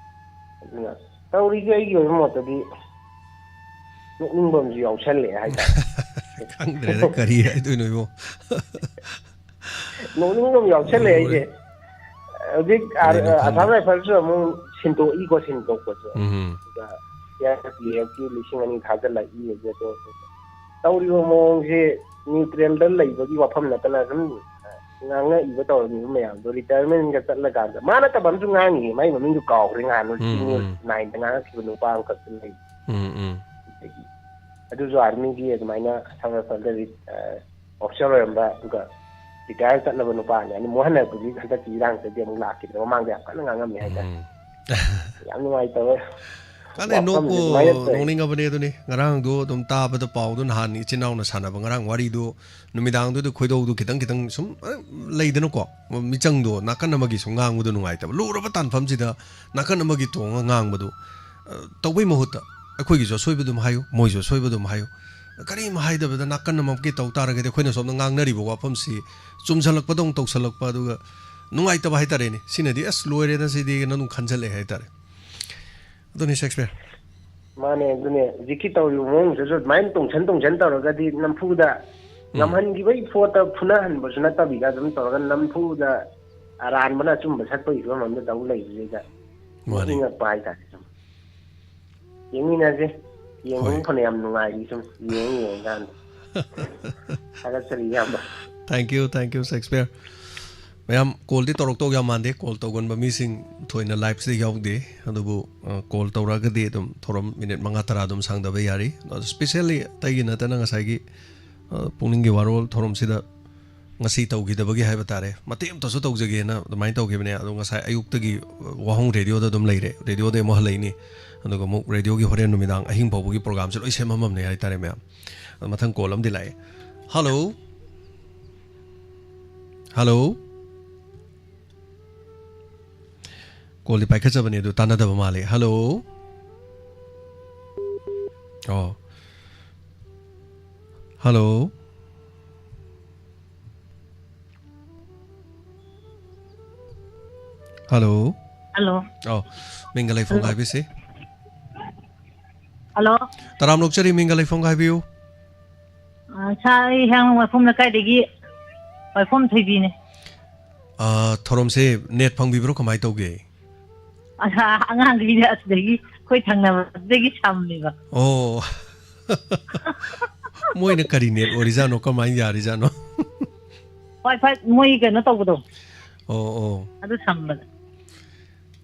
ꯑꯗꯨꯅ ꯇꯧꯔꯤꯁꯦ ꯑꯩꯒꯤ ꯑꯣꯏꯕ ꯃꯣꯠꯇꯗꯤ ꯅꯣꯛꯅꯤꯡꯕ ꯑꯃꯁꯨ ꯌꯥꯎꯁꯜꯂꯛꯑꯦ ꯍꯥꯏꯇꯥꯔꯦ꯫ ꯈꯪꯗ꯭ꯔꯦꯗ ꯀꯔꯤ ꯍꯥꯏꯗꯣꯏꯅꯣ ꯏꯕꯣ꯫ ꯅꯣꯛꯅꯤꯡꯕ ꯑꯃ ꯌꯥꯎꯁꯜꯂꯛꯑꯦ ꯑꯩꯁꯦ꯫ ꯍꯧꯖꯤꯛ ꯑ-, ꯀꯔꯤꯅꯣ ꯈꯪꯗꯦ꯫ ꯑꯁꯥꯝ ꯔꯥꯏꯐꯜꯁꯨ ꯑꯃꯨꯛ ꯁꯤꯟꯗꯣꯛꯏꯀꯣ, ꯁꯤꯟꯗꯣꯛꯄꯁꯨ꯫ ꯎꯝ꯫ ꯑꯗꯨꯒ ꯁꯤ ꯑꯥꯔ ꯄꯤ ꯑꯦꯐꯀꯤ ꯂꯤꯁꯤꯡ ꯑꯅꯤ ꯊꯥꯖꯤꯜꯂꯛꯏ ꯍꯧꯖꯤꯛ꯫ ꯑꯗꯣ ꯇꯧꯔꯤꯕ ꯃꯑꯣꯡꯁꯦ ꯅ꯭ꯌꯨꯇ꯭ꯔꯦꯜꯗ ꯂꯩꯕꯒꯤ ꯋꯥꯐꯝ ꯅꯠꯇꯅ ꯁꯨꯝ ꯉꯥꯡꯉꯛꯏꯕ ꯇꯧꯔꯝꯃꯤꯕ ꯃꯌꯥꯝꯗꯣ ꯔꯤꯇꯥꯌꯔꯃꯦꯟꯒ ꯆꯠꯂꯀꯥꯟꯗ ꯃꯥ ꯅꯠꯇꯕ ꯑꯃꯁꯨ ꯉꯥꯡꯉꯤꯌꯦ, ꯃꯥꯏ ꯃꯃꯤꯡꯗꯨ ꯀꯥꯎꯈ꯭ꯔꯦ, ꯉꯍꯥꯟ ꯎꯝ, ꯅ꯭ꯌꯨꯁ ꯎꯝ꯫ ꯅꯥꯏꯟꯗ ꯉꯥꯡꯉꯛꯈꯤꯕ ꯅꯨꯄꯥ ꯑꯃꯈꯛꯇ ꯂꯩ꯫ ꯎꯝ, ꯎꯝ꯫ ꯑꯗꯒꯤ ꯑꯗꯨꯁꯨ ꯑꯥꯔꯃꯤꯒꯤ ꯑꯗꯨꯃꯥꯏꯅ ꯑꯁꯥꯝ ꯔꯥꯏꯐꯜꯗ ꯔꯤ-, ꯑ, ꯑꯣꯐꯤꯁꯔ ꯑꯣꯏꯔꯝꯕ, ꯑꯗꯨꯒ ꯔꯤꯇꯥꯌꯔ ꯆꯠꯂꯕ ꯅꯨꯄꯥꯅꯤ꯫ ꯑꯗꯨ ꯃꯣꯍꯟ ꯍꯧꯖꯤꯛ ꯍꯟꯗꯛꯀꯤ ꯏꯔꯥꯡꯁꯤꯗꯗꯤ ꯑꯃꯨꯛ ꯂꯥꯛꯈꯤꯗ꯭ꯔꯦ, ꯃꯃꯥꯡꯗ ꯌꯥꯝ ꯀꯟꯅ ꯉꯥꯡꯉꯝꯃꯤ ꯍꯥꯏꯇꯥꯔꯦ꯫ ꯎꯝ꯫ ꯌꯥꯝ ꯅꯨꯡꯉꯥꯏꯇꯕ ꯀꯥꯟꯅꯩ꯫ ꯋꯥꯐꯝꯁꯦ ꯅꯣꯛꯄꯨ ꯑꯗꯨꯃꯥꯏꯅ ꯇꯧꯋꯦ꯫ ꯅꯣꯛꯅꯤꯡꯉꯕꯅꯦ꯫ ꯑꯗꯨꯅꯤ ꯉꯔꯥꯡꯗꯣ ꯑꯗꯨꯝ ꯇꯥꯕꯗ, ꯄꯥꯎꯗꯣ ꯅꯍꯥꯟ ꯏꯆꯤꯟ ꯏꯅꯥꯎꯅ ꯁꯥꯟꯅꯕ ꯉꯔꯥꯡ ꯋꯥꯔꯤꯗꯣ, ꯅꯨꯃꯤꯗꯥꯡꯗꯨꯗ ꯈꯣꯏꯗꯧꯗꯨ ꯈꯤꯇꯪ ꯈꯤꯇꯪ ꯁꯨꯝ, ꯑ, ꯂꯩꯗꯅꯀꯣ, ꯃꯤꯆꯪꯗꯣ ꯅꯥꯀꯟ ꯑꯃꯒꯤ ꯁꯨꯝ ꯉꯥꯡꯕꯗꯣ ꯅꯨꯡꯉꯥꯏꯇꯕ, ꯂꯨꯔꯕ ꯇꯥꯟꯐꯝꯁꯤꯗ ꯅꯥꯀꯟ ꯑꯃꯒꯤ ꯇꯣꯡꯉ ꯉꯥꯡꯕꯗꯣ, ꯑ, ꯇꯧꯕꯩ ꯃꯍꯨꯠꯇ ꯑꯩꯈꯣꯏꯒꯤꯁꯨ ꯑꯁꯣꯏꯕ ꯑꯗꯨꯝ ꯍꯥꯏꯌꯨ, ꯃꯣꯏꯁꯨ ꯑꯁꯣꯏꯕ ꯑꯗꯨꯝ ꯍꯥꯏꯌꯨ, ꯀꯔꯤꯝ ꯍꯥꯏꯗꯕꯗ ꯅꯥꯀꯟ ꯑꯃꯒꯤ ꯇꯧ ꯇꯥꯔꯒꯗꯤ ꯑꯩꯈꯣꯏꯅ ꯁꯣꯝꯗ ꯉꯥꯡꯅꯔꯤꯕ ꯋꯥꯐꯝꯁꯤ ꯆꯨꯝꯁꯜꯂꯛꯄꯗꯧꯅ ꯇꯧꯁꯜꯂꯛꯄ, ꯑꯗꯨꯒ ꯅꯨꯡꯉꯥꯏꯇꯕ ꯍꯥꯏꯇꯥꯔꯦꯅꯦ꯫ ꯁꯤꯅꯗꯤ "ꯑꯁ, ꯂꯣꯏꯔꯦꯗ ꯁꯤꯗꯤ"ꯅ ꯑꯗꯨꯝ ꯈꯟꯖꯜꯂꯛꯑꯦ ꯍꯥꯏꯇꯥꯔꯦ꯫ ꯑꯗꯨꯅꯤ ꯁꯦꯛꯁꯄꯤꯌꯔ꯫ ꯃꯥꯅꯦ, ꯑꯗꯨꯅꯦ꯫ ꯍꯧꯖꯤꯛꯀꯤ ꯇꯧꯔꯤꯕ ꯃꯑꯣꯡꯁꯤꯁꯨ ꯑꯗꯨꯃꯥꯏꯅ ꯇꯣꯡꯁꯟ ꯇꯣꯡꯁꯟ ꯇꯧꯔꯒꯗꯤ ꯅꯝꯐꯨꯗ ꯎꯝ꯫ ꯉꯝꯍꯟꯈꯤꯕꯒꯤ ꯄꯣꯠꯇ ꯐꯨꯅꯍꯟꯕꯁꯨ ꯅꯠꯇꯕꯤꯗ ꯑꯗꯨꯝ ꯇꯧꯔꯒ ꯅꯝꯐꯨꯗ ꯑꯔꯥꯟꯕꯅ ꯑꯆꯨꯝꯕ ꯁꯛꯄꯒꯤ ꯐꯤꯕꯝ ꯑꯃꯗ ꯇꯧ ꯂꯩꯕꯁꯤꯗ ꯃꯥꯅꯤ꯫ ꯅꯣꯛꯅꯤꯡꯉꯛꯄ ꯍꯥꯏꯇꯥꯔꯦ꯫ ꯁꯨꯝ ꯌꯦꯡꯃꯤꯟꯅꯁꯦ꯫ ꯌꯦꯡꯕꯕꯨ ꯍꯣꯏ꯫ ꯐꯅꯌꯥꯝ ꯅꯨꯡꯉꯥꯏꯔꯤ ꯁꯨꯝ ꯌꯦꯡ ꯌꯦꯡꯀꯥꯟꯗ꯫ ꯊꯥꯒꯠꯆꯔꯤ ꯏꯌꯥꯝꯕ꯫ Thank you, thank you, Shakespeare. ꯃꯌꯥꯝ ꯀꯣꯜꯗꯤ ꯇꯧꯔꯛꯇꯧ ꯌꯥꯝ ꯃꯥꯟꯗꯦ꯫ ꯀꯣꯜ ꯇꯧꯒꯟꯕ ꯃꯤꯁꯤꯡ ꯊꯣꯏꯅ ꯂꯥꯏꯞꯁꯤꯗ ꯌꯥꯎꯗꯦ꯫ ꯑꯗꯨꯕꯨ, ꯑ, ꯀꯣꯜ ꯇꯧꯔꯛꯑꯒꯗꯤ ꯑꯗꯨꯝ ꯊꯧꯔꯝ ꯃꯤꯅꯤꯠ ꯃꯉꯥ ꯇꯔꯥ ꯑꯗꯨꯝ ꯁꯥꯡꯗꯕ ꯌꯥꯔꯤ꯫ ꯑꯗꯣ specially ꯑꯇꯩꯒꯤ ꯅꯠꯇꯅ ꯉꯁꯥꯏꯒꯤ, ꯑ, ꯄꯨꯛꯅꯤꯡꯒꯤ ꯋꯥꯔꯣꯜ ꯊꯧꯔꯝꯁꯤꯗ ꯉꯁꯤ ꯇꯧꯈꯤꯗꯕꯒꯤ ꯍꯥꯏꯕ ꯇꯥꯔꯦ, ꯃꯇꯦꯛ ꯑꯃꯇꯁꯨ ꯇꯧꯖꯒꯦꯅ ꯑꯗꯨꯃꯥꯏꯅ ꯇꯧꯈꯤꯕꯅꯦ꯫ ꯑꯗꯣ ꯉꯁꯥꯏ ꯑꯌꯨꯛꯇꯒꯤ ꯋꯥꯍꯣꯡ ꯔꯦꯗꯤꯑꯣꯗ ꯑꯗꯨꯝ ꯂꯩꯔꯦ, ꯔꯦꯗꯤꯑꯣꯗꯒꯤ ꯑꯃꯨꯛ ꯍꯜꯂꯛꯏꯅꯤ꯫ ꯑꯗꯨꯒ ꯑꯃꯨꯛ ꯔꯦꯗꯤꯑꯣꯒꯤ ꯍꯣꯔꯦꯟ ꯅꯨꯃꯤꯗꯥꯡ ꯑꯍꯤꯡ ꯐꯥꯎꯕꯒꯤ ꯄ꯭ꯔꯣꯒꯥꯝꯁꯦ ꯂꯣꯏ ꯁꯦꯝꯃꯝꯃꯝꯅꯦ ꯍꯥꯏꯇꯥꯔꯦ ꯃꯌꯥꯝ꯫ ꯑꯗꯣ ꯃꯊꯪ ꯀꯣꯜ ꯑꯃꯗꯤ ꯂꯥꯛꯑꯦ꯫ ꯍꯜꯂꯣ꯫ ꯍꯜꯂꯣ꯫ ꯀꯣꯜꯗꯤ ꯄꯥꯏꯈꯠꯆꯕꯅꯦ, ꯑꯗꯨ ꯇꯥꯟꯅꯗꯕ ꯃꯥꯜꯂꯦ꯫ ꯍꯜꯂꯣ꯫ ꯑꯣ꯫ ꯍꯜꯂꯣ꯫ ꯍꯜꯂꯣ꯫ ꯍꯜꯂꯣ꯫ ꯑꯣ, ꯃꯤꯡꯒ ꯂꯩꯐꯝꯒ ꯍꯜꯂꯣ꯫ ꯍꯥꯏꯕꯤꯁꯤ꯫ ꯍꯜꯂꯣ꯫ ꯇꯔꯥꯝꯅ ꯑꯣꯛꯆꯔꯤ, ꯃꯤꯡꯒ ꯂꯩꯐꯝꯒ ꯍꯥꯏꯕꯤꯌꯨ꯫ ꯑ, ꯁꯥꯔ, ꯑꯩ ꯍꯤꯌꯥꯡ ꯋꯥꯏꯈꯣꯝ ꯂꯩꯀꯥꯏꯗꯒꯤ ꯋꯥꯏꯈꯣꯝ ꯊꯣꯏꯕꯤꯅꯦ꯫ ꯑ, ꯊꯧꯔꯝꯁꯦ ꯅꯦꯠ ꯐꯪꯕꯤꯕ꯭ꯔꯣ, ꯀꯃꯥꯏꯅ ꯇꯧꯒꯦ? ꯑ, ꯑꯉꯥꯡꯈꯩꯅ ꯑꯁꯤꯗꯒꯤ ꯑꯩꯈꯣꯏ ꯊꯪꯅꯕꯗꯒꯤ ꯁꯝꯃꯦꯕ꯫ ꯑꯣ꯫ ꯃꯣꯏꯅ ꯀꯔꯤ ꯅꯦꯠ ꯑꯣꯏꯔꯤꯖꯥꯠꯅꯣ? ꯀꯃꯥꯏꯅ ꯌꯥꯔꯤꯖꯥꯠꯅꯣ? ꯋꯥꯏ ꯐꯥꯏ ꯃꯣꯏ ꯀꯩꯅꯣ ꯇꯧꯕꯗꯣ꯫ ꯑꯣ, ꯑꯣ꯫ ꯑꯗꯨ ꯁꯝꯕꯗ꯫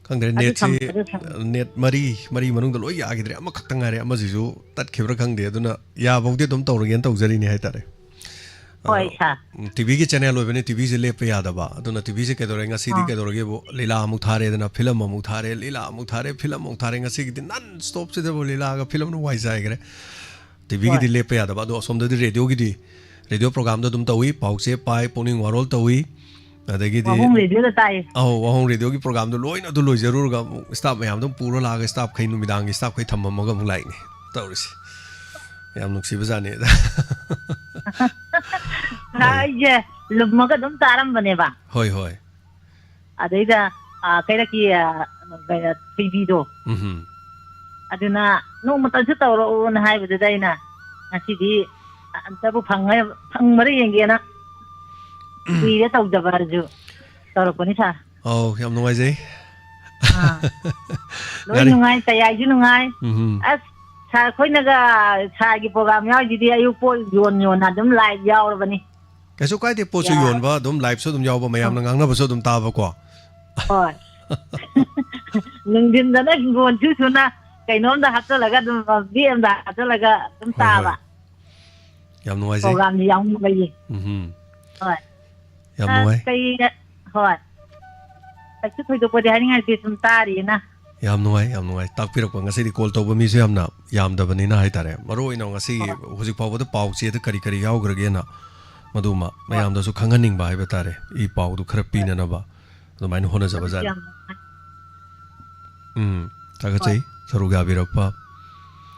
ꯈꯪꯗ꯭ꯔꯦ, ꯑꯗꯨ ꯅꯦꯠꯁꯤ, ꯁꯝ-, ꯑꯗꯨ ꯁꯝ-, ꯅꯦꯠ ꯃꯔꯤ, ꯃꯔꯤ ꯃꯅꯨꯡꯗ ꯂꯣꯏ ꯌꯥꯈꯤꯗ꯭ꯔꯦ꯫ ꯑꯃꯈꯛꯇ ꯉꯥꯏꯔꯦ, ꯑꯃꯁꯤꯁꯨ ꯇꯠꯈꯤꯕ꯭ꯔꯥ ꯈꯪꯗꯦ꯫ ꯑꯗꯨꯅ ꯌꯥꯐꯧꯗꯤ ꯑꯗꯨꯝ ꯇꯧꯔꯒꯦꯅ ꯇꯧꯖꯔꯤꯅꯦ ꯍꯥꯏꯇꯥꯔꯦ꯫ ꯍꯣꯏ, ꯑꯗꯣ, ꯁꯥꯔ꯫ ꯎꯝ, ꯇꯤꯚꯤꯒꯤ ꯆꯦꯅꯦꯜ ꯑꯣꯏꯕꯅꯤ, ꯇꯤꯚꯤꯁꯦ ꯂꯦꯞꯄ ꯌꯥꯗꯕ꯫ ꯑꯗꯨꯅ ꯇꯤꯚꯤꯁꯦ ꯀꯩꯗꯧꯔꯦ, ꯉꯁꯤꯗꯤ ꯑꯥ꯫ ꯀꯩꯗꯧꯔꯒꯦꯕꯨ, ꯂꯤꯂꯥ ꯑꯃꯨꯛ ꯊꯥꯔꯦꯗꯅ, ꯐꯤꯂꯝ ꯑꯃꯨꯛ ꯊꯥꯔꯦ, ꯂꯤꯂꯥ ꯑꯃꯨꯛ ꯊꯥꯔꯦ, ꯐꯤꯂꯝ ꯑꯃꯨꯛ ꯊꯥꯔꯦ꯫ ꯉꯁꯤꯒꯤꯗꯤ ꯅꯟ ꯁ꯭ꯇꯣꯞꯁꯤꯗꯕꯨ ꯂꯤꯂꯥꯒ ꯐꯤꯂꯝꯅ ꯋꯥꯏ ꯆꯥꯏꯈ꯭ꯔꯦ꯫ ꯇꯤꯚꯤꯒꯤꯗꯤ ꯍꯣꯏ꯫ ꯂꯦꯞꯄ ꯌꯥꯗꯕ꯫ ꯑꯗꯣ ꯑꯁꯣꯝꯗꯗꯤ ꯔꯦꯗꯤꯑꯣꯒꯤꯗꯤ, ꯔꯦꯗꯤꯑꯣ ꯄ꯭ꯔꯣꯒꯥꯝꯗꯣ ꯑꯗꯨꯝ ꯇꯧꯏ, ꯄꯥꯎꯆꯦ ꯄꯥꯏ, ꯄꯨꯛꯅꯤꯡ ꯋꯥꯔꯣꯜ ꯇꯧꯏ, ꯑꯗꯒꯤꯗꯤ ꯋꯥꯍꯣꯡ ꯔꯦꯗꯤꯑꯣꯗ ꯇꯥꯏꯌꯦ꯫ ꯑꯧ, ꯋꯥꯍꯣꯡ ꯔꯦꯗꯤꯑꯣꯒꯤ ꯄ꯭ꯔꯣꯒꯥꯝꯗꯣ ꯂꯣꯏꯅ ꯑꯗꯨ ꯂꯣꯏꯖꯔꯨꯔꯒ ꯑꯃꯨꯛ ꯁ꯭ꯇꯥꯐ ꯃꯌꯥꯝꯗꯣ ꯑꯃꯨꯛ ꯄꯨꯔ ꯂꯥꯛꯑꯒ ꯁ꯭ꯇꯥꯐꯈꯩ ꯅꯨꯃꯤꯗꯥꯡꯒꯤ ꯁ꯭ꯇꯥꯐꯈꯩ ꯊꯝꯃꯝꯃꯒ ꯑꯃꯨꯛ ꯂꯥꯛꯏꯅꯦ ꯇꯧꯔꯤꯁꯦ꯫ ꯌꯥꯝ ꯅꯨꯡꯁꯤꯕꯖꯥꯠꯅꯤ꯫ ꯍꯣꯏ꯫ ꯑꯩꯁꯦ ꯂꯨꯝꯃꯒ ꯑꯗꯨꯝ ꯇꯥꯔꯝꯕꯅꯦꯕ꯫ ꯍꯣꯏ, ꯍꯣꯏ꯫ ꯑꯗꯩꯗ, ꯑ, ꯀꯩꯔꯛꯀꯤ, ꯑ, ꯀꯩꯅꯣ, ꯊꯣꯏꯕꯤꯗꯣ꯫ ꯎꯝꯍꯨꯝ꯫ ꯑꯗꯨꯅ ꯅꯣꯡꯃꯇꯁꯨ ꯇꯧꯔꯛꯎꯅ ꯍꯥꯏꯕꯗꯨꯗ ꯑꯩꯅ ꯉꯁꯤꯗꯤ ꯑꯝꯇꯕꯨ ꯐꯪꯉ-, ꯐꯪꯕ꯭ꯔꯥ ꯌꯦꯡꯒꯦꯅ꯫ ꯀꯨꯏꯔꯦ ꯇꯧꯗꯕ ꯑꯗꯨꯁꯨ꯫ ꯇꯧꯔꯛꯄꯅꯤ ꯁꯥꯔ꯫ ꯑꯧ, ꯌꯥꯝ ꯅꯨꯡꯉꯥꯏꯖꯩ꯫ ꯑꯥ꯫ ꯂꯣꯏ ꯌꯥꯔꯦ꯫ ꯅꯨꯡꯉꯥꯏ, ꯇꯌꯥꯏꯁꯨ ꯅꯨꯡꯉꯥꯏ꯫ ꯎꯝ ꯑꯁ, ꯁꯥꯔ, ꯑꯩꯈꯣꯏꯅꯒ ꯁꯥꯔꯒꯤ ꯄ꯭ꯔꯣꯒ꯭ꯔꯥꯝ ꯌꯥꯎꯔꯤꯁꯤꯗꯤ ꯑꯌꯨꯛ ꯄꯣꯠ ꯌꯣꯟ ꯌꯣꯟꯅ ꯑꯗꯨꯝ ꯂꯥꯏꯚ ꯌꯥꯎꯔꯕꯅꯤ꯫ ꯀꯩꯁꯨ ꯀꯥꯏꯗꯦ, ꯄꯣꯠꯁꯨ ꯌꯥ- ꯌꯣꯟꯕ, ꯑꯗꯨꯝ ꯂꯥꯏꯐꯁꯨ ꯑꯗꯨꯝ ꯌꯥꯎꯕ, ꯃꯌꯥꯝꯅ ꯉꯥꯡꯅꯕꯁꯨ ꯑꯗꯨꯝ ꯇꯥꯕꯀꯣ꯫ ꯍꯣꯏ꯫ ꯅꯨꯡꯊꯤꯟꯗꯅ ꯍꯤꯡꯒꯣꯜ ꯁꯨ ꯁꯨꯅ ꯀꯩꯅꯣꯝꯗ ꯍꯥꯞꯆꯜꯂꯒ ꯑꯗꯨꯝ, ꯕꯦꯛ ꯑꯃꯗ ꯍꯥꯞꯆꯜꯂꯒ ꯑꯗꯨꯝ ꯍꯣꯏ, ꯍꯣꯏ꯫ ꯇꯥꯕ꯫ ꯌꯥꯝ ꯅꯨꯡꯉꯥꯏꯖꯩ꯫ ꯄ꯭ꯔꯣꯒ꯭ꯔꯥꯝꯁꯤ ꯌꯥꯎꯅꯤꯡꯕꯒꯤ꯫ ꯎꯝ ꯍꯣꯏ꯫ ꯌꯥꯝ ꯑ, ꯅꯨꯡꯉꯥꯏ꯫ ꯀꯩ, ꯍꯣꯏ꯫ ꯀꯩꯁꯨ ꯊꯣꯏꯗꯣꯛꯄꯗꯤ ꯍꯥꯏꯅꯤꯡꯉꯥꯏꯗꯤ ꯁꯨꯝ ꯇꯥꯔꯤꯅ꯫ ꯌꯥꯝ ꯅꯨꯡꯉꯥꯏ, ꯌꯥꯝ ꯅꯨꯡꯉꯥꯏ꯫ ꯇꯥꯛꯄꯤꯔꯛꯄ, ꯉꯁꯤꯗꯤ ꯀꯣꯜ ꯇꯧꯕ ꯃꯤꯁꯨ ꯌꯥꯝꯅ ꯌꯥꯝꯗꯕꯅꯤꯅ ꯍꯥꯏꯇꯥꯔꯦ꯫ ꯃꯔꯨ ꯑꯣꯏꯅ ꯉꯁꯤ ꯍꯣꯏ꯫ ꯍꯧꯖꯤꯛ ꯐꯥꯎꯕꯗ ꯄꯥꯎ ꯆꯦꯗ ꯀꯔꯤ ꯀꯔꯤ ꯌꯥꯎꯈ꯭ꯔꯒꯦꯅ ꯃꯗꯨꯃ ꯍꯣꯏ꯫ ꯃꯌꯥꯝꯗꯁꯨ ꯈꯪꯍꯟꯅꯤꯡꯕ ꯍꯥꯏꯕ ꯇꯥꯔꯦ꯫ ꯏ ꯄꯥꯎꯗꯨ ꯈꯔ ꯄꯤꯅꯅꯕ ꯑꯗꯨꯃꯥꯏꯅ ꯍꯣꯠꯅꯖꯕ ꯑꯗꯨꯗꯤ ꯖꯥꯠꯅꯤ꯫ ꯌꯥꯝ ꯅꯨꯡꯉꯥꯏ꯫ ꯎꯝ, ꯊꯥꯒꯠꯆꯩ ꯁꯔꯨꯛ ꯌꯥꯕꯤꯔꯛꯄ꯫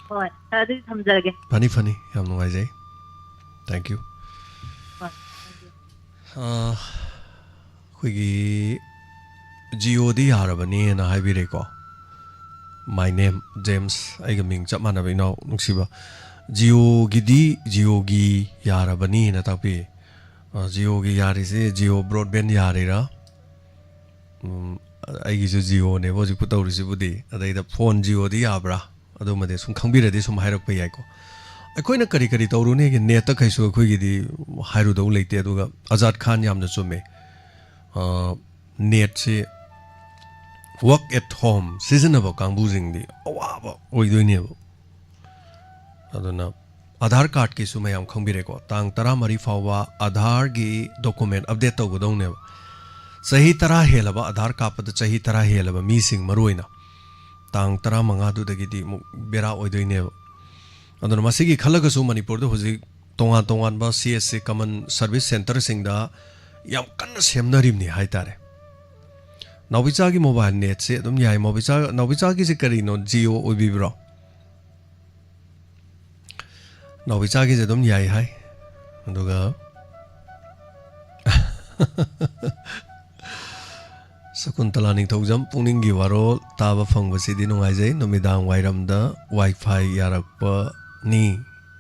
ꯍꯣꯏ, ꯁꯥꯔ, ꯑꯗꯨꯗꯤ ꯊꯝꯖꯔꯒꯦ꯫ ꯐꯅꯤ, ꯐꯅꯤ, ꯌꯥꯝ ꯅꯨꯡꯉꯥꯏꯖꯩ꯫ Thank you꯫ ꯍꯣꯏ꯫ ꯑꯥ, ꯑꯩꯈꯣꯏꯒꯤ ꯖꯤꯑꯣꯗꯤ ꯌꯥꯔꯕꯅꯦꯅ ꯍꯥꯏꯕꯤꯔꯦꯀꯣ꯫ My name James, ꯑꯩꯒ ꯃꯤꯡ ꯆꯞ ꯃꯥꯟꯅꯕ ꯏꯅꯥꯎ ꯅꯨꯡꯁꯤꯕ꯫ ꯖꯤꯑꯣꯒꯤꯗꯤ, ꯖꯤꯑꯣꯒꯤ ꯌꯥꯔꯕꯅꯤꯅ ꯇꯥꯛꯄꯤ꯫ ꯑ, ꯖꯤꯑꯣꯒꯤ ꯌꯥꯔꯤꯁꯦ ꯖꯤꯑꯣ ꯕ꯭ꯔꯣꯗꯕꯦꯟ ꯌꯥꯔꯤꯔꯥ? ꯎꯝ, ꯑꯩꯒꯤꯁꯨ ꯖꯤꯑꯣꯅꯦꯕ ꯍꯧꯖꯤꯛꯄꯨ ꯇꯧꯔꯤꯁꯤꯕꯨꯗꯤ꯫ ꯑꯗꯩꯗ ꯐꯣꯟ ꯖꯤꯑꯣꯗꯤ ꯌꯥꯕ꯭ꯔꯥ? ꯑꯗꯨꯃꯗꯤ ꯁꯨꯝ ꯈꯪꯕꯤꯔꯗꯤ ꯁꯨꯝ ꯍꯥꯏꯔꯛꯄ ꯌꯥꯏꯀꯣ꯫ ꯑꯩꯈꯣꯏꯅ ꯀꯔꯤ ꯀꯔꯤ ꯇꯧꯔꯨꯅꯤꯒꯦ? ꯅꯦꯠꯇ ꯀꯩꯁꯨ ꯑꯩꯈꯣꯏꯒꯤꯗꯤ ꯍꯥꯏꯔꯨꯗꯧ ꯂꯩꯇꯦ꯫ ꯑꯗꯨꯒ ꯑꯖꯥꯗ ꯈꯥꯟ ꯌꯥꯝꯅ ꯆꯨꯝꯃꯦ꯫ ꯑ, ꯅꯦꯠꯁꯤ work at home ꯁꯤꯖꯤꯟꯅꯕ ꯀꯥꯡꯕꯨꯁꯤꯡꯗꯤ ꯑꯋꯥꯕ ꯑꯣꯏꯗꯣꯏꯅꯦꯕ꯫ ꯑꯗꯨꯅ ꯑꯥꯙꯥꯔ ꯀꯥꯔꯗꯀꯤꯁꯨ ꯃꯌꯥꯝ ꯈꯪꯕꯤꯔꯦꯀꯣ, ꯇꯥꯡ ꯇꯔꯥꯃꯔꯤ ꯐꯥꯎꯕ ꯑꯥꯙꯥꯔꯒꯤ ꯗꯣꯀꯨꯃꯦꯟ ꯑꯞꯗꯦꯠ ꯇꯧꯒꯗꯧꯅꯦꯕ꯫ ꯆꯍꯤ ꯇꯔꯥ ꯍꯦꯜꯂꯕ, ꯑꯥꯙꯥꯔ ꯀꯥꯞꯄꯗ ꯆꯍꯤ ꯇꯔꯥ ꯍꯦꯜꯂꯕ ꯃꯤꯁꯤꯡ ꯃꯔꯨꯑꯣꯏꯅ ꯇꯥꯡ ꯇꯔꯥꯃꯉꯥꯗꯨꯗꯒꯤꯗꯤ ꯑꯃꯨꯛ ꯕꯦꯔꯥ ꯑꯣꯏꯗꯣꯏꯅꯦꯕ꯫ ꯑꯗꯨꯅ ꯃꯁꯤꯒꯤ ꯈꯜꯂꯒꯁꯨ ꯃꯅꯤꯄꯨꯔꯗ ꯍꯧꯖꯤꯛ ꯇꯣꯉꯥꯟ ꯇꯣꯉꯥꯟꯕ ꯁꯤ ꯑꯦꯁ ꯁꯤ, ꯀꯃꯟ ꯁꯔꯚꯤꯁ ꯁꯦꯟꯇꯔꯁꯤꯡꯗ ꯌꯥꯝ ꯀꯟꯅ ꯁꯦꯝꯅꯔꯤꯕꯅꯤ ꯍꯥꯏꯇꯥꯔꯦ꯫ ꯅꯥꯎꯕꯤꯆꯥꯒꯤ ꯃꯣꯕꯥꯏꯜ ꯅꯦꯠꯁꯦ ꯑꯗꯨꯝ ꯌꯥꯏ꯫ ꯃꯣꯕꯤꯆꯥ-, ꯅꯥꯎꯕꯤꯆꯥꯒꯤꯁꯦ ꯀꯔꯤꯅꯣ, ꯖꯤꯑꯣ ꯑꯣꯏꯕꯤꯕ꯭ꯔꯣ? ꯅꯥꯎꯕꯤꯆꯥꯒꯤꯁꯦ ꯑꯗꯨꯝ ꯌꯥꯏ ꯍꯥꯏ꯫ ꯑꯗꯨꯒ ꯁꯀꯨꯟꯇꯂꯥ ꯅꯤꯡꯊꯧꯖꯝ, ꯄꯨꯛꯅꯤꯡꯒꯤ ꯋꯥꯔꯣꯜ ꯇꯥꯕ ꯐꯪꯕꯁꯤꯗꯤ ꯅꯨꯡꯉꯥꯏꯖꯩ꯫ ꯅꯨꯃꯤꯗꯥꯡ ꯋꯥꯏꯔꯝꯗ ꯋꯥꯏꯐꯥꯏ ꯌꯥꯔꯛꯄꯅꯤ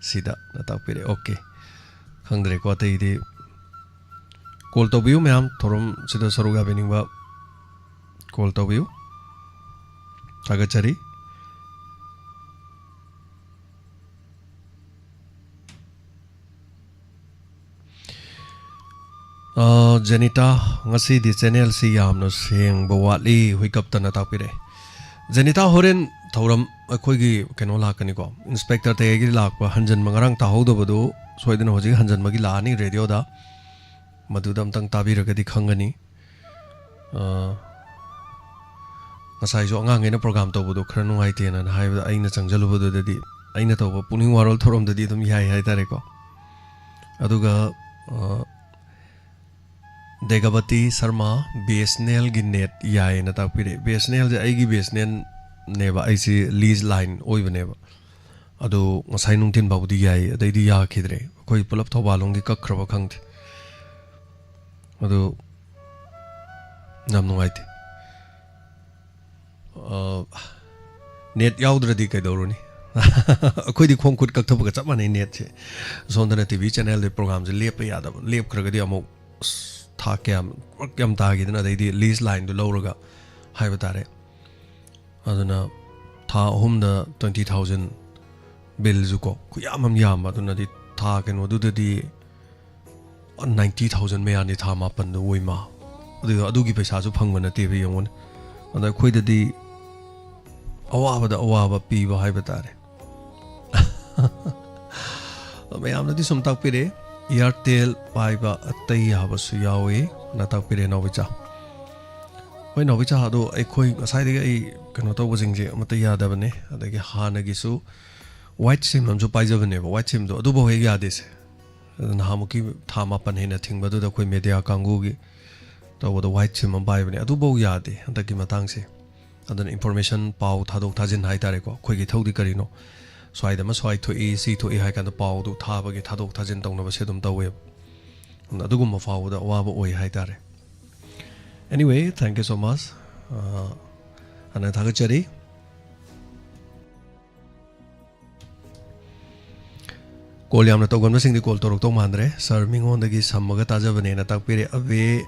ꯁꯤꯗ ꯅ ꯇꯥꯛꯄꯤꯔꯛꯑꯦ꯫ ꯑꯣꯀꯦ, ꯈꯪꯗ꯭ꯔꯦꯀꯣ ꯑꯇꯩꯗꯤ꯫ ꯀꯣꯜ ꯇꯧꯕꯤꯌꯨ ꯃꯌꯥꯝ, ꯊꯧꯔꯝꯁꯤꯗ ꯁꯔꯨꯛ ꯌꯥꯕꯤꯅꯤꯡꯕ ꯀꯣꯜ ꯇꯧꯕꯤꯌꯨ꯫ ꯊꯥꯒꯠꯆꯔꯤ꯫ ꯑ, ꯖꯦꯅꯤꯇꯥ, ꯉꯁꯤꯗꯤ ꯆꯦꯅꯦꯜꯁꯤ ꯌꯥꯝꯅ ꯁꯦꯡꯕ ꯋꯥꯠꯂꯤ, ꯍꯨꯏꯀꯞꯇꯅ ꯇꯥꯛꯄꯤꯔꯛꯑꯦ꯫ ꯖꯦꯅꯤꯇꯥ, ꯍꯣꯔꯦꯟ ꯊꯧꯔꯝ ꯑꯩꯈꯣꯏꯒꯤ ꯀꯩꯅꯣ ꯂꯥꯛꯀꯅꯤꯀꯣ, ꯏꯟꯁꯄꯦꯛꯇꯔ ꯇꯌꯥꯏꯒꯤ ꯂꯥꯛꯄ, ꯍꯟꯖꯟꯕ, ꯉꯔꯥꯡ ꯇꯥꯍꯧꯗꯕꯗꯣ ꯁꯣꯏꯗꯅ ꯍꯧꯖꯤꯛ ꯍꯟꯖꯟꯕꯒꯤ ꯂꯥꯛꯑꯅꯤ ꯔꯦꯗꯤꯑꯣꯗ, ꯃꯗꯨꯗ ꯑꯝꯇꯪ ꯇꯥꯕꯤꯔꯒꯗꯤ ꯈꯪꯒꯅꯤ꯫ ꯑ, ꯉꯁꯥꯏꯁꯨ ꯑꯉꯥꯡꯈꯩꯅ ꯄ꯭ꯔꯣꯒꯥꯝ ꯇꯧꯕꯗꯣ ꯈꯔ ꯅꯨꯡꯉꯥꯏꯇꯦꯅ ꯍꯥꯏꯕꯗ, ꯑꯩꯅ ꯆꯪꯁꯤꯜꯂꯨꯕꯗꯨꯗꯗꯤ, ꯑꯩꯅ ꯇꯧꯕ ꯄꯨꯛꯅꯤꯡ ꯋꯥꯔꯣꯜ ꯊꯧꯔꯝꯗꯗꯤ ꯑꯗꯨꯝ ꯌꯥꯏ ꯍꯥꯏꯇꯥꯔꯦꯀꯣ꯫ ꯑꯗꯨꯒ, ꯑ, ꯗꯦꯒꯕꯇꯤ ꯁꯔꯃ, BSNLꯒꯤ ꯅꯦꯠ ꯌꯥꯏꯌꯦꯅ ꯇꯥꯛꯄꯤꯔꯛꯑꯦ꯫ BSNLꯁꯦ ꯑꯩꯒꯤ BSNLꯅꯦꯕ, ꯑꯩꯁꯤ ꯂꯤꯖ ꯂꯥꯏꯟ ꯑꯣꯏꯕꯅꯦꯕ꯫ ꯑꯗꯣ ꯉꯁꯥꯏ ꯅꯨꯡꯊꯤꯟ ꯐꯥꯎꯕꯗꯤ ꯌꯥꯏ, ꯑꯗꯩꯗꯤ ꯌꯥꯈꯤꯗ꯭ꯔꯦ꯫ ꯑꯩꯈꯣꯏ ꯄꯨꯂꯞ ꯊꯧꯕꯥꯜ ꯂꯣꯝꯒꯤ ꯀꯛꯈ꯭ꯔꯕ ꯈꯪꯗꯦ꯫ ꯑꯗꯨ ꯌꯥꯝ ꯅꯨꯡꯉꯥꯏꯇꯦ꯫ ꯑ, ꯅꯦꯠ ꯌꯥꯎꯗ꯭ꯔꯗꯤ ꯀꯩꯗꯧꯔꯨꯅꯤ? ꯑꯩꯈꯣꯏꯗꯤ ꯈꯣꯡ ꯈꯨꯠ ꯀꯛꯊꯕꯒ ꯆꯞ ꯃꯥꯟꯅꯩ ꯅꯦꯠꯁꯦ꯫ ꯁꯣꯝꯗꯅ TV ꯆꯦꯅꯦꯜꯗꯤ ꯄ꯭ꯔꯣꯒꯥꯝꯁꯦ ꯂꯦꯞꯄ ꯌꯥꯗꯕ, ꯂꯦꯞꯈ꯭ꯔꯒꯗꯤ ꯑꯃꯨꯛ, ꯑꯁ, ꯊꯥ ꯀꯌꯥꯝ, ꯌꯥꯝ ꯇꯥꯈꯤꯗꯅ, ꯑꯗꯩꯗꯤ ꯂꯤꯖ ꯂꯥꯏꯟꯗꯣ ꯂꯧꯔꯒ ꯍꯥꯏꯕ ꯇꯥꯔꯦ꯫ ꯑꯗꯨꯅ ꯊꯥ ꯑꯍꯨꯝꯗ twenty thousand ꯕꯤꯜꯁꯨ ꯀꯣ, ꯈꯨꯌꯥꯝ ꯑꯃ ꯌꯥꯝꯕ꯫ ꯑꯗꯨꯅꯗꯤ ꯊꯥ ꯀꯩꯅꯣꯗꯨꯗꯗꯤ ninety thousand ꯃꯌꯥꯅꯤ ꯊꯥ ꯃꯥꯄꯟꯗ ꯑꯣꯏꯃ꯫ ꯑꯗꯨ, ꯑꯗꯨꯒꯤ ꯄꯩꯁꯥꯁꯨ ꯐꯪꯕ ꯅꯠꯇꯦꯕ, ꯌꯦꯡꯉꯨꯅꯦ꯫ ꯑꯗ ꯑꯩꯈꯣꯏꯗꯗꯤ ꯑꯋꯥꯕꯗ ꯑꯋꯥꯕ ꯄꯤꯕ ꯍꯥꯏꯕ ꯇꯥꯔꯦ꯫ ꯃꯌꯥꯝꯅꯗꯤ ꯁꯨꯝ ꯇꯥꯛꯄꯤꯔꯦ, Airtel ꯄꯥꯏꯕ ꯑꯇꯩ ꯌꯥꯕꯁꯨ ꯌꯥꯎꯏ ꯅ ꯇꯥꯛꯄꯤꯔꯦ ꯅꯥꯎꯕꯤꯆꯥ꯫ ꯍꯣꯏ ꯅꯥꯎꯕꯤꯆꯥ, ꯑꯗꯣ ꯑꯩꯈꯣꯏ ꯉꯁꯥꯏꯗꯒꯤ ꯑꯩ ꯀꯩꯅꯣ ꯇꯧꯕꯁꯤꯡꯁꯦ ꯑꯃꯠꯇ ꯌꯥꯗꯕꯅꯦ꯫ ꯑꯗꯒꯤ ꯍꯥꯟꯅꯒꯤꯁꯨ ꯋꯥꯏꯠ ꯁꯤꯝ ꯑꯃꯁꯨ ꯄꯥꯏꯖꯕꯅꯦꯕ, ꯋꯥꯏꯠ ꯁꯤꯝꯗꯣ ꯑꯗꯨꯐꯥꯎ ꯍꯦꯛ ꯌꯥꯗꯦꯁꯦ꯫ ꯑꯗꯨ ꯅꯍꯥꯟꯃꯨꯛꯀꯤ ꯊꯥ ꯃꯥꯄꯟ ꯍꯦꯟꯅ ꯊꯤꯡꯕꯗꯨꯗ ꯑꯩꯈꯣꯏ ꯃꯦꯗꯤꯌꯥ ꯀꯥꯡꯕꯨꯒꯤ ꯇꯧꯕꯗ ꯋꯥꯏꯠ ꯁꯤꯝ ꯑꯃ ꯄꯥꯏꯕꯅꯦ, ꯑꯗꯨꯐꯥꯎ ꯌꯥꯗꯦ ꯍꯟꯗꯛꯀꯤ ꯃꯇꯥꯡꯁꯦ꯫ ꯑꯗꯨꯅ ꯏꯟꯐꯣꯔꯃꯦꯁꯟ, ꯄꯥꯎ ꯊꯥꯗꯣꯛ ꯊꯥꯖꯤꯟ ꯍꯥꯏꯇꯥꯔꯦꯀꯣ, ꯑꯩꯈꯣꯏꯒꯤ ꯏꯊꯧꯗꯤ ꯀꯔꯤꯅꯣ, ꯁ꯭ꯋꯥꯏꯗ ꯑꯃ ꯁ꯭ꯋꯥꯏ ꯊꯣꯛꯏ, ꯁꯤ ꯊꯣꯛꯏ ꯍꯥꯏ ꯀꯥꯟꯗ ꯄꯥꯎꯗꯨ ꯊꯥꯕꯒꯤ, ꯊꯥꯗꯣꯛ ꯊꯥꯖꯤꯟ ꯇꯧꯅꯕꯁꯦ ꯑꯗꯨꯝ ꯇꯧꯋꯦꯕ꯫ ꯑꯗꯨꯅ ꯑꯗꯨꯒꯨꯝꯕ ꯐꯥꯎꯕꯗ ꯑꯋꯥꯕ ꯑꯣꯏ ꯍꯥꯏꯇꯥꯔꯦ꯫ Anyway, thank you so much꯫ ꯑ, ꯍꯥꯟꯅ ꯊꯥꯒꯠꯆꯔꯤ꯫ ꯀꯣꯜ ꯌꯥꯝꯅ ꯇꯧꯒꯟꯕꯁꯤꯡꯗꯤ ꯀꯣꯜ ꯇꯧꯔꯛꯇꯧ ꯃꯥꯟꯗ꯭ꯔꯦ꯫ ꯁꯥꯔ ꯃꯤꯉꯣꯟꯗꯒꯤ ꯁꯝꯃꯒ ꯇꯥꯖꯕꯅꯦꯅ ꯇꯥꯛꯄꯤꯔꯦ꯫ ꯑꯕꯦ,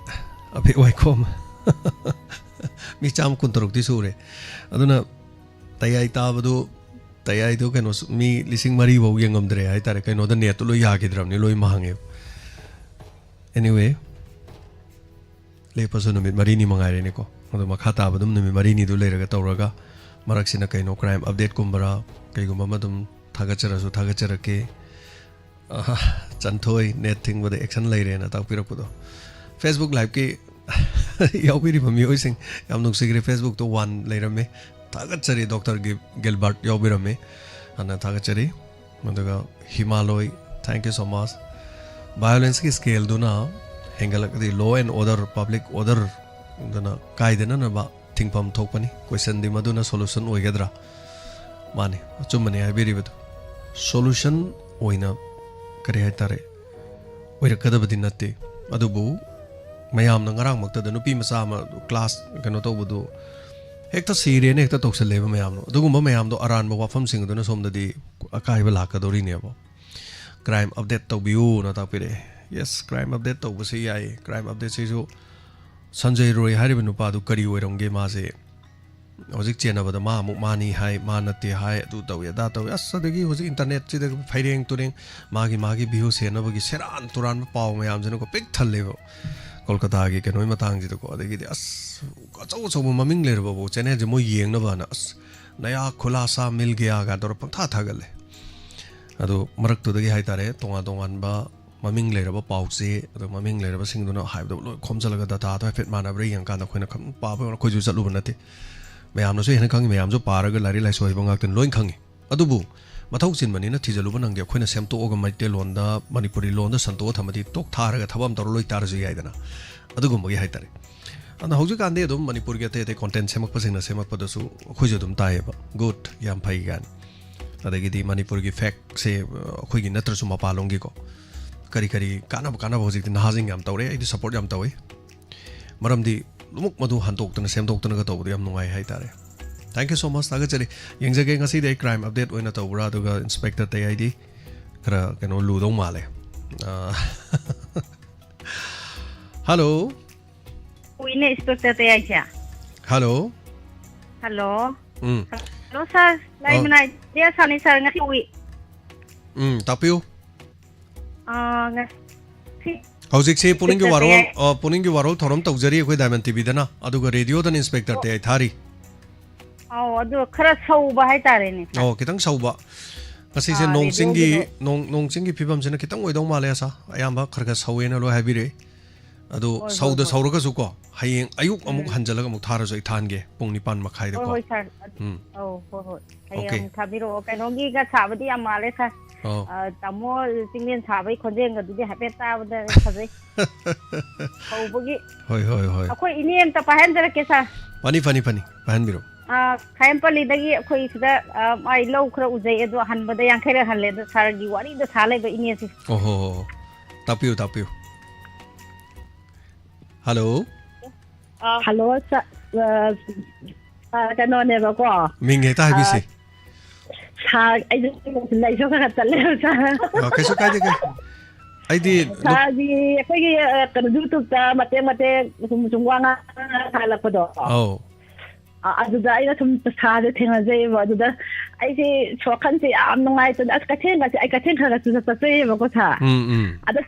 ꯑꯕꯦ ꯋꯥꯏꯈꯣꯝ꯫ ꯃꯤ ꯆꯥꯝ ꯀꯨꯟ ꯇꯔꯨꯛꯇꯤ ꯁꯨꯔꯦ꯫ ꯑꯗꯨꯅ ꯇꯌꯥꯏ ꯇꯥꯕꯗꯨ, ꯇꯌꯥꯏꯗꯨ ꯀꯩꯅꯣ, ꯃꯤ ꯂꯤꯁꯤꯡ ꯃꯔꯤ ꯐꯥꯎ ꯌꯦꯡꯉꯝꯗ꯭ꯔꯦ ꯍꯥꯏꯇꯥꯔꯦ꯫ ꯀꯩꯅꯣꯗ ꯅꯦꯠꯇꯨ ꯂꯣꯏ ꯌꯥꯈꯤꯗ꯭ꯔꯕꯅꯤ, ꯂꯣꯏ ꯃꯥꯡꯉꯦ꯫ Anyway, ꯂꯦꯞꯄꯁꯨ ꯅꯨꯃꯤꯠ ꯃꯔꯤꯅꯤ ꯃꯉꯥꯏꯔꯦꯅꯦꯀꯣ꯫ ꯑꯗꯣ ꯃꯈꯥ ꯇꯥꯕ ꯑꯗꯨꯝ ꯅꯨꯃꯤꯠ ꯃꯔꯤꯅꯤꯗꯨ ꯂꯩꯔꯒ ꯇꯧꯔꯒ, ꯃꯔꯛꯁꯤꯅ ꯀꯩꯅꯣ, ꯀ꯭ꯔꯥꯏꯝ ꯑꯞꯗꯦꯠꯀꯨꯝꯕꯔꯥ ꯀꯩꯒꯨꯝꯕ ꯑꯃ ꯑꯗꯨꯝ ꯊꯥꯒꯠꯆꯔꯁꯨ ꯊꯥꯒꯠꯆꯔꯛꯀꯦ꯫ ꯑꯍ, ꯆꯟꯊꯣꯏ, ꯅꯦꯠ ꯊꯤꯡꯕꯗ ꯑꯦꯛꯁꯟ ꯂꯩꯔꯦꯅ ꯇꯥꯛꯄꯤꯔꯛꯄꯗꯣ꯫ Facebook ꯂꯥꯏꯚꯀꯤ ꯌꯥꯎꯕꯤꯔꯤꯕ ꯃꯤꯑꯣꯏꯁꯤꯡ, ꯌꯥꯝ ꯅꯨꯡꯁꯤꯈ꯭ꯔꯦ꯫ Facebookꯇ ꯋꯥꯟ ꯂꯩꯔꯝꯃꯦ꯫ ꯊꯥꯒꯠꯆꯔꯤ, ꯗꯣꯛꯇꯔ ꯒꯤ-, ꯒꯤꯜꯕꯔꯠ ꯌꯥꯎꯕꯤꯔꯝꯃꯤ꯫ ꯍꯥꯟꯅ ꯊꯥꯒꯠꯆꯔꯤ꯫ ꯑꯗꯨꯒ ꯍꯤꯃꯥꯂꯣꯏ, thank you so much꯫ Violenceꯀꯤ ꯁ꯭ꯀꯦꯜꯗꯨꯅ ꯍꯦꯟꯒꯠꯂꯛꯂꯗꯤ, law and order, public order ꯑꯗꯨꯅ ꯀꯥꯏꯗꯅꯅꯕ ꯊꯤꯡꯐꯝ ꯊꯣꯛꯄꯅꯤ꯫ Questionꯗꯤ ꯃꯗꯨꯅ solution ꯑꯣꯏꯒꯗ꯭ꯔꯥ? ꯃꯥꯅꯤ, ꯑꯆꯨꯝꯕꯅꯤ ꯍꯥꯏꯕꯤꯔꯤꯕꯗꯨ꯫ Solution ꯑꯣꯏꯅ, ꯀꯔꯤ ꯍꯥꯏꯇꯥꯔꯦ, ꯑꯣꯏꯔꯛꯀꯗꯕꯗꯤ ꯅꯠꯇꯦ꯫ ꯑꯗꯨꯕꯨ ꯃꯌꯥꯝꯅ ꯉꯔꯥꯡꯃꯛꯇꯗ ꯅꯨꯄꯤ ꯃꯆꯥ ꯑꯃ ꯀ꯭ꯂꯥꯁ ꯀꯩꯅꯣ ꯇꯧꯕꯗꯨ ꯍꯦꯛꯇ ꯁꯤꯔꯦꯅ ꯍꯦꯛꯇ ꯇꯧꯁꯜꯂꯦꯕ ꯃꯌꯥꯝꯗꯣ꯫ ꯑꯗꯨꯒꯨꯝꯕ ꯃꯌꯥꯝꯗꯣ, ꯑꯔꯥꯟꯕ ꯋꯥꯐꯝꯁꯤꯡ ꯑꯗꯨꯅ ꯁꯣꯝꯗꯗꯤ ꯑꯀꯥꯏꯕ ꯂꯥꯛꯀꯗꯧꯔꯤꯅꯦꯕ꯫ ꯀ꯭ꯔꯥꯏꯝ ꯑꯞꯗꯦꯠ ꯇꯧꯕꯤꯌꯨꯅ ꯇꯥꯛꯄꯤꯔꯛꯑꯦ꯫ Yes, ꯀ꯭ꯔꯥꯏꯝ ꯑꯞꯗꯦꯠ ꯇꯧꯕꯁꯤ ꯌꯥꯏ꯫ ꯀ꯭ꯔꯥꯏꯝ ꯑꯞꯗꯦꯠꯁꯤꯁꯨ ꯁꯟꯖꯌ ꯔꯣꯏ ꯍꯥꯏꯔꯤꯕ ꯅꯨꯄꯥꯗꯨ ꯀꯔꯤ ꯑꯣꯏꯔꯝꯒꯦ? ꯃꯥꯁꯦ ꯍꯧꯖꯤꯛ ꯆꯦꯟꯅꯕꯗ ꯃꯥ ꯑꯃꯨꯛ ꯃꯥꯅꯤ ꯍꯥꯏ, ꯃꯥ ꯅꯠꯇꯦ ꯍꯥꯏ, ꯑꯗꯨ ꯇꯧꯏ ꯑꯗꯥ ꯇꯧꯏ꯫ ꯑꯁ, ꯑꯗꯒꯤ ꯍꯧꯖꯤꯛ ꯏꯟꯇꯔꯅꯦꯠꯁꯤꯗ ꯐꯩꯔꯦꯡ ꯇꯨꯔꯦꯡ, ꯃꯥꯒꯤ ꯃꯥꯒꯤ ꯚ꯭ꯌꯨ ꯁꯦꯟꯅꯕꯒꯤ ꯁꯦꯔꯥꯟ ꯇꯨꯔꯥꯟꯕ ꯄꯥꯎ ꯃꯌꯥꯝꯁꯤꯅꯀꯣ ꯄꯤꯛ ꯊꯜꯂꯦꯕ ꯀꯣꯜꯀꯇꯥꯒꯤ ꯀꯩꯅꯣꯒꯤ ꯃꯇꯥꯡꯁꯤꯗꯀꯣ꯫ ꯑꯗꯒꯤꯗꯤ ꯑꯁ, ꯑꯆꯧ ꯑꯆꯧꯕ ꯃꯃꯤꯡ ꯂꯩꯔꯕ ꯆꯦꯅꯦꯜꯁꯦ ꯃꯣꯏ ꯌꯦꯡꯅꯕꯅ, ꯑꯁ, "ꯅꯌꯥ ꯈꯨꯂꯥꯁꯥ ꯃꯤꯜ ꯒꯌꯥ" ꯀꯥꯏꯅ ꯇꯧꯔ ꯄꯪꯊꯥ ꯊꯥꯒꯠꯂꯦ꯫ ꯑꯗꯨ ꯃꯔꯛꯇꯨꯗꯒꯤ ꯍꯥꯏꯇꯥꯔꯦ, ꯇꯣꯉꯥꯟ ꯇꯣꯉꯥꯟꯕ ꯃꯃꯤꯡ ꯂꯩꯔꯕ ꯄꯥꯎꯆꯦ, ꯑꯗꯨ ꯃꯃꯤꯡ ꯂꯩꯔꯕꯁꯤꯡꯗꯨꯅ ꯍꯥꯏꯕꯗꯣ ꯂꯣꯏ ꯈꯣꯝꯖꯤꯜꯂꯒ ꯗꯇꯥꯗꯣ ꯍꯥꯏꯐꯦꯠ ꯃꯥꯟꯅꯕ꯭ꯔꯥ ꯌꯦꯡꯀꯥꯟꯗ ꯑꯩꯈꯣꯏꯅ ꯈꯪ-, ꯄꯥꯕ ꯑꯣꯏꯅ ꯑꯩꯈꯣꯏꯁꯨ ꯆꯠꯂꯨꯕ ꯅꯠꯇꯦ꯫ ꯃꯌꯥꯝꯅꯁꯨ ꯍꯦꯟꯅ ꯈꯪꯉꯤ, ꯃꯌꯥꯝꯁꯨ ꯄꯥꯔꯒ ꯂꯥꯏꯔꯤꯛ ꯂꯥꯏꯁꯨ ꯍꯩꯕ ꯉꯥꯛꯇꯅꯤ, ꯂꯣꯏ ꯈꯪꯉꯤ꯫ ꯑꯗꯨꯕꯨ ꯃꯊꯧ ꯆꯤꯟꯕꯅꯤꯅ ꯊꯤꯖꯤꯜꯂꯨꯕ ꯅꯪꯗꯦ꯫ ꯑꯩꯈꯣꯏꯅ ꯁꯦꯝꯗꯣꯛꯑꯒ ꯃꯩꯇꯩꯂꯣꯟꯗ, ꯃꯅꯤꯄꯨꯔꯤ ꯂꯣꯟꯗ ꯁꯟꯇꯣꯛꯑ ꯊꯝꯃꯗꯤ ꯇꯣꯛ ꯊꯥꯔꯒ ꯊꯕꯛ ꯑꯃ ꯇꯧꯔ ꯂꯣꯏ ꯇꯥꯔꯁꯨ ꯌꯥꯏꯗꯅ꯫ ꯑꯗꯨꯒꯨꯝꯕꯒꯤ ꯍꯥꯏꯇꯥꯔꯦ꯫ ꯑꯗꯨꯅ ꯍꯧꯖꯤꯛꯀꯥꯟꯗꯤ ꯑꯗꯨꯝ ꯃꯅꯤꯄꯨꯔꯒꯤ ꯑꯇꯩ ꯑꯇꯩ ꯀꯣꯟꯇꯦꯟ ꯁꯦꯝꯃꯛꯄꯁꯤꯡꯅ ꯁꯦꯝꯃꯛꯄꯗꯁꯨ ꯑꯩꯈꯣꯏꯁꯨ ꯑꯗꯨꯝ ꯇꯥꯏꯌꯦꯕ꯫ ꯒꯨꯗ, ꯌꯥꯝ ꯐꯩ ꯀꯥꯏꯅ꯫ ꯑꯗꯒꯤꯗꯤ ꯃꯅꯤꯄꯨꯔꯒꯤ ꯐꯦꯛꯁꯦ, ꯑꯩꯈꯣꯏꯒꯤ ꯅꯠꯇ꯭ꯔꯁꯨ ꯃꯄꯥꯟꯂꯣꯝꯒꯤꯀꯣ, ꯀꯔꯤ ꯀꯔꯤ ꯀꯥꯟꯅꯕ ꯀꯥꯟꯅꯕ ꯍꯧꯖꯤꯛꯇꯤ ꯅꯍꯥꯁꯤꯡ ꯌꯥꯝ ꯇꯧꯔꯦ꯫ ꯑꯩꯗꯤ ꯁꯞꯄꯣꯔꯠ ꯌꯥꯝ ꯇꯧꯋꯤ꯫ ꯃꯔꯝꯗꯤ ꯑꯃꯨꯛ ꯃꯗꯨ ꯍꯟꯗꯣꯛꯇꯅ ꯁꯦꯝꯗꯣꯛꯇꯅꯒ ꯇꯧꯕꯗꯣ ꯌꯥꯝ ꯅꯨꯡꯉꯥꯏ ꯍꯥꯏꯇꯥꯔꯦ꯫ Thank you so much, ꯊꯥꯒꯠꯆꯔꯤ꯫ ꯌꯦꯡꯖꯒꯦ, ꯉꯁꯤꯗꯤ ꯑꯩ ꯀ꯭ꯔꯥꯏꯝ ꯑꯞꯗꯦꯠ ꯑꯣꯏꯅ ꯇꯧꯕ꯭ꯔꯥ, ꯑꯗꯨꯒ ꯏꯟꯁꯄꯦꯛꯇꯔ ꯇꯌꯥꯏꯗꯤ ꯈꯔ ꯀꯩꯅꯣ ꯂꯨꯗꯧ ꯃꯥꯜꯂꯦ꯫ ꯑ, ꯍꯜꯂꯣ꯫ ꯀꯨꯏꯅ ꯏꯟꯁꯄꯦꯛꯇꯔ ꯇꯌꯥꯏꯁꯦ꯫ ꯍꯜꯂꯣ꯫ ꯍꯜꯂꯣ꯫ ꯎꯝ꯫ ꯍꯜꯂꯣ, ꯁꯥꯔ꯫ ꯑ꯫ ꯂꯥꯏꯃꯅꯥꯏ ꯗꯦ ꯁꯥꯅꯤ, ꯁꯥꯔ, ꯉꯁꯤ ꯀꯧꯏ꯫ ꯎꯝ, ꯇꯥꯛꯄꯤꯌꯨ꯫ ꯑ, ꯉꯁꯤ ꯍꯧꯖꯤꯛꯁꯤ ꯄꯨꯛꯅꯤꯡꯒꯤ ꯏꯟꯁꯄꯦꯛꯇꯔ ꯋꯥꯔꯣꯜ, ꯇꯌꯥꯏ꯫ ꯑ, ꯄꯨꯛꯅꯤꯡꯒꯤ ꯋꯥꯔꯣꯜ ꯊꯧꯔꯝ ꯇꯧꯖꯔꯤ ꯑꯩꯈꯣꯏ ꯗꯥꯏꯃꯟ ꯇꯤꯚꯤꯗꯅ, ꯑꯗꯨꯒ ꯔꯦꯗꯤꯑꯣꯗꯅ ꯏꯟꯁꯄꯦꯛꯇꯔ ꯑꯣ꯫ ꯇꯌꯥꯏ ꯊꯥꯔꯤ꯫ ꯑꯧ, ꯑꯗꯨ ꯈꯔ ꯁꯧꯕ ꯍꯥꯏꯇꯥꯔꯦꯅꯦ, ꯁꯥꯔ꯫ ꯑꯣ, ꯈꯤꯇꯪ ꯁꯧꯕ꯫ ꯉꯁꯤꯁꯦ ꯑꯥ, ꯅꯣꯡ ꯆꯤꯡꯒꯤ, ꯔꯦꯗꯤꯑꯣꯒꯤꯗꯣ꯫ ꯅꯣꯡ, ꯅꯣꯡ ꯆꯤꯡꯒꯤ ꯐꯤꯕꯝꯁꯤꯅ ꯈꯤꯇꯪ ꯑꯣꯏꯗꯧ ꯃꯥꯜꯂꯦ, ꯑꯁꯥ꯫ ꯑꯌꯥꯝꯕ ꯈꯔ ꯈꯔ ꯁꯧꯋꯦꯅ ꯂꯣꯏ ꯍꯥꯏꯕꯤꯔꯛꯏ꯫ ꯑꯗꯣ ꯍꯣꯏ, ꯍꯣꯏ, ꯁꯧꯗ ꯍꯣꯏ꯫ ꯁꯧꯔꯒꯁꯨꯀꯣ, ꯍꯌꯦꯡ ꯑꯌꯨꯛ ꯑꯃꯨꯛ ꯎꯝ꯫ ꯍꯟꯖꯤꯜꯂꯒ ꯑꯃꯨꯛ ꯊꯥꯔꯁꯨ ꯑꯩ ꯊꯥꯍꯟꯒꯦ, ꯄꯨꯡ ꯅꯤꯄꯥꯟ ꯍꯣꯏ, ꯃꯈꯥꯏꯗꯀꯣ꯫ ꯍꯣꯏ, ꯁꯥꯔ꯫ ꯎꯝ꯫ ꯑꯧ, ꯍꯣꯏ, ꯍꯣꯏ꯫ ꯍꯌꯦꯡ ꯑꯣꯀꯦ꯫ ꯑꯃꯨꯛ ꯊꯥꯕꯤꯔꯛꯑꯣ꯫ ꯀꯩꯅꯣꯝꯒꯤꯒ ꯁꯥꯕꯗꯤ ꯌꯥꯝ ꯃꯥꯜꯂꯦ, ꯁꯥꯔ꯫ ꯑꯧ꯫ ꯑ, ꯇꯥꯃꯣ ꯆꯤꯡꯂꯦꯟ ꯁꯥꯕꯒꯤ ꯈꯣꯟꯖꯦꯜꯒꯗꯨꯗꯤ ꯍꯥꯏꯐꯦꯠ ꯇꯥꯕꯗ ꯐꯖꯩ꯫ ꯍꯧꯕꯒꯤ꯫ ꯍꯣꯏ, ꯍꯣꯏ, ꯍꯣꯏ꯫ ꯑꯩꯈꯣꯏ ꯏꯅꯦ ꯑꯝꯇ ꯄꯥꯏꯍꯟꯖꯔꯛꯀꯦ, ꯁꯥꯔ꯫ ꯐꯅꯤ, ꯐꯅꯤ, ꯐꯅꯤ꯫ ꯄꯥꯏꯍꯟꯕꯤꯔꯣ꯫ ꯑ, ꯈꯥꯌꯦꯝꯄꯜꯂꯤꯗꯒꯤ ꯑꯩꯈꯣꯏ ꯁꯤꯗ, ꯑ, ꯃꯥꯏ ꯂꯧ ꯈꯔ ꯎꯖꯩ, ꯑꯗꯣ ꯍꯟꯕꯗ ꯌꯥꯡꯈꯩꯔꯛ ꯍꯜꯂꯦ꯫ ꯑꯗꯣ ꯁꯥꯔꯒꯤ ꯋꯥꯔꯤꯗ ꯁꯥ ꯂꯩꯕ ꯏꯅꯦꯁꯦ꯫ ꯑꯣ ꯍꯣ ꯍꯣ꯫ ꯇꯥꯛꯄꯤꯌꯨ, ꯇꯥꯛꯄꯤꯌꯨ꯫ ꯍꯜꯂꯣ꯫ ꯑ, ꯍꯜꯂꯣ, ꯁꯥ-, ꯑ, ꯑ, ꯀꯩꯅꯣꯅꯦꯕꯀꯣ꯫ ꯃꯤꯡ ꯍꯦꯛꯇ ꯍꯥꯏꯕꯤꯁꯤ꯫ ꯑ, ꯁꯥꯔ, ꯑꯩꯁꯨ ꯂꯩꯁꯨ ꯈꯔ ꯈꯔ ꯆꯠꯂꯦꯕ, ꯁꯥꯔ꯫ ꯑ, ꯀꯩꯁꯨ ꯀꯥꯏꯗꯦ, ꯀꯩ-, ꯑꯩꯗꯤ ꯅꯨꯞ- ꯁꯥꯔꯒꯤ ꯑꯩꯈꯣꯏꯒꯤ, ꯑ, ꯀꯩꯅꯣ, YouTube-ꯇ ꯃꯇꯦꯛ ꯃꯇꯦꯛ ꯁꯨꯝ, ꯁꯨꯝ ꯋꯥ ꯉꯥꯡ ꯊꯥꯒꯠꯂꯛꯄꯗꯣ꯫ ꯑꯧ꯫ ꯑ, ꯑꯗꯨꯗ ꯑꯩꯅ ꯁꯨꯝ ꯁꯥꯔꯁꯦ ꯊꯦꯡꯅꯖꯩꯕ꯫ ꯑꯗꯨꯗ ꯑꯩꯁꯦ ꯋꯥꯈꯜꯁꯦ ꯌꯥꯝ ꯅꯨꯡꯉꯥꯏꯇꯅ, ꯑꯁ, ꯀꯩꯊꯦꯜꯒꯁꯦ, ꯑꯩ ꯀꯩꯊꯦꯜ ꯈꯔ ꯈꯔꯁꯨ ꯆꯠꯆꯩꯌꯦꯕꯀꯣ, ꯁꯥꯔ꯫ ꯎꯝ, ꯎꯝ꯫ ꯑꯗꯣ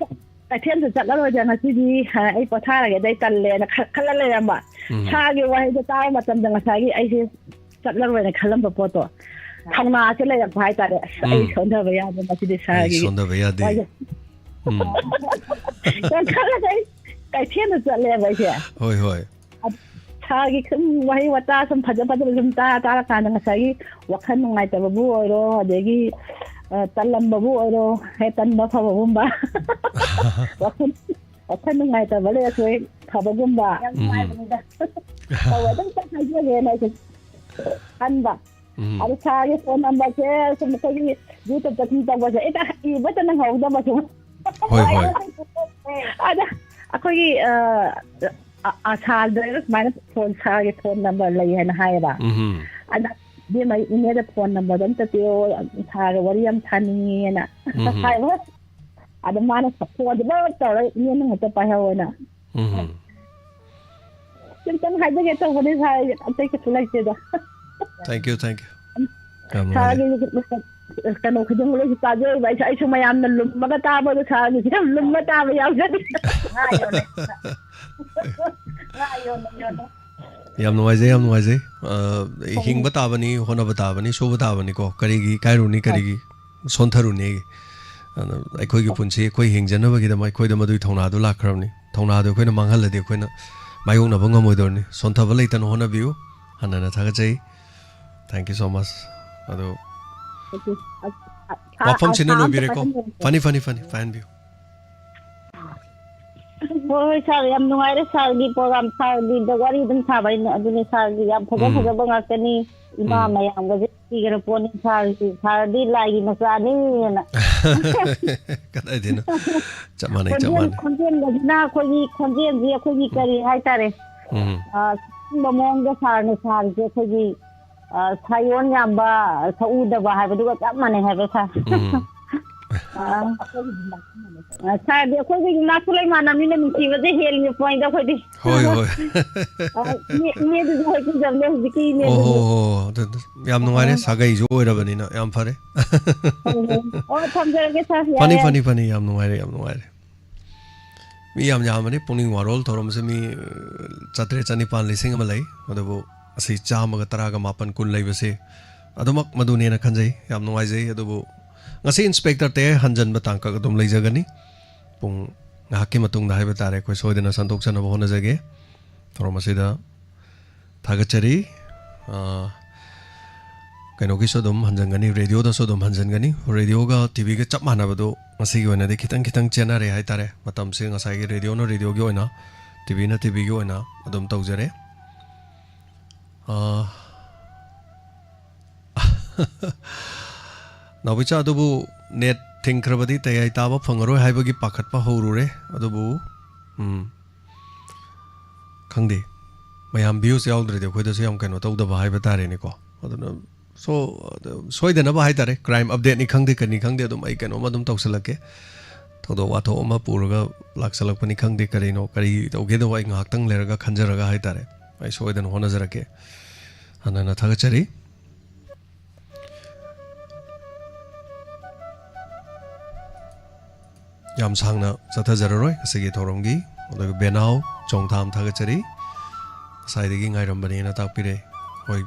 ꯀꯩꯊꯦꯜꯁꯨ ꯆꯠꯂꯔꯣꯏꯗ ꯉꯁꯤꯗꯤ, ꯑ, ꯑꯩ ꯄꯣꯊꯥꯔꯒꯦꯗ, ꯑꯩ ꯇꯜꯂꯦꯅ ꯈ-, ꯈꯜꯂ ꯂꯩꯔꯝꯕ꯫ ꯎꯝ꯫ ꯁꯥꯔꯒꯤ ꯋꯥꯍꯩꯗꯣ ꯇꯥꯕ ꯃꯇꯝꯗ ꯉꯁꯥꯏꯒꯤ ꯑꯩꯁꯦ ꯆꯠꯂꯔꯣꯏꯅ ꯈꯜꯂꯝꯕ ꯄꯣꯠꯇꯣ ꯊꯧꯅꯥꯁꯦ ꯂꯩꯔꯛꯄ ꯍꯥꯏꯇꯥꯔꯦ꯫ ꯑꯁ, ꯑꯩ ꯎꯝ꯫ ꯁꯣꯟꯊꯕ ꯌꯥꯗꯦ ꯉꯁꯤꯗꯤ ꯑꯩ ꯁꯥꯔꯒꯤ ꯁꯣꯟꯊꯕ ꯌꯥꯗꯦ꯫ ꯋꯥꯍꯩꯁꯦ꯫ ꯎꯝ꯫ ꯌꯥꯝ ꯈꯜꯂꯒ ꯑꯩ ꯀꯩꯊꯦꯜꯗ ꯆꯠꯂꯦꯕ ꯑꯩꯁꯦ꯫ ꯍꯣꯏ, ꯍꯣꯏ꯫ ꯑꯗ ꯁꯥꯔꯒꯤ ꯁꯨꯝ ꯋꯥꯍꯩ ꯋꯥꯇꯥ ꯁꯨꯝ ꯐꯖ ꯐꯖꯕ ꯁꯨꯝ ꯇꯥ ꯇꯥꯔꯀꯥꯟꯗ ꯉꯁꯥꯏꯒꯤ ꯋꯥꯈꯜ ꯅꯨꯡꯉꯥꯏꯇꯕꯕꯨ ꯑꯣꯏꯔꯣ, ꯑꯗꯒꯤ, ꯑ, ꯇꯜꯂꯝꯕꯕꯨ ꯑꯣꯏꯔꯣ, ꯍꯦꯛ ꯇꯟꯕ ꯐꯕꯒꯨꯝꯕ꯫ ꯋꯥꯈꯜ, ꯋꯥꯈꯜ ꯅꯨꯡꯉꯥꯏꯇꯕ ꯂꯩꯔꯁꯨ ꯍꯦꯛ ꯐꯕꯒꯨꯝꯕ꯫ ꯌꯥꯝ ꯎꯝ꯫ ꯅꯨꯡꯉꯥꯏꯕꯅꯤꯗ꯫ ꯇꯧꯔ ꯑꯗꯨꯝ ꯍꯥꯏꯖꯒꯦꯅ ꯑꯩꯁꯦ ꯈꯟꯕ꯫ ꯎꯝ꯫ ꯑꯗꯣ ꯁꯥꯔꯒꯤ ꯐꯣꯟ ꯅꯝꯕꯔꯁꯦ ꯁꯨꯝ ꯑꯩꯈꯣꯏꯒꯤ YouTube-ꯇ ꯁꯨꯝ ꯇꯧꯕꯁꯦ, ꯍꯦꯛꯇ ꯏꯕꯇ ꯅꯪꯍꯧꯗꯕ ꯁꯨꯝ꯫ ꯍꯣꯏ, ꯍꯣꯏ꯫ ꯑꯗ ꯑꯩꯈꯣꯏꯒꯤ, ꯑ, ꯑ, ꯑ, ꯁꯥꯔꯗ ꯁꯨꯃꯥꯏꯅ ꯐꯣꯟ, ꯁꯥꯔꯒꯤ ꯐꯣꯟ ꯅꯝꯕꯔ ꯂꯩ ꯍꯥꯏꯅ ꯍꯥꯏꯌꯦꯕ꯫ ꯎꯝ꯫ ꯑꯗ "ꯏꯕꯦꯝꯃ, ꯑꯩ ꯏꯅꯦꯗ ꯐꯣꯟ ꯅꯝꯕꯔꯗꯣ ꯑꯝꯇ ꯄꯤꯔꯛꯑꯣ, ꯁꯥꯔꯒ ꯋꯥꯔꯤ ꯌꯥꯝ ꯁꯥꯅꯤꯡꯉꯦꯅ" ꯎꯝ꯫ ꯍꯥꯏꯕ꯫ ꯑꯗ ꯃꯥꯅ ꯐꯣꯟꯁꯦ ꯂꯣꯏ ꯇꯧꯔ, "ꯏꯅꯦ, ꯅꯪ ꯍꯦꯛꯇ ꯄꯥꯏꯍꯧꯋꯦꯅ"꯫ ꯎꯝ꯫ ꯁꯨꯝꯇꯪ ꯍꯥꯏꯖꯒꯦ ꯇꯧꯕꯅꯦ ꯁꯥꯔ, ꯑꯇꯩ ꯀꯩꯁꯨ ꯂꯩꯇꯦꯗ꯫ Thank you, thank you. ꯌꯥꯝ ꯅꯨꯡꯉꯥꯏꯖꯩ꯫ ꯁꯥꯔꯒꯤ ꯀꯩꯅꯣ ꯈꯨꯗꯤꯡꯃꯛ ꯂꯣꯏꯁꯨ ꯇꯥꯖꯩꯕ꯫ ꯑꯩꯁꯨ, ꯑꯩꯁꯨ ꯃꯌꯥꯝꯅ ꯂꯨꯝꯃꯒ ꯇꯥꯕꯗꯣ ꯁꯥꯔꯒꯤꯁꯨ ꯌꯥꯝ ꯂꯨꯝꯃ ꯇꯥꯕ ꯌꯥꯎꯖꯔꯤ꯫ ꯉꯥ ꯌꯣꯜꯂꯦ꯫ ꯉꯥ ꯌꯣꯜꯂꯦ, ꯌꯣꯜꯂꯦ꯫ ꯌꯥꯝ ꯅꯨꯡꯉꯥꯏꯖꯩ, ꯌꯥꯝ ꯅꯨꯡꯉꯥꯏꯖꯩ꯫ ꯑ, ꯍꯤꯡꯕ ꯇꯥꯕꯅꯤ, ꯍꯣꯠꯅꯕ ꯇꯥꯕꯅꯤ, ꯁꯨꯕ ꯇꯥꯕꯅꯤꯀꯣ꯫ ꯀꯔꯤꯒꯤ ꯏꯀꯥꯏꯔꯨꯅꯤ, ꯍꯣꯏ꯫ ꯀꯔꯤꯒꯤ ꯁꯣꯟꯊꯔꯨꯅꯤ? ꯑꯗꯨꯅ ꯑꯩꯈꯣꯏꯒꯤ ꯄꯨꯟꯁꯤ ꯑꯩꯈꯣꯏ ꯍꯤꯡꯖꯅꯕꯒꯤꯗꯃꯛ ꯑꯩꯈꯣꯏꯗ ꯃꯗꯨꯒꯤ ꯊꯧꯅꯥꯗꯨ ꯂꯥꯛꯈ꯭ꯔꯕꯅꯤ꯫ ꯊꯧꯅꯥꯗꯨ ꯑꯩꯈꯣꯏꯅ ꯃꯥꯡꯍꯜꯂꯗꯤ ꯑꯩꯈꯣꯏꯅ ꯃꯥꯌꯣꯛꯅꯕ ꯉꯝꯃꯣꯏꯗꯧꯔꯤꯅꯤ꯫ ꯁꯣꯟꯊꯕ ꯂꯩꯇꯅ ꯍꯣꯠꯅꯕꯤꯌꯨ꯫ ꯍꯟꯅ ꯍꯟꯅ ꯊꯥꯒꯠꯆꯔꯤ꯫ Thank you so much꯫ ꯑꯗꯣ ꯑꯗꯨ, ꯑ, ꯑ, ꯋꯥꯐꯝꯁꯤꯅ ꯑ, ꯂꯣꯏꯕꯤꯔꯦꯀꯣ꯫ ꯐꯅꯤ, ꯐꯅꯤ, ꯐꯅꯤ, ꯐꯥꯏꯍꯟꯕꯤꯌꯨ꯫ ꯍꯣꯏ, ꯍꯣꯏ, ꯁꯥꯔ, ꯌꯥꯝ ꯅꯨꯡꯉꯥꯏꯔꯦ ꯁꯥꯔꯒꯤ program, ꯁꯥꯔꯒꯤꯗ ꯋꯥꯔꯤ ꯑꯗꯨꯝ ꯁꯥꯕ ꯍꯥꯏꯅ꯫ ꯑꯗꯨꯅꯦ, ꯁꯥꯔꯒꯤ ꯌꯥꯝ ꯐꯖ ꯎꯝ꯫ ꯐꯖꯕ ꯉꯥꯛꯇꯅꯤ꯫ ꯏꯃꯥ ꯎꯝ꯫ ꯃꯌꯥꯝꯒꯁꯦ ꯊꯤꯈ꯭ꯔ ꯄꯣꯠꯅꯤ ꯁꯥꯔꯒꯤ꯫ ꯁꯥꯔꯗꯤ ꯂꯥꯏꯒꯤ ꯃꯆꯥꯅꯤꯅ꯫ ꯀꯗꯥꯏꯗꯩꯅꯣ? ꯆꯞ ꯃꯥꯟꯅꯩ, ꯆꯞ ꯈꯣꯟꯖꯦꯜ, ꯃꯥꯟꯅꯩ꯫ ꯈꯣꯟꯖꯦꯜꯒꯁꯤꯅ ꯑꯩꯈꯣꯏꯒꯤ ꯈꯣꯟꯖꯦꯜꯁꯤ ꯑꯩꯈꯣꯏꯒꯤ ꯀꯔꯤ ꯍꯥꯏꯇꯥꯔꯦ? ꯎꯝ꯫ ꯑ, ꯑꯁꯦꯡꯕ ꯃꯑꯣꯡꯗ ꯁꯥꯔꯅ ꯁꯥꯔꯤꯁꯦ ꯑꯩꯈꯣꯏꯒꯤ, ꯑ, ꯁꯥꯌꯣꯟ ꯌꯥꯝꯕ, ꯁꯛꯎꯗꯕ ꯍꯥꯏꯕꯗꯨꯒ ꯆꯞ ꯃꯥꯟꯅꯩ ꯍꯥꯏꯕ ꯁꯥꯔ꯫ ꯎꯝ꯫ ꯑ, ꯑ, ꯁꯥꯔꯗꯤ ꯑꯩꯈꯣꯏꯒꯤ ꯏꯃꯥ ꯁꯨꯂꯩꯃꯥꯟ ꯑꯃꯅꯤꯅ ꯅꯨꯡꯁꯤꯕꯁꯦ ꯍꯦꯜꯂꯤ ꯄꯣꯏꯟꯗ ꯑꯩꯈꯣꯏꯗꯤ꯫ ꯍꯣꯏ, ꯍꯣꯏ꯫ ꯑ, ꯏꯅꯦ, ꯏꯅꯦꯗꯨꯁꯨ ꯍꯦꯛ ꯄꯤꯖꯕꯅꯦ ꯍꯧꯖꯤꯛꯀꯤ ꯏꯅꯦꯗꯨꯁꯨ꯫ ꯑꯣ, ꯍꯣ, ꯍꯣ, ꯍꯣ꯫ ꯑꯗꯨ, ꯑꯗꯨ ꯌꯥꯝ ꯅꯨꯡꯉꯥꯏꯔꯦ, ꯑꯣ꯫ ꯁꯥꯒꯩꯁꯨ ꯑꯣꯏꯔꯕꯅꯤꯅ, ꯌꯥꯝ ꯐꯔꯦ꯫ ꯍꯣꯏ, ꯍꯣꯏ꯫ ꯑꯣ, ꯊꯝꯖꯔꯒꯦ ꯁꯥꯔ, ꯌꯥꯔꯦ, ꯐꯅꯤ, ꯌꯥꯔꯦ꯫ ꯐꯅꯤ, ꯐꯅꯤ, ꯌꯥꯝ ꯅꯨꯡꯉꯥꯏꯔꯦ, ꯌꯥꯝ ꯅꯨꯡꯉꯥꯏꯔꯦ꯫ ꯃꯤ ꯌꯥꯝ ꯌꯥꯝꯕꯅꯤ, ꯄꯨꯛꯅꯤꯡ ꯋꯥꯔꯣꯜ ꯊꯧꯔꯝꯁꯦ ꯃꯤ, ꯑ, ꯆꯥꯇ꯭ꯔꯦꯠ, ꯆꯅꯤꯄꯥꯟ, ꯂꯤꯁꯤꯡ ꯑꯃ ꯂꯩ꯫ ꯑꯗꯨꯕꯨ ꯑꯁꯤ ꯆꯥꯝꯃꯒ ꯇꯔꯥꯒ ꯃꯥꯄꯟ, ꯀꯨꯟ ꯂꯩꯕꯁꯦ ꯑꯗꯨꯃꯛ ꯃꯗꯨꯅꯦꯅ ꯈꯟꯖꯩ꯫ ꯌꯥꯝ ꯅꯨꯡꯉꯥꯏꯖꯩ꯫ ꯑꯗꯨꯕꯨ ꯉꯁꯤ ꯏꯟꯁꯄꯦꯛꯇꯔ ꯇꯌꯥꯏ ꯍꯟꯖꯟꯕ ꯇꯥꯡꯀꯛ ꯑꯗꯨꯝ ꯂꯩꯖꯒꯅꯤ꯫ ꯄꯨꯡ ꯉꯥꯏꯍꯥꯛꯀꯤ ꯃꯇꯨꯡꯗ ꯍꯥꯏꯕ ꯇꯥꯔꯦ, ꯑꯩꯈꯣꯏ ꯁꯣꯏꯗꯅ ꯁꯟꯗꯣꯛꯆꯅꯕ ꯍꯣꯠꯅꯖꯒꯦ꯫ ꯊꯧꯔꯝ ꯑꯁꯤꯗ ꯊꯥꯒꯠꯆꯔꯤ꯫ ꯑ, ꯀꯩꯅꯣꯒꯤꯁꯨ ꯑꯗꯨꯝ ꯍꯟꯖꯟꯒꯅꯤ, ꯔꯦꯗꯤꯑꯣꯗꯁꯨ ꯑꯗꯨꯝ ꯍꯟꯖꯟꯒꯅꯤ꯫ ꯔꯦꯗꯤꯑꯣꯒ ꯇꯤ ꯚꯤꯒ ꯆꯞ ꯃꯥꯟꯅꯕꯗꯣ ꯉꯁꯤꯒꯤ ꯑꯣꯏꯅꯗꯤ ꯈꯤꯇꯪ ꯈꯤꯇꯪ ꯆꯦꯟꯅꯔꯦ ꯍꯥꯏꯇꯥꯔꯦ꯫ ꯃꯇꯝꯁꯦ ꯉꯁꯥꯏꯒꯤ ꯔꯦꯗꯤꯑꯣꯅ ꯔꯦꯗꯤꯑꯣꯒꯤ ꯑꯣꯏꯅ, ꯇꯤ ꯚꯤꯅ ꯇꯤ ꯚꯤꯒꯤ ꯑꯣꯏꯅ ꯑꯗꯨꯝ ꯇꯧꯖꯔꯦ꯫ ꯑ, ꯅꯥꯎꯕꯤꯆꯥ, ꯑꯗꯨꯕꯨ ꯅꯦꯠ ꯊꯤꯡꯈ꯭ꯔꯕꯗꯤ ꯇꯌꯥꯏ ꯇꯥꯕ ꯐꯪꯉꯔꯣꯏ ꯍꯥꯏꯕꯒꯤ ꯄꯥꯈꯠꯄ ꯍꯧꯔꯨꯔꯦ꯫ ꯑꯗꯨꯕꯨ, ꯎꯝ, ꯈꯪꯗꯦ, ꯃꯌꯥꯝ ꯚ꯭ꯌꯨꯁ ꯌꯥꯎꯗ꯭ꯔꯗꯤ ꯑꯩꯈꯣꯏꯗꯁꯨ ꯌꯥꯝ ꯀꯩꯅꯣ ꯇꯧꯗꯕ ꯍꯥꯏꯕ ꯇꯥꯔꯦꯅꯦꯀꯣ꯫ ꯑꯗꯨꯅ, so, ꯑꯗ ꯁꯣꯏꯗꯅꯕ ꯍꯥꯏꯇꯥꯔꯦ, crime update ꯅꯤ ꯈꯪꯗꯦ, ꯀꯔꯤꯅꯤ ꯈꯪꯗꯦ, ꯑꯗꯨꯝ ꯑꯩ ꯀꯩꯅꯣꯝꯃ ꯑꯗꯨꯝ ꯇꯧꯁꯜꯂꯛꯀꯦ꯫ ꯊꯧꯗꯣꯛ ꯋꯥꯊꯣꯛ ꯑꯃ ꯄꯨꯔꯒ ꯂꯥꯛꯁꯜꯂꯛꯄꯅꯤ ꯈꯪꯗꯦ, ꯀꯔꯤꯅꯣ, ꯀꯔꯤ ꯇꯧꯒꯦꯗꯣ ꯑꯩ ꯉꯥꯏꯍꯥꯛꯇꯪ ꯂꯩꯔꯒ ꯈꯟꯖꯔꯒ ꯍꯥꯏꯇꯥꯔꯦ, ꯑꯩ ꯁꯣꯏꯗꯅ ꯍꯣꯠꯅꯖꯔꯛꯀꯦ꯫ ꯍꯟꯅ ꯍꯟꯅ ꯊꯥꯒꯠꯆꯔꯤ꯫ ꯌꯥꯝ ꯁꯥꯡꯅ ꯆꯠꯊꯖꯔꯔꯣꯏ ꯉꯁꯤꯒꯤ ꯊꯧꯔꯝꯒꯤ꯫ ꯑꯗꯨꯒ ꯕꯦꯅꯥꯎ ꯆꯣꯡꯊꯥꯝ ꯊꯥꯒꯠꯆꯔꯤ, ꯉꯁꯥꯏꯗꯒꯤ ꯉꯥꯏꯔꯝꯕꯅꯦꯅ ꯇꯥꯛꯄꯤꯔꯦ꯫ ꯍꯣꯏ,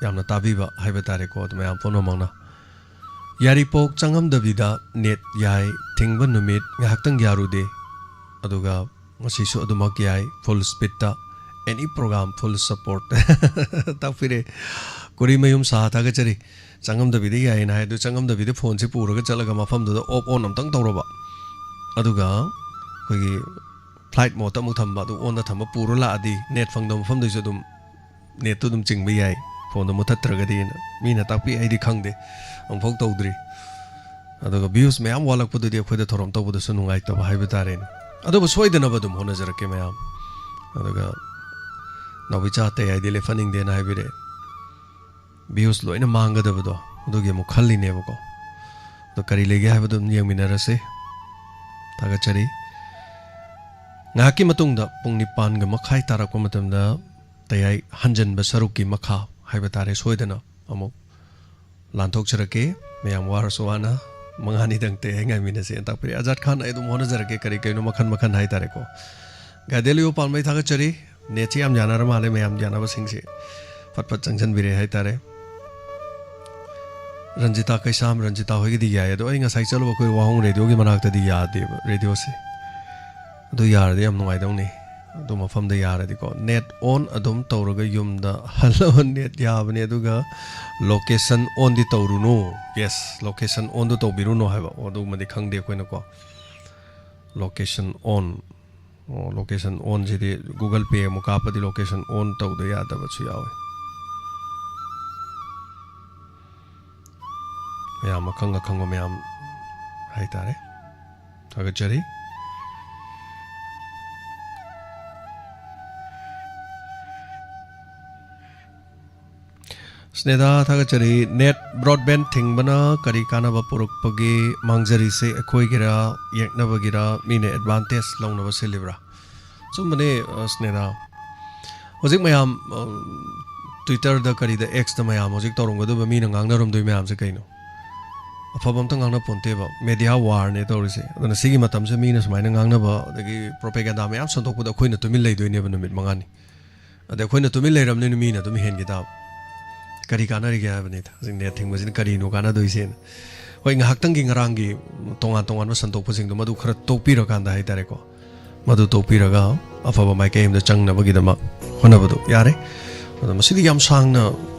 ꯌꯥꯝꯅ ꯇꯥꯕꯤꯕ ꯍꯥꯏꯕ ꯇꯥꯔꯦꯀꯣ, ꯑꯗꯨ ꯃꯌꯥꯝ ꯄꯨꯝꯅꯃꯛꯅ꯫ ꯌꯥꯔꯤꯄꯣꯛ ꯆꯪꯉꯝꯗꯕꯤꯗ ꯅꯦꯠ ꯌꯥꯏ, ꯊꯤꯡꯕ ꯅꯨꯃꯤꯠ ꯉꯥꯏꯍꯥꯛꯇꯪ ꯌꯥꯔꯨꯗꯦ, ꯑꯗꯨꯒ ꯉꯁꯤꯁꯨ ꯑꯗꯨꯃꯛ ꯌꯥꯏ, ꯐꯨꯜ ꯁ꯭ꯄꯤꯠꯇ, ꯑꯦꯅꯤ ꯄ꯭ꯔꯣꯒ꯭ꯔꯥꯝ ꯐꯨꯜ ꯁꯞꯄꯣꯔꯠ ꯇꯥꯛꯄꯤꯔꯦ꯫ ꯀꯣꯔꯤꯃꯌꯨꯝ ꯁꯥ ꯊꯥꯒꯠꯆꯔꯤ꯫ ꯆꯪꯉꯝꯗꯕꯤꯗ ꯌꯥꯏꯌꯦꯅ ꯍꯥꯏ, ꯑꯗꯨ ꯆꯪꯉꯝꯗꯕꯤꯗ ꯐꯣꯟꯁꯦ ꯄꯨꯔꯒ ꯆꯠꯂꯒ ꯃꯐꯝꯗꯨꯗ ꯑꯣꯐ ꯑꯣꯟ ꯑꯝꯇꯪ ꯇꯧꯔꯕ, ꯑꯗꯨꯒ ꯑꯩꯈꯣꯏꯒꯤ ꯐ꯭ꯂꯥꯏꯠ ꯃꯣꯠꯇ ꯑꯃꯨꯛ ꯊꯝꯕ, ꯑꯗꯨ ꯑꯣꯟꯗ ꯊꯝꯕ ꯄꯨꯔ ꯂꯥꯛꯑꯗꯤ ꯅꯦꯠ ꯐꯪꯗꯕ ꯃꯐꯝꯗꯩꯁꯨ ꯑꯗꯨꯝ ꯅꯦꯠꯇꯨ ꯑꯗꯨꯝ ꯆꯤꯡꯕ ꯌꯥꯏ, ꯐꯣꯟꯗꯣ ꯃꯨꯠꯊꯠꯇ꯭ꯔꯒꯗꯤꯅ ꯃꯤꯅ ꯇꯥꯛꯄꯤ, ꯑꯩꯗꯤ ꯈꯪꯗꯦ, ꯑꯃꯨꯛꯐꯥꯎ ꯇꯧꯗ꯭ꯔꯤ꯫ ꯑꯗꯨꯒ ꯚ꯭ꯌꯨꯁ ꯃꯌꯥꯝ ꯋꯥꯠꯂꯛꯄꯗꯨꯗꯤ ꯑꯩꯈꯣꯏꯗ ꯊꯧꯔꯝ ꯇꯧꯕꯗꯁꯨ ꯅꯨꯡꯉꯥꯏꯇꯕ ꯍꯥꯏꯕ ꯇꯥꯔꯦꯅꯦ꯫ ꯑꯗꯨꯕꯨ ꯁꯣꯏꯗꯅꯕ ꯑꯗꯨꯝ ꯍꯣꯠꯅꯖꯔꯛꯀꯦ ꯃꯌꯥꯝ꯫ ꯑꯗꯨꯒ ꯅꯥꯎꯕꯤꯆꯥ ꯑꯇꯩ ꯍꯥꯏꯗꯤ ꯂꯦꯞꯍꯟꯅꯤꯡꯗꯦꯅ ꯍꯥꯏꯕꯤꯔꯛꯑꯦ꯫ ꯚ꯭ꯌꯨꯁ ꯂꯣꯏꯅ ꯃꯥꯡꯒꯗꯕꯗꯣ ꯑꯗꯨꯒꯤ ꯑꯃꯨꯛ ꯈꯜꯂꯤꯅꯦꯕꯀꯣ꯫ ꯑꯗꯣ ꯀꯔꯤ ꯂꯩꯒꯦ ꯍꯥꯏꯕꯗꯨ ꯑꯗꯨꯝ ꯌꯦꯡꯃꯤꯟꯅꯔꯁꯤ꯫ ꯊꯥꯒꯠꯆꯔꯤ꯫ ꯉꯥꯏꯍꯥꯛꯀꯤ ꯃꯇꯨꯡꯗ ꯄꯨꯡ ꯅꯤꯄꯥꯟꯒ ꯃꯈꯥꯏ ꯇꯥꯔꯛꯄ ꯃꯇꯝꯗ ꯇꯌꯥꯏ ꯍꯟꯖꯟꯕ ꯁꯔꯨꯛꯀꯤ ꯃꯈꯥ ꯍꯥꯏꯕ ꯇꯥꯔꯦ, ꯁꯣꯏꯗꯅ ꯑꯃꯨꯛ ꯂꯥꯟꯊꯣꯛꯆꯔꯛꯀꯦ꯫ ꯃꯌꯥꯝ ꯋꯥꯔꯁꯨ ꯋꯥꯅ ꯃꯉꯥꯅꯤꯗꯪ ꯇꯌꯥꯏ ꯉꯥꯏꯃꯤꯟꯅꯁꯦꯅ ꯇꯥꯛꯄꯤꯔꯦ꯫ ꯑꯖꯥꯠ ꯈꯥꯟ, ꯑꯩ ꯑꯗꯨꯝ ꯍꯣꯠꯅꯖꯔꯛꯀꯦ, ꯀꯔꯤ ꯀꯔꯤꯅꯣ ꯃꯈꯟ ꯃꯈꯟ ꯍꯥꯏꯇꯥꯔꯦꯀꯣ꯫ ꯒꯥꯏꯗꯦꯂꯤꯑꯣ ꯄꯥꯟꯕꯩ ꯊꯥꯒꯠꯆꯔꯤ꯫ ꯅꯦꯠꯁꯤ ꯌꯥꯝ ꯌꯥꯅꯔ ꯃꯥꯜꯂꯦ, ꯃꯌꯥꯝ ꯌꯥꯅꯕꯁꯤꯡꯁꯦ ꯐꯠ ꯐꯠ ꯆꯪꯁꯤꯟꯕꯤꯔꯦ ꯍꯥꯏꯇꯥꯔꯦ꯫ ꯔꯟꯖꯤꯇꯥ ꯀꯩꯁꯥꯝ, ꯔꯟꯖꯤꯇꯥ ꯍꯣꯏꯒꯤꯗꯤ ꯌꯥꯏ, ꯑꯗꯣ ꯑꯩ ꯉꯁꯥꯏ ꯆꯠꯂꯨꯕ ꯑꯩꯈꯣꯏ ꯋꯥꯍꯣꯡ ꯔꯦꯗꯤꯑꯣꯒꯤ ꯃꯅꯥꯛꯇꯗꯤ ꯌꯥꯗꯦꯕ ꯔꯦꯗꯤꯑꯣꯁꯦ꯫ ꯑꯗꯨ ꯌꯥꯔꯗꯤ ꯌꯥꯝ ꯅꯨꯡꯉꯥꯏꯗꯧꯅꯤ, ꯑꯗꯨ ꯃꯐꯝꯗ ꯌꯥꯔꯗꯤꯀꯣ꯫ ꯅꯦꯠ ꯑꯣꯟ ꯑꯗꯨꯝ ꯇꯧꯔꯒ ꯌꯨꯝꯗ ꯍꯜꯂꯣ, ꯅꯦꯠ ꯌꯥꯕꯅꯦ, ꯑꯗꯨꯒ ꯂꯣꯀꯦꯁꯟ ꯑꯣꯟꯗꯤ ꯇꯧꯔꯨꯅꯨ꯫ ꯌꯦꯁ, ꯂꯣꯀꯦꯁꯟ ꯑꯣꯟꯗꯨ ꯇꯧꯕꯤꯔꯨꯅꯨ ꯍꯥꯏꯕ꯫ ꯑꯣ, ꯑꯗꯨꯃꯗꯤ ꯈꯪꯗꯦ ꯑꯩꯈꯣꯏꯅꯀꯣ꯫ ꯂꯣꯀꯦꯁꯟ ꯑꯣꯟ꯫ ꯑꯣ, ꯂꯣꯀꯦꯁꯟ ꯑꯣꯟꯁꯤꯗꯤ Google Pay ꯑꯃꯨꯛ ꯀꯥꯞꯄꯗꯤ ꯂꯣꯀꯦꯁꯟ ꯑꯣꯟ ꯇꯧꯗ ꯌꯥꯗꯕꯁꯨ ꯌꯥꯎꯋꯤ꯫ ꯃꯌꯥꯝ ꯑꯈꯪ ꯑꯈꯪꯕ ꯃꯌꯥꯝ ꯍꯥꯏꯇꯥꯔꯦ꯫ ꯊꯥꯒꯠꯆꯔꯤ꯫ ꯁ꯭ꯅꯦꯗꯥ, ꯊꯥꯒꯠꯆꯔꯤ꯫ ꯅꯦꯠ ꯕ꯭ꯔꯣꯗꯕꯦꯟ ꯊꯤꯡꯕꯅ ꯀꯔꯤ ꯀꯥꯟꯅꯕ ꯄꯨꯔꯛꯄꯒꯦ? ꯃꯥꯡꯖꯔꯤꯁꯦ ꯑꯩꯈꯣꯏꯒꯤꯔ, ꯌꯦꯛꯅꯕꯒꯤꯔ, ꯃꯤꯅ ꯑꯦꯗꯚꯥꯟꯇꯦꯖ ꯂꯧꯅꯕ ꯁꯤꯜꯂꯤꯕ꯭ꯔꯥ? ꯑꯆꯨꯝꯕꯅꯦ, ꯑ, ꯁ꯭ꯅꯦꯗꯥ꯫ ꯍꯧꯖꯤꯛ ꯃꯌꯥꯝ, ꯑ, ꯇ꯭ꯋꯤꯇꯔꯗ ꯀꯔꯤꯗ, ꯑꯦꯛꯁꯇ ꯃꯌꯥꯝ ꯍꯧꯖꯤꯛ ꯇꯧꯔꯝꯒꯗꯕ, ꯃꯤꯅ ꯉꯥꯡꯅꯔꯝꯗꯣꯏ ꯃꯌꯥꯝꯁꯦ ꯀꯩꯅꯣ? ꯑꯐꯕ ꯑꯝꯇ ꯉꯥꯡꯅ ꯄꯣꯟꯇꯦꯕ꯫ ꯃꯦꯗꯤꯌꯥ ꯋꯥꯔꯅꯦ ꯇꯧꯔꯤꯁꯦ꯫ ꯑꯗꯨꯅ ꯁꯤꯒꯤ ꯃꯇꯝꯁꯦ ꯃꯤꯅ ꯁꯨꯃꯥꯏꯅ ꯉꯥꯡꯅꯕ, ꯑꯗꯒꯤ ꯄ꯭ꯔꯣꯄꯦꯒꯦꯟꯗꯥ ꯃꯌꯥꯝ ꯁꯟꯗꯣꯛꯄꯗ ꯑꯩꯈꯣꯏꯅ ꯇꯨꯃꯤꯟ ꯂꯩꯗꯣꯏꯅꯦꯕ ꯅꯨꯃꯤꯠ ꯃꯉꯥꯅꯤ꯫ ꯑꯗ ꯑꯩꯈꯣꯏꯅ ꯇꯨꯃꯤꯟ ꯂꯩꯔꯕꯅꯤꯅ ꯃꯤꯅ ꯑꯗꯨꯝ ꯍꯦꯟꯈꯤ ꯇꯥꯕ꯫ ꯀꯔꯤ ꯀꯥꯟꯅꯔꯤꯒꯦ ꯍꯥꯏꯕꯅꯤꯗ꯫ ꯍꯧꯖꯤꯛ ꯅꯦꯠ ꯊꯤꯡꯕꯁꯤꯅ ꯀꯔꯤꯅꯣ ꯀꯥꯟꯅꯗꯣꯏꯁꯦꯅ꯫ ꯍꯣꯏ, ꯉꯥꯏꯍꯥꯛꯇꯪꯒꯤ ꯉꯔꯥꯡꯒꯤ ꯇꯣꯉꯥꯟ ꯇꯣꯉꯥꯟꯕ ꯁꯟꯗꯣꯛꯄꯁꯤꯡꯗꯣ ꯃꯗꯨ ꯈꯔ ꯇꯣꯛꯄꯤꯔꯀꯥꯟꯗ ꯍꯥꯏꯇꯥꯔꯦꯀꯣ꯫ ꯃꯗꯨ ꯇꯣꯛꯄꯤꯔꯒ ꯑꯐꯕ ꯃꯥꯏꯀꯩ ꯑꯃꯗ ꯆꯪꯅꯕꯒꯤꯗꯃꯛ ꯍꯣꯠꯅꯕꯗꯣ ꯌꯥꯔꯦ꯫ ꯑꯗꯣ ꯃꯁꯤꯗꯤ ꯌꯥꯝ ꯁꯥꯡꯅ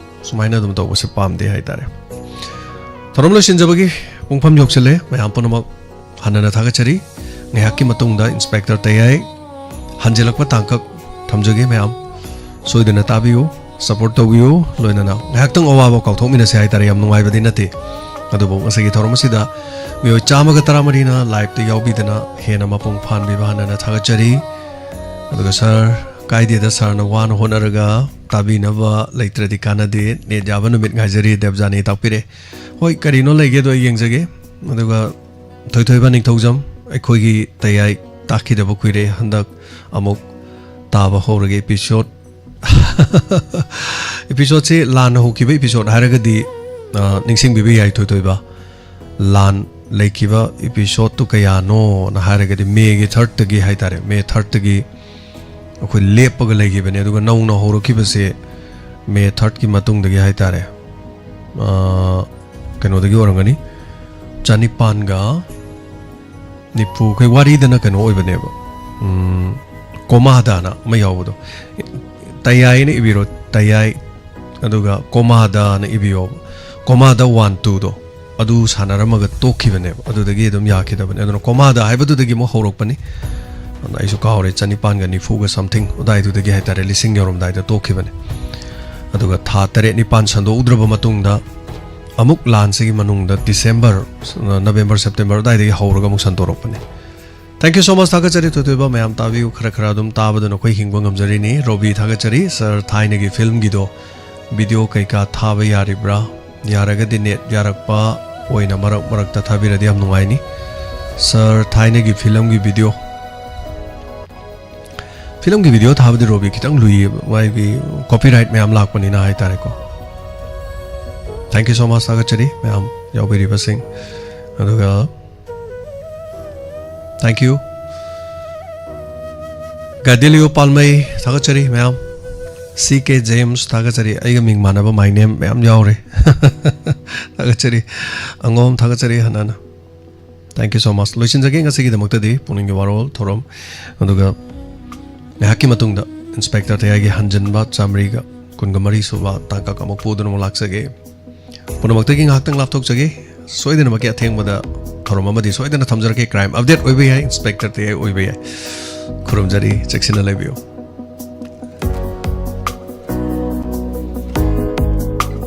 ꯁꯨꯃꯥꯏꯅ ꯑꯗꯨꯝ ꯇꯧꯕꯁꯦ ꯄꯥꯝꯗꯦ ꯍꯥꯏꯇꯥꯔꯦ꯫ ꯊꯧꯔꯝ ꯂꯣꯏꯁꯤꯟꯖꯕꯒꯤ ꯄꯨꯡꯐꯝ ꯌꯧꯁꯤꯜꯂꯦ꯫ ꯃꯌꯥꯝ ꯄꯨꯝꯅꯃꯛ ꯍꯟꯅꯅ ꯊꯥꯒꯠꯆꯔꯤ꯫ ꯉꯥꯏꯍꯥꯛꯀꯤ ꯃꯇꯨꯡꯗ ꯏꯟꯁꯄꯦꯛꯇꯔ ꯇꯌꯥꯏ ꯍꯟꯖꯤꯜꯂꯛꯄ ꯇꯥꯡꯀꯛ ꯊꯝꯖꯒꯦ꯫ ꯃꯌꯥꯝ ꯁꯣꯏꯗꯅ ꯇꯥꯕꯤꯌꯨ, ꯁꯞꯄꯣꯔꯠ ꯇꯧꯕꯤꯌꯨ꯫ ꯂꯣꯏꯅꯅ ꯉꯥꯏꯍꯥꯛꯇꯪ ꯑꯋꯥꯕ ꯀꯥꯎꯊꯣꯛꯃꯤꯟꯅꯁꯦ ꯍꯥꯏꯇꯥꯔꯦ꯫ ꯌꯥꯝ ꯅꯨꯡꯉꯥꯏꯕꯗꯤ ꯅꯠꯇꯦ, ꯑꯗꯨꯕꯨ ꯉꯁꯤꯒꯤ ꯊꯧꯔꯝ ꯑꯁꯤꯗ ꯃꯤꯑꯣꯏ ꯆꯥꯝꯃꯒ ꯇꯔꯥꯃꯔꯤꯅ ꯂꯥꯏꯞꯇ ꯌꯥꯎꯕꯤꯗꯅ ꯍꯦꯟꯅ ꯃꯄꯨꯡ ꯐꯥꯍꯟꯕꯤꯕ ꯍꯥꯟꯅꯅ ꯊꯥꯒꯠꯆꯔꯤ꯫ ꯑꯗꯨꯒ ꯁꯥꯔ, ꯀꯥꯏꯗꯦꯗ, ꯁꯥꯔꯅ ꯋꯥꯅ ꯍꯣꯠꯅꯔꯒ ꯇꯥꯕꯤꯅꯕ ꯂꯩꯇ꯭ꯔꯗꯤ ꯀꯥꯟꯅꯗꯦ꯫ ꯅꯦꯠ ꯌꯥꯕ ꯅꯨꯃꯤꯠ ꯉꯥꯏꯖꯔꯤ, ꯗꯦꯕꯖꯥꯅꯤ ꯇꯥꯛꯄꯤꯔꯦ꯫ ꯍꯣꯏ, ꯀꯔꯤꯅꯣ ꯂꯩꯒꯦꯗꯣ ꯑꯩ ꯌꯦꯡꯖꯒꯦ꯫ ꯑꯗꯨꯒ ꯊꯣꯏꯊꯣꯏꯕ ꯅꯤꯡꯊꯧꯖꯝ, ꯑꯩꯈꯣꯏꯒꯤ ꯇꯌꯥꯏ ꯇꯥꯛꯈꯤꯗꯕ ꯀꯨꯏꯔꯦ, ꯍꯟꯗꯛ ꯑꯃꯨꯛ ꯇꯥꯕ ꯍꯧꯔꯒꯦ꯫ ꯏꯄꯤꯁꯣꯠ, ꯏꯄꯤꯁꯣꯠꯁꯤ ꯂꯥꯟꯅ ꯍꯧꯈꯤꯕ ꯏꯄꯤꯁꯣꯠ ꯍꯥꯏꯔꯒꯗꯤ, ꯑ, ꯅꯤꯡꯁꯤꯡꯕꯤꯕ ꯌꯥꯏ ꯊꯣꯏꯊꯣꯏꯕ꯫ ꯂꯥꯟ ꯂꯩꯈꯤꯕ ꯏꯄꯤꯁꯣꯠꯇꯨ ꯀꯌꯥꯅꯣꯅ ꯍꯥꯏꯔꯒꯗꯤ ꯃꯦꯒꯤ ꯊꯥꯔꯠꯇꯒꯤ ꯍꯥꯏꯇꯥꯔꯦ, ꯃꯦ ꯊꯥꯔꯠꯇꯒꯤ ꯑꯩꯈꯣꯏ ꯂꯦꯞꯄꯒ ꯂꯩꯈꯤꯕꯅꯦ꯫ ꯑꯗꯨꯒ ꯅꯧꯅ ꯍꯧꯔꯛꯈꯤꯕꯁꯦ ꯃꯦ ꯊꯥꯔꯠꯀꯤ ꯃꯇꯨꯡꯗꯒꯤ ꯍꯥꯏꯇꯥꯔꯦ꯫ ꯑ, ꯀꯩꯅꯣꯗꯒꯤ ꯑꯣꯏꯔꯝꯒꯅꯤ, ꯆꯅꯤꯄꯥꯟꯒ ꯅꯤꯐꯨ, ꯑꯩꯈꯣꯏ ꯋꯥꯔꯤꯗꯅ ꯀꯩꯅꯣ ꯑꯣꯏꯕꯅꯦꯕ, ꯎꯝ, ꯀꯣꯃꯥꯗꯥꯅ ꯑꯃ ꯌꯥꯎꯕꯗꯣ꯫ ꯇꯌꯥꯏꯅ ꯏꯕꯤꯔꯣ, ꯇꯌꯥꯏ, ꯑꯗꯨꯒ ꯀꯣꯃꯥꯗꯥꯅ ꯏꯕꯤꯌꯣꯕ꯫ ꯀꯣꯃꯥꯗ ꯋꯥꯟ ꯇꯨꯗꯣ ꯑꯗꯨ ꯁꯥꯟꯅꯔꯝꯃꯒ ꯇꯣꯛꯈꯤꯕꯅꯦꯕ꯫ ꯑꯗꯨꯗꯒꯤ ꯑꯗꯨꯝ ꯌꯥꯈꯤꯗꯕꯅꯦ꯫ ꯑꯗꯨꯅ ꯀꯣꯃꯥꯗ ꯍꯥꯏꯕꯗꯨꯗꯒꯤ ꯑꯃꯨꯛ ꯍꯧꯔꯛꯄꯅꯤ꯫ ꯑꯗꯨꯅ ꯑꯩꯁꯨ ꯀꯥꯎꯔꯦ, ꯆꯅꯤꯄꯥꯟꯒ ꯅꯤꯐꯨꯒ ꯁꯝꯊꯤꯡ ꯑꯗꯨꯋꯥꯏꯗꯨꯗꯒꯤ ꯍꯥꯏꯇꯥꯔꯦ, ꯂꯤꯁꯤꯡ ꯌꯧꯔꯝꯗꯥꯏꯗ ꯇꯣꯛꯈꯤꯕꯅꯦ꯫ ꯑꯗꯨꯒ ꯊꯥ ꯇꯔꯦꯠ ꯅꯤꯄꯥꯟ ꯁꯟꯗꯣꯛꯎꯗ꯭ꯔꯕ ꯃꯇꯨꯡꯗ ꯑꯃꯨꯛ ꯂꯥꯟꯁꯤꯒꯤ ꯃꯅꯨꯡꯗ ꯗꯤꯁꯦꯝꯕꯔ, ꯅꯕꯦꯝꯕꯔ, ꯁꯦꯞꯇꯦꯝꯕꯔ ꯑꯗꯨꯋꯥꯏꯗꯒꯤ ꯍꯧꯔꯒ ꯑꯃꯨꯛ ꯁꯟꯗꯣꯔꯛꯄꯅꯦ꯫ Thank you so much, ꯊꯥꯒꯠꯆꯔꯤ ꯊꯣꯏꯊꯣꯏꯕ꯫ ꯃꯌꯥꯝ ꯇꯥꯕꯤꯌꯨ, ꯈꯔ ꯈꯔ ꯑꯗꯨꯝ ꯇꯥꯕꯗꯨꯅ ꯑꯩꯈꯣꯏ ꯍꯤꯡꯕ ꯉꯝꯖꯔꯤꯅꯤ꯫ ꯔꯣꯕꯤ, ꯊꯥꯒꯠꯆꯔꯤ꯫ ꯁꯥꯔ, ꯊꯥꯏꯅꯒꯤ ꯐꯤꯂꯝꯒꯤꯗꯣ ꯚꯤꯗꯤꯑꯣ ꯀꯩꯀꯥ ꯊꯥꯕ ꯌꯥꯔꯤꯕ꯭ꯔꯥ? ꯌꯥꯔꯒꯗꯤ ꯅꯦꯠ ꯌꯥꯔꯛꯄ ꯑꯣꯏꯅ ꯃꯔꯛ ꯃꯔꯛꯇ ꯊꯥꯕꯤꯔꯗꯤ ꯌꯥꯝ ꯅꯨꯡꯉꯥꯏꯅꯤ꯫ ꯁꯥꯔ, ꯊꯥꯏꯅꯒꯤ ꯐꯤꯂꯝꯒꯤ ꯚꯤꯗꯤꯑꯣ, ꯐꯤꯂꯝꯒꯤ ꯚꯤꯗꯤꯑꯣ ꯊꯥꯕꯗꯤ, ꯔꯣꯕꯤ, ꯈꯤꯇꯪ ꯂꯨꯏꯌꯦꯕ, ꯃꯥꯒꯤ ꯀꯣꯄꯤꯔꯥꯏꯠ ꯃꯌꯥꯝ ꯂꯥꯛꯄꯅꯤꯅ ꯍꯥꯏꯇꯥꯔꯦꯀꯣ꯫ Thank you so much, ꯊꯥꯒꯠꯆꯔꯤ ꯃꯌꯥꯝ ꯌꯥꯎꯕꯤꯔꯤꯕꯁꯤꯡ꯫ ꯑꯗꯨꯒ thank you, ꯒꯥꯗꯤꯂꯤꯌꯣ ꯄꯥꯜꯃꯩ, ꯊꯥꯒꯠꯆꯔꯤ ꯃꯌꯥꯝ꯫ ꯁꯤ ꯀꯦ ꯖꯦꯝꯁ, ꯊꯥꯒꯠꯆꯔꯤ꯫ ꯑꯩꯒ ꯃꯤꯡ ꯃꯥꯟꯅꯕ my name ꯃꯌꯥꯝ ꯌꯥꯎꯔꯦ꯫ ꯊꯥꯒꯠꯆꯔꯤ꯫ ꯑꯉꯣꯝ, ꯊꯥꯒꯠꯆꯔꯤ ꯍꯟꯅ ꯍꯟꯅ꯫ Thank you so much꯫ ꯂꯣꯏꯁꯤꯟꯖꯒꯦ ꯉꯁꯤꯒꯤꯗꯃꯛꯇꯗꯤ ꯄꯨꯛꯅꯤꯡꯒꯤ ꯋꯥꯔꯣꯜ ꯊꯧꯔꯝ꯫ ꯑꯗꯨꯒ ꯉꯥꯏꯍꯥꯛꯀꯤ ꯃꯇꯨꯡꯗ ꯏꯟꯁꯄꯦꯛꯇꯔ ꯇꯌꯥꯏꯒꯤ ꯍꯟꯖꯤꯟꯕ ꯆꯥꯃꯔꯤꯒ ꯀꯨꯟꯒ ꯃꯔꯤ ꯁꯨꯕ ꯇꯥꯡꯀꯛ ꯑꯃꯨꯛ ꯄꯨꯗꯨꯅ ꯑꯃꯨꯛ ꯂꯥꯛꯆꯒꯦ꯫ ꯄꯨꯝꯅꯃꯛꯇꯒꯤ ꯉꯥꯏꯍꯥꯛꯇꯪ ꯂꯥꯞꯊꯣꯛꯆꯒꯦ꯫ ꯁꯣꯏꯗꯅꯃꯛꯀꯤ ꯑꯊꯦꯡꯕꯗ ꯊꯧꯔꯝ ꯑꯃꯗꯤ ꯁꯣꯏꯗꯅ ꯊꯝꯖꯔꯛꯀꯦ꯫ ꯀ꯭ꯔꯥꯏꯝ ꯑꯞꯗꯦꯠ ꯑꯣꯏꯕ ꯌꯥꯏ, ꯏꯟꯁꯄꯦꯛꯇꯔ ꯇꯌꯥꯏ ꯑꯣꯏꯕ ꯌꯥꯏ꯫ ꯈꯨꯔꯨꯝꯖꯔꯤ, ꯆꯦꯛꯁꯤꯟꯅ ꯂꯩꯕꯤꯌꯨ꯫